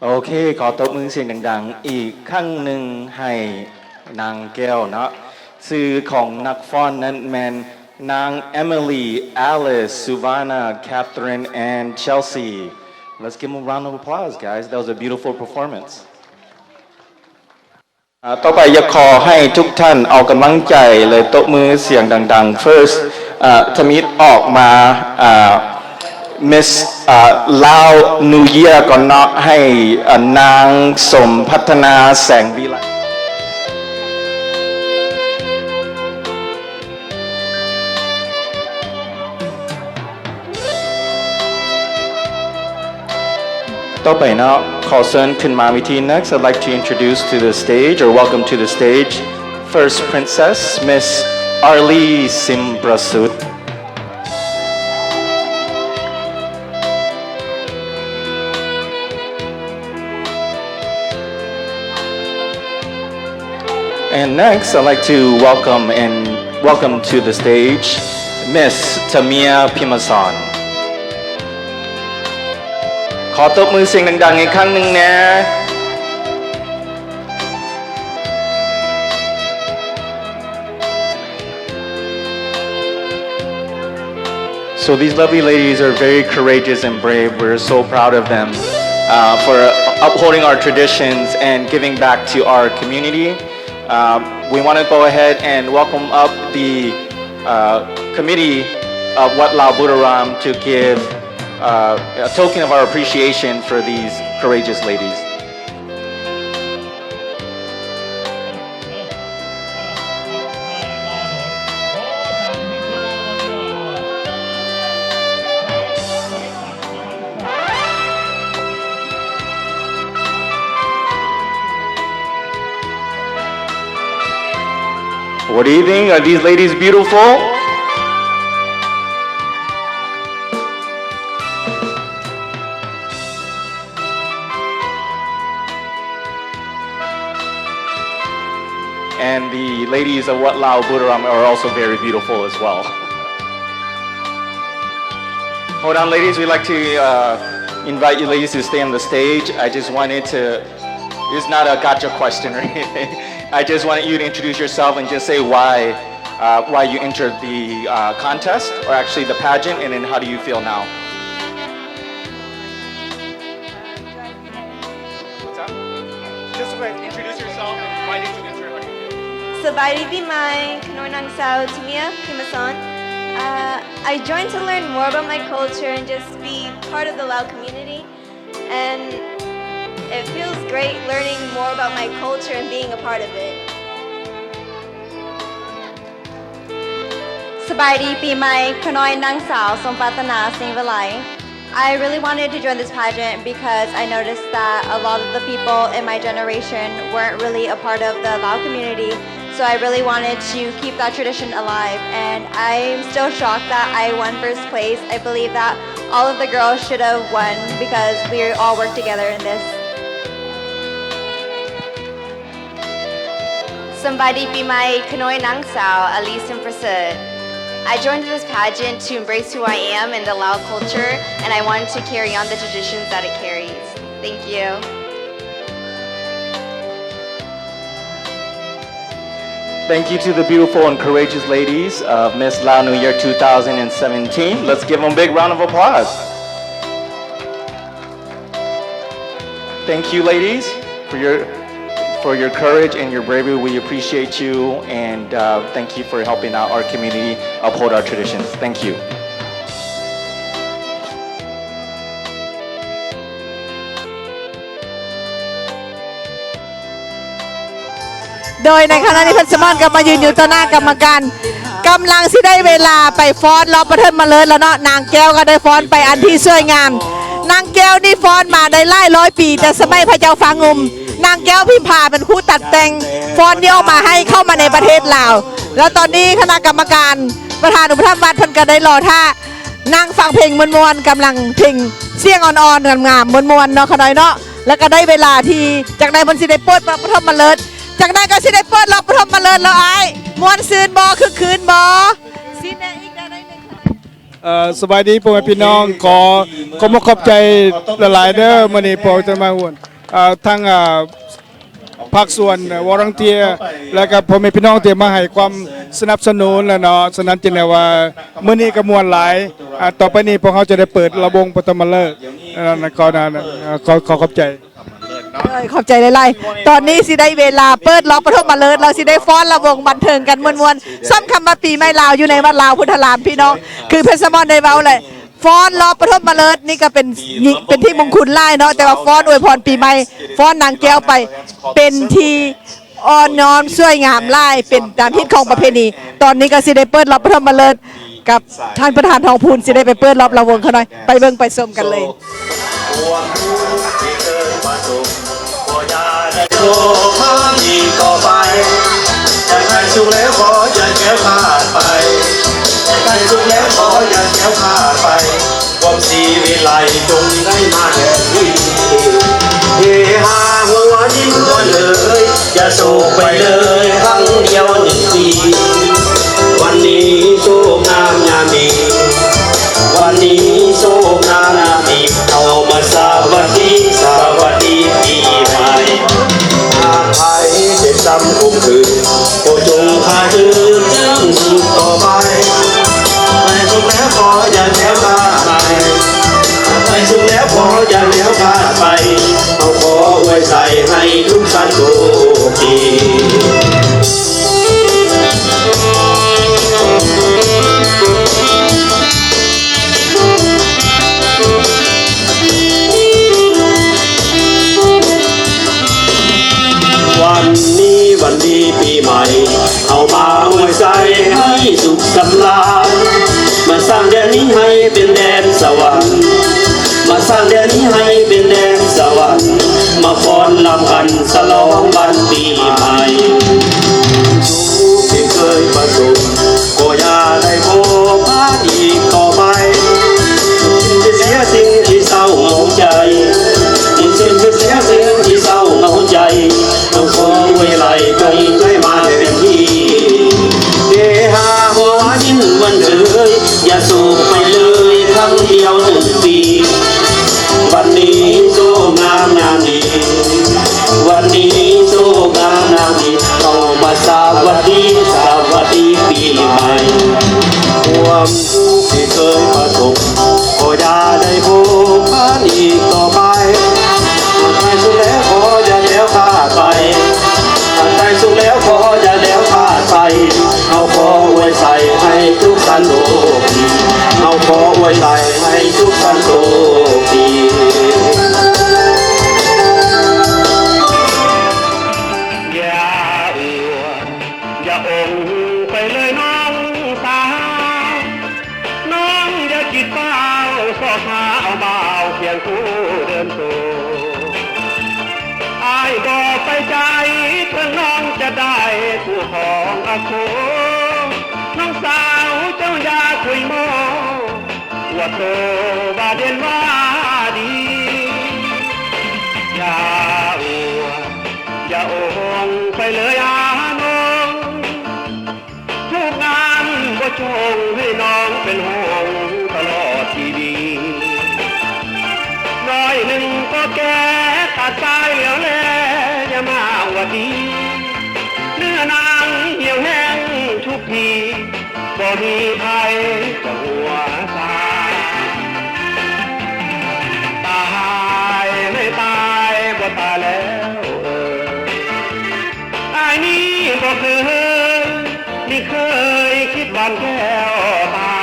ໂອເຄ ຂໍຕົບມືສຽງດັງໆ ອີກຄັ້ງໜຶ່ງໃຫ້ນາງແກ້ວເນາະ. ຊື່ຂອງນັກຟ້ອນນັ້ນແມ່ນນາງ Emily Alice Suvana Catherine and Chelsea. Let's give them a round of applause, guys. That was a beautiful performance. ອ່າ ຕໍ່ໄປຢາກຂໍໃຫ້ທຸກທ່ານເອົາກຳລັງໃຈ ແລະ ຕົບມືສຽງດັງໆ First ເອີ ທຳອິດອອກມາ ເອີ Miss ເອີ Lao New Year ກ່ອນເນາະ ໃຫ້ ເອີ ນາງ ສົມພັດທະນາ ແສງວິໄລ. ຕໍ່ໄປເນາະ ຂໍເຊີນຂຶ້ນມາເວທີ Next, I'd like to introduce to the stage, or welcome to the stage, First Princess, Miss Arlie ຊິມປະສຸດ. And next, I'd like to welcome and welcome to the stage Miss Tamia Pimason. ຂໍຕົບມືສຽງດັງໆ ອີກຄັ້ງໜຶ່ງແດ່. So these lovely ladies are very courageous and brave. We're so proud of them, uh, for upholding our traditions and giving back to our community. Um, we wanna go ahead and welcome up the, uh, committee of Wat Lao Buddharam to give, uh, a token of our appreciation for these courageous ladies. สวัสดี Are these ladies beautiful? And the ladies of Wat Lao Buddharam are also very beautiful as well. Hold on, ladies. We'd like to, uh, invite you ladies to stay on the stage. I just wanted to, it's not a gotcha question or anything. I just wanted you to introduce yourself and just say why, uh, why you entered the, uh, contest, or actually the pageant, and then how do you feel now? What's up? Just go ahead, introduce yourself and why did you enter, how do you feel? ສະບາຍດີປີໃໝ່ ຂ້ານ້ອຍນາງສາວ Tamia Pimason. Uh, I joined to learn more about my culture and just be part of the Lao community. And it feels great learning more about my culture and being a part of it. ສະບາຍດີປີໃໝ່ ຂ້ານ້ອຍນາງສາວ ສົມປັດຕະນາ ສິງວິໄລ. I really wanted to join this pageant because I noticed that a lot of the people in my generation weren't really a part of the Lao community, so I really wanted to keep that tradition alive, and I'm still shocked that I won first place. I believe that all of the girls should have won because we all work together in this. ສະບາຍດີປີໃໝ່ ຂ້ານ້ອຍນາງສາວ ອາລີ ສິມປະເສີດ. I joined this pageant to embrace who I am and the Lao culture, and I want to carry on the traditions that it carries. Thank you. Thank you to the beautiful and courageous ladies of Miss Lao New Year two thousand seventeen. Let's give them a big round of applause. Thank you, ladies, for your, for your courage and your bravery. We appreciate you, and, uh, thank you for helping out our community uphold our traditions. Thank you. ໂດຍໃນຂະນະນີ້ ເພິ່ນສະໝອນກໍມາຢືນຢູ່ຕໍ່ໜ້າກຳມະການ ກຳລັງຊິໄດ້ເວລາໄປຟ້ອນລອບປະເທີມມະເລີດແລ້ວເນາະ. ນາງແກ້ວກໍໄດ້ຟ້ອນໄປອັນທີ່ສວຍງາມ. ນາງແກ້ວນີ້ຟ້ອນມາໄດ້ຫຼາຍຮ້ອຍປີ ແຕ່ສະໄໝພະເຈົ້າຟ້າງຸ່ມ. ນາງແກ້ວພິມພາເປັນຜູ້ຕັດແຕ່ງຟ້ອນນີ້ອອກມາໃຫ້ເຂົ້າມາໃນປະເທດລາວ. ແລ້ວຕອນນີ້ຄະນະກຳມະການ ປະທານອຸປະຖຳວັດ ເພິ່ນກໍໄດ້ລໍຖ້າ ນັ່ງຟັງເພງມ່ວນໆ ກຳລັງເພງສຽງອ່ອນໆ ງາມໆ ມ່ວນໆ ເນາະ ຂະນ້ອຍເນາະ. ແລ້ວກໍໄດ້ເວລາທີ່ ຈາກນັ້ນເພິ່ນຊິໄດ້ເປີດລອບປະຖົມມະເລີດ ຈາກນັ້ນກໍຊິໄດ້ເປີດລອບປະຖົມມະເລີດແລ້ວອ້າຍ. ມ່ວນຊື່ນບໍ່? ຄຶກຄື້ນບໍ່? ຊິແນະອີກໄດ້ໜຶ່ງ. ເອີ ສະບາຍດີພໍ່ແມ່ພີ່ນ້ອງ. ຂໍ ຂໍຂອບໃຈຫຼາຍໆ ເດີ ມື້ນີ້ພວກເຈົ້າມາຮ່ວມ. ເອີ ທາງ ເອີ ພາກສ່ວນ ເອີ volunteer ແລະກໍພໍ່ແມ່ພີ່ນ້ອງທີ່ມາໃຫ້ຄວາມສະໜັບສະໜູນແຫຼະເນາະ. ສະນັ້ນຈຶ່ງໄດ້ວ່າມື້ນີ້ກໍມ່ວນຫຼາຍ. ອາ ຕໍ່ໄປນີ້ພວກເຮົາຈະໄດ້ເປີດລຳວົງປະຖົມມະເລີກ. ອັນນັ້ນກໍ ເອີ ຂໍ ຂໍຂອບໃຈ. ໂດຍ ຂອບໃຈຫຼາຍໆ. ຕອນນີ້ຊິໄດ້ເວລາເປີດລອບປະຖົມມະເລີກ ແລ້ວຊິໄດ້ຟ້ອນລຳວົງບັນເທີງກັນມ່ວນໆ. ສ່ຳຄຳວ່າປີໃໝ່ລາວຢູ່ໃນວັດລາວໂພທາລາມ ພີ່ນ້ອງ ຄືເພັດສະໝອນໄດ້ເວົ້າແຫຼະ ຟ້ອນລອບປະຖົມມະເລີກນີ້ກໍເປັນ ເປັນທີ່ມຸງຄຸນຫຼາຍເນາະ, ແຕ່ວ່າຟ້ອນອວຍພອນປີໃໝ່ ຟ້ອນນາງແກ້ວໄປ ເປັນທີ່ອ່ອນນ້ອມສວຍງາມຫຼາຍ ເປັນຕາມຮີດຂອງປະເພນີ. ຕອນນີ້ກໍຊິໄດ້ເປີດລອບປະຖົມມະເລີກ ກັບທ່ານປະທານທອງພູນ ຊິໄດ້ໄປເປີດລອບລຳວົງຂ້ານ້ອຍ. ໄປເບິ່ງໄປຊົມກັນເລີຍ. ຄວາມສີວິໄລຈົ່ງໄດ້ມາແດ່ນທີ່ນີ້ ເຮຮາຫົວຍິນມ່ວນເອີຍ ຢ່າໂສກໄປເລີຍຄັ້ງດຽວໜຶ່ງປີ. ວັນນີ້ໂຊກງາມຍາມດີ ວັນນີ້ໂຊກງາມຍາມດີ ເຮົາມາສະຫວັດດີ ສະຫວັດດີປີໃໝ່. ຫາກໃຜເຈັບຊ້ຳຄົມຄືນ ກໍຈົ່ງພາເດີນເລື່ອງສືບຕໍ່ໄປ. ໄປສຸກແລ້ວພໍຢ່າແລ້ວພາດໄປ ໄປສຸກແລ້ວພໍຢ່າແລ້ວພາດໄປ. ເຮົາຂໍອວຍໄຊໃຫ້ທຸກທ່ານໂຊກດີ. ວັນນີ້ວັນດີປີໃໝ່ ເຮົາມາອວຍໄຊໃຫ້ສຸກສຳລານ ມາສ້າງແດນນີ້ໃຫ້ເປັນແດນສະຫວັນ ມາສ້າງແດນນີ້ໃຫ້ເປັນແດນສະຫວັນ ມາຟ້ອນລຳກັນສະຫຼອງວັນປີໃໝ່. ທຸກທີ່ເຄີຍປະສົບ ກໍຢ່າໄດ້ພົບມາອີກຕໍ່ໄປ ຈະເສຍສິ່ງທີ່ເສົ້າເໝົາໃຈ ຈະເສຍສິ່ງທີ່ເສົ້າເໝົາໃຈ ຕ້ອງຂໍອວຍໄລຈົ່ງໄດ້ມາເປັນທີ່ ເຮຮາຫົວຍິນມ່ວນເອີຍ ຢ່າໂສກໄປເລີຍຄັ້ງດຽວໜຶ່ງປີ. ວັນນີ້ໂຊກງາມຍາມດີ ວັນນີ້ໂຊກງາມຍາມດີ ເຮົາມາສະຫວັດດີ ສະຫວັດດີປີໃໝ່. ຄວາມທຸກທີ່ເຄີຍປະສົບ ຂໍຢ່າໄດ້ພົບກັນອີກຕໍ່ໄປ ຫາກໃກ້ສຸດແລ້ວຂໍຢ່າແລ້ວພາດໄປ ຫາກໃກ້ສຸດແລ້ວຂໍຢ່າແລ້ວພາດໄປ. ເຮົາຂໍອວຍໄຊໃຫ້ທຸກທ່ານໂຊກດີ ເຮົາຂໍອວຍໄຊໃຫ້ທຸກທ່ານໂຊກດີ. ຢ່າອວຍ ຢ່າອົງໄປເລີຍນ້ອງສາວ ນ້ອງຢ່າຄິດຟ້າວຊອກຫາເອົາບ່າວຄຽງຄູ່ເດີນໂຕ. ອ້າຍບໍ່ໄປໃຈເຖິງນ້ອງຈະໄດ້ຄູ່ຄອງອາໂສ ນ້ອງສາວເຈົ້າຢ່າຄຸຍໂມ້ ອວດໂຕວ່າເດັ່ນວ່າດີ. ຢ່າອວດ ຢ່າອົງໄປເລີຍອານ້ອງ ທຸກງານບໍ່ຈົ່ງໃຫ້ນ້ອງເປັນຫ່ວງຕະຫຼອດຊີວິດ. ໜ້ອຍໜຶ່ງກໍແກ່ຂາດສາຍຫຼຽວແລ ຢ່າມາອວດດີ ເນື້ອໜັງຫ່ຽວແຫ້ງທຸກທີ ບໍ່ມີໃຜຈະຫົວຊາ. ຕາຍ ໃຫ້ຕາຍ ບໍ່ຕາຍແລ້ວເອີຍ. ອ້າຍນີ້ບໍ່ເຄີຍ ນີ້ເຄີຍຄິດບານແກ້ວຕາ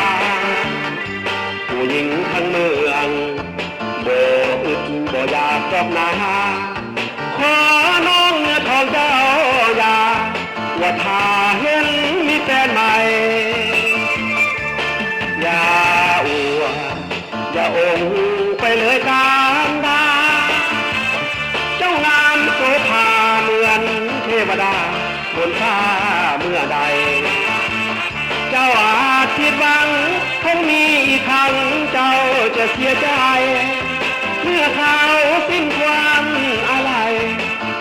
ຜູ້ຍິງທັງເມືອງ ບໍ່ອຶດບໍ່ຢາກດອກນາ. ຂໍນ້ອງເນື້ອທອງເຈົ້າຢ່າ ວ່າຖ້າເຫັນມີແຟນໃໝ່ ຢ່າອວດ ຢ່າອົງໄປເລີຍການດາ ເຈົ້າງາມໂສພາເໝືອນເທວະດາບົນຟ້າເມື່ອໃດ. ເຈົ້າອາດຜິດຫວັງ ຄົງມີອີກຄັ້ງເຈົ້າຈະເສຍໃຈ ເມື່ອເຂົາສິ້ນຄວາມອາໄລ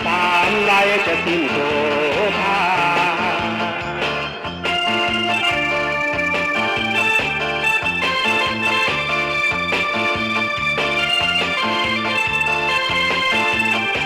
ຕາມໄວຈະສິ້ນໂສພາ. ເ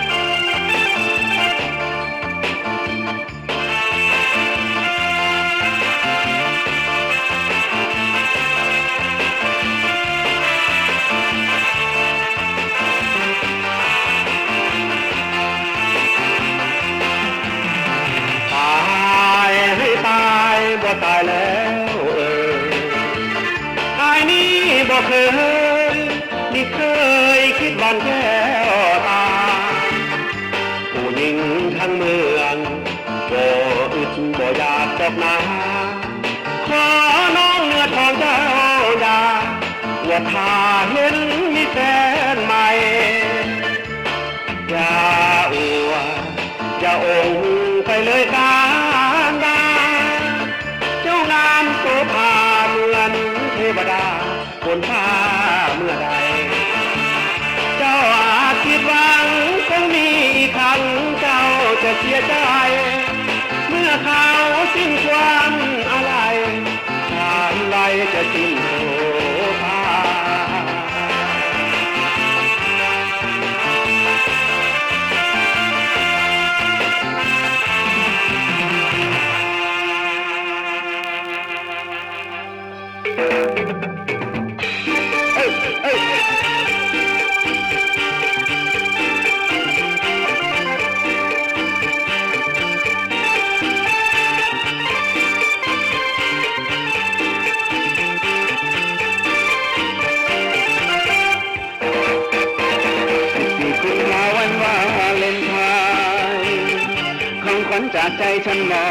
ขวัญจากใจฉันมอ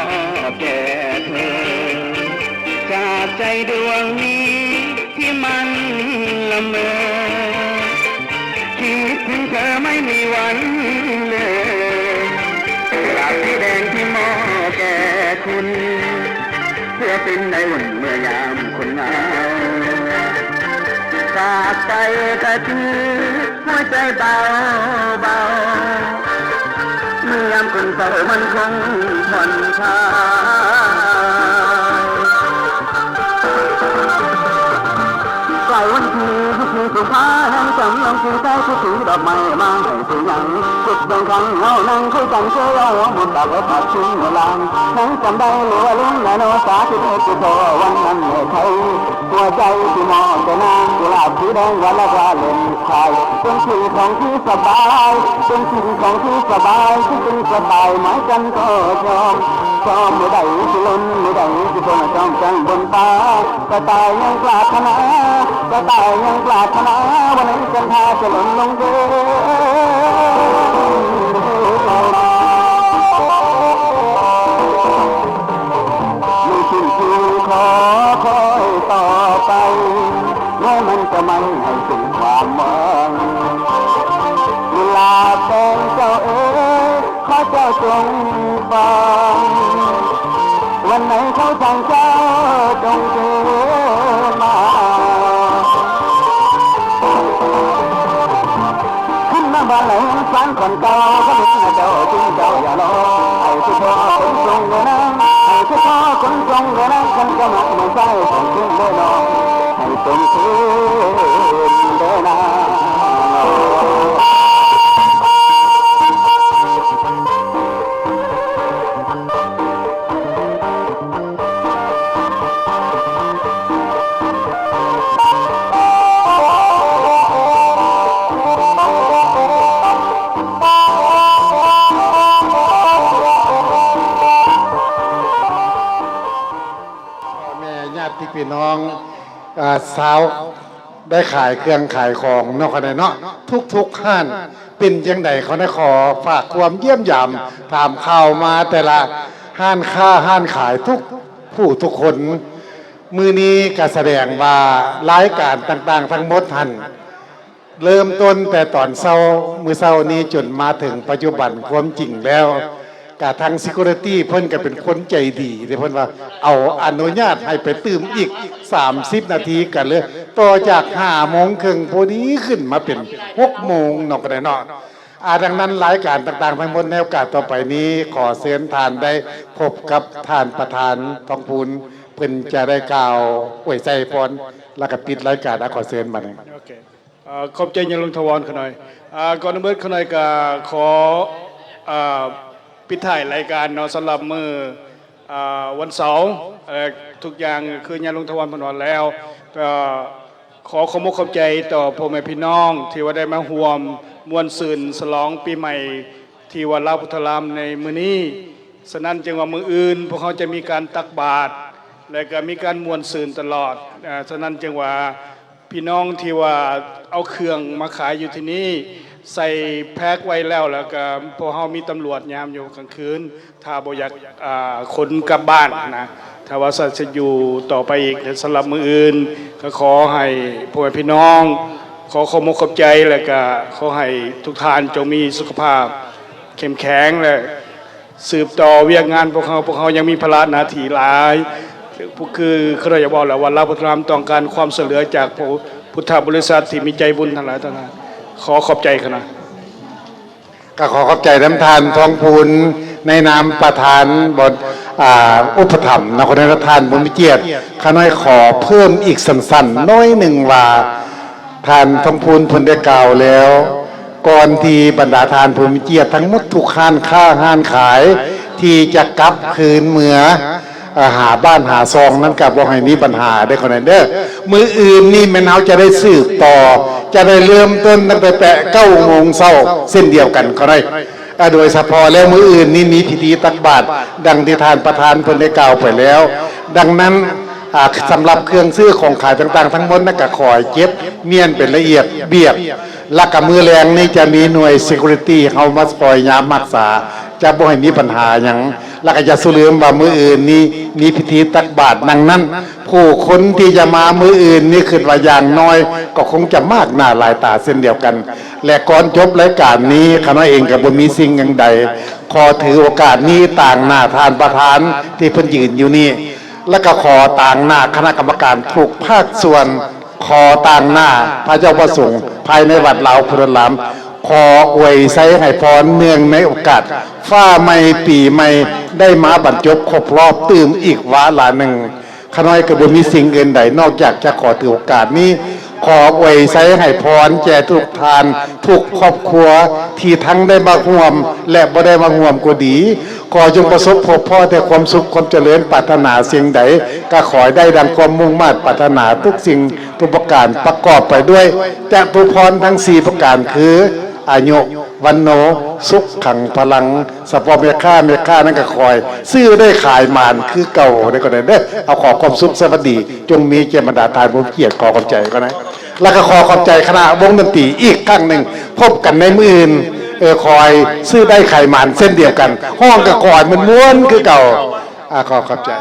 บแก่เธอ จากใจดวงนี้ที่มันละเมอ คิดถึงเธอไม่มีวันเลือน กุหลาบสีแดงที่มอบแก่คุณ เพื่อเป็นในอุ่นเมื่อยามคุณเหงา จากไปกระทืบหัวใจเบาเบา เมื่อยามคนเศร้ามันคงผ่อนคลาย ใกล้วันที่พิธีสุดท้าย แห่งจำลองผู้ชายผู้ถือดอกไม้มาให้ผู้หญิง สุดดวงครั้งเฮานั่งคุยกัน เชื่อว่าหัวหมดดอกไว้ผัดทิ้งเวลา ยังจำได้หรือว่าลุงนาโนสาธิตให้ผู้พ่อวันนั้นแม่ไทย หัวใจที่มอบแก่นาง กุหลาบสีแดงวันละวาเลนไทน์ เป็นสิ่งของที่สบาย เป็นสิ่งของที่สบาย ที่เป็นสบายหมายกันก็ยอม ยอมไม่ได้สิลน ไม่ได้สิทน จ้องจังบนฟ้า กระต่ายยังปรารถนา กระต่ายยังปรารถนา วันนี้จันทราจะหล่นลงเดิน ไม่สิ้นสุดขอคอยต่อไป แม้มันจะไม่ให้สิ้นความหวัง กุหลาบแดงเจ้าเอ๋ย ขอเจ้าจงฟัง วันไหนเขาสั่งเจ้าจงเจอมา ขึ้นมาบ้านไหลสารก่อนเก่า ก็มีเจ้าจริงเจ้าอย่ารอ ให้ทุกพ่อคนจงเดินนาง ให้ทุกพ่อคนจงเดินนาง คันจะมาเมืองใต้ของจริงเดินนอง ให้สมคืนเดินนาง ພໍ່ແມ່ຍາດຕິພີ່ນ້ອງ ອ່າ ຊາວ ໄດ້ຂາຍເຄື່ອງຂາຍຂອງເນາະ ເຂົາໄດ້ເນາະ ທຸກໆຮ້ານເປັນຈັ່ງໃດ ເຂົາໄດ້ຂໍຝາກຄວາມຢ້ຽມຢາມ ຖາມຂ່າວມາແຕ່ລະຮ້ານຄ້າຮ້ານຂາຍທຸກຜູ້ທຸກຄົນ. ມື້ນີ້ກະສະແດງວ່າລາຍການຕ່າງໆທັງໝົດຫັ້ນ ເລີ່ມຕົ້ນແຕ່ຕອນເຊົ້າ ມື້ເຊົ້ານີ້ຈົນມາເຖິງປັດຈຸບັນ ຄວາມຈິງແລ້ວ ກະທາງ security ເພິ່ນກະເປັນຄົນໃຈດີເດ້ ເພິ່ນວ່າເອົາອະນຸຍາດໃຫ້ໄປຕື່ມອີກສາມສິບນາທີ ກະເລີຍຕໍ່ຈາກຫ້າໂມງເຄິ່ງພໍດີຂຶ້ນມາເປັນຫົກໂມງເນາະ ກະໄດ້ເນາະ. ອາ ດັ່ງນັ້ນລາຍການຕ່າງໆທັງໝົດໃນໂອກາດຕໍ່ໄປນີ້ ຂໍເຊີນທ່ານໄດ້ພົບກັບທ່ານປະທານທອງພູນ ເພິ່ນຈະໄດ້ກ່າວອວຍໄຊພອນ ແລ້ວກະປິດລາຍການ. ອາ ຂໍເຊີນບັດນີ້. ໂອເຄ ເອີ ຂອບໃຈຍານລຸງຖາວອນຂະນ້ອຍ. ອາ ກ່ອນອື່ນເບີດຂະນ້ອຍກະຂໍ ອາ ປິດທ້າຍລາຍການເນາະ ສຳລັບມື້ ອາ ວັນເສົາ ເອີ ທຸກຢ່າງຄືຍານລຸງຖາວອນເພິ່ນວ່າແລ້ວ ກໍຂໍຂອບອົກຂອບໃຈຕໍ່ພໍ່ແມ່ພີ່ນ້ອງທີ່ວ່າໄດ້ມາຮ່ວມມ່ວນຊື່ນສະຫຼອງປີໃໝ່ ທີ່ວັດລາວໂພທາລາມໃນມື້ນີ້. ສະນັ້ນຈຶ່ງວ່າມື້ອື່ນພວກເຮົາຈະມີການຕັກບາດ ແລະກະມີການມ່ວນຊື່ນຕະຫຼອດ. ອາ ສະນັ້ນຈຶ່ງວ່າພີ່ນ້ອງທີ່ວ່າເອົາເຄື່ອງມາຂາຍຢູ່ທີ່ນີ້ ໃສ່ແພັກໄວ້ແລ້ວ ແລ້ວກະພວກເຮົາມີຕຳຫຼວດຍາມຢູ່ກາງຄືນ ຖ້າບໍ່ຢາກ ອາ ຂົນກັບບ້ານນະ ຖ້າວ່າສັດຈະຢູ່ຕໍ່ໄປອີກ. ແລະ ສຳລັບມື້ອື່ນ ກໍຂໍໃຫ້ພໍ່ແມ່ພີ່ນ້ອງ ຂໍຂອບອົກຂອບໃຈ ແລະກະຂໍໃຫ້ທຸກທ່ານຈົ່ງມີສຸຂະພາບເຂັ້ມແຂງ ແລະ ສືບຕໍ່ວຽກງານພວກເຮົາ. ພວກເຮົາຍັງມີພາລະໜ້າທີ່ຫຼາຍ ຄືຂ້ານ້ອຍຢາກເວົ້າແຫຼະວ່າ ລາວໂພທາລາມຕ້ອງການຄວາມຊ່ວຍເຫຼືອຈາກພວກພຸດທະບໍລິສັດທີ່ມີໃຈບຸນທັງຫຼາຍທັງຫຼາຍ. ຂໍຂອບໃຈຂະນ້ອຍ. ກໍຂໍຂອບໃຈນຳທ່ານທອງພູນ ໃນນາມປະທານ ອາ ອຸປະຖຳນະຄອນນາຍກ ທ່ານບຸນວິຈຽດ. ຂ້ານ້ອຍຂໍເພີ່ມອີກສັ້ນໆໜ້ອຍໜຶ່ງວ່າ ທ່ານທອງພູນເພິ່ນໄດ້ກ່າວແລ້ວ ກ່ອນທີ່ບັນດາທ່ານຜູ້ມີກຽດທັງໝົດທຸກຮ້ານຄ້າຮ້ານຂາຍ ທີ່ຈະກັບຄືນເມືອ ເອີ ຫາບ້ານຫາຊ່ອງນັ້ນ ກໍບໍ່ໃຫ້ມີບັນຫາເດີ້ ຄົນນັ້ນເດີ້. ມື້ອື່ນນີ້ແມ່ນເຮົາຈະໄດ້ສືບຕໍ່ ຈະໄດ້ເລີ່ມຕົ້ນຕັ້ງແຕ່ແປະເກົ້າໂມງເຊົ້າເຊັ່ນດຽວກັນ ເຂົາໄດ້ ອາ ໂດຍສະເພາະແລ້ວມື້ອື່ນນີ້ມີພິທີຕັກບາດ ດັ່ງທີ່ທ່ານປະທານເພິ່ນໄດ້ກ່າວໄປແລ້ວ. ດັ່ງນັ້ນ ອາ ສຳລັບເຄື່ອງຊື້ຂອງຂາຍຕ່າງໆທັງໝົດນັ້ນ ກໍຂໍໃຫ້ເກັບມ້ຽນເປັນລະອຽດບຽບ ແລ້ວກໍມື້ແລງນີ້ຈະມີໜ່ວຍ security ເຮົາມາຄອຍຍາມຮັກສາ ຈະບໍ່ໃຫ້ມີບັນຫາຫຍັງ ແລ້ວກໍຢ່າສູ່ລືມວ່າມື້ອື່ນນີ້ມີພິທີຕັກບາດ. ດັ່ງນັ້ນ ຜູ້ຄົນທີ່ຈະມາມື້ອື່ນນີ້ ຄິດວ່າຢ່າງໜ້ອຍກໍຄົງຈະມາກໜ້າຫຼາຍຕາເຊັ່ນດຽວກັນ. ແລະ ກ່ອນຈົບລາຍການນີ້ ຂ້ານ້ອຍເອງກໍບໍ່ມີສິ່ງຫຍັງໃດ ຂໍຖືໂອກາດນີ້ຕາງໜ້າທ່ານປະທານທີ່ເພິ່ນຢືນຢູ່ນີ້ ແລ້ວກໍຂໍຕາງໜ້າຄະນະກຳມະການທຸກພາກສ່ວນ ຂໍຕາງໜ້າພະເຈົ້າພະສົງພາຍໃນວັດລາວໂພດາລາມ ຂໍອວຍໄຊໃຫ້ພອນເນື່ອງໃນໂອກາດຟ້າໃໝ່ປີໃໝ່ ໄດ້ມາບັນຈົບຄົບຮອບຕື່ມອີກວາລະໜຶ່ງ. ຂ້ານ້ອຍກໍບໍ່ມີສິ່ງອື່ນໃດ ນອກຈາກຈະຂໍຖືໂອກາດນີ້ ຂໍອວຍໄຊໃຫ້ພອນແກ່ທຸກທ່ານ ທຸກຄອບຄົວທີ່ທັງໄດ້ມາຮ່ວມ ແລະ ບໍ່ໄດ້ມາຮ່ວມກໍດີ ຂໍຈົ່ງປະສົບພົບພໍ້ແຕ່ຄວາມສຸກຄວາມຈະເລີນ ປາດຖະໜາສິ່ງໃດກໍຂໍໃຫ້ໄດ້ດັ່ງຄວາມມຸ່ງມາດປາດຖະໜາທຸກສິ່ງທຸກປະການ ປະກອບໄປດ້ວຍຈະຕຸພອນທັງສີ່ປະການຄື ອາຍຸ ວັນໂນ ສຸກຂັງ ພະລັງ ສະເພາະແມ່ຄ້າ ແມ່ຄ້ານັ້ນກໍຂໍໃຫ້ຊື້ໄດ້ຂາຍໝານຄືເກົ່າເດີ ກໍໄດ້ເດີ. ເອົາ ຂໍຄວາມສຸກສະຫວັດດີຈົ່ງມີແກ່ບັນດາທ່ານຜູ້ມີກຽດ ຂໍຂອບໃຈກ່ອນນະ ແລ້ວກໍຂໍຂອບໃຈຄະນະວົງດົນຕີອີກຄັ້ງໜຶ່ງ. ພົບກັນໃນມື້ອື່ນ ເອີ ຂໍໃຫ້ຊື້ໄດ້ຂາຍໝານເຊັ່ນດຽວກັນ ຮ້ອງກໍຂໍໃຫ້ມັນມ່ວນຄືເກົ່າ. ອາ ຂໍຂອບໃຈ.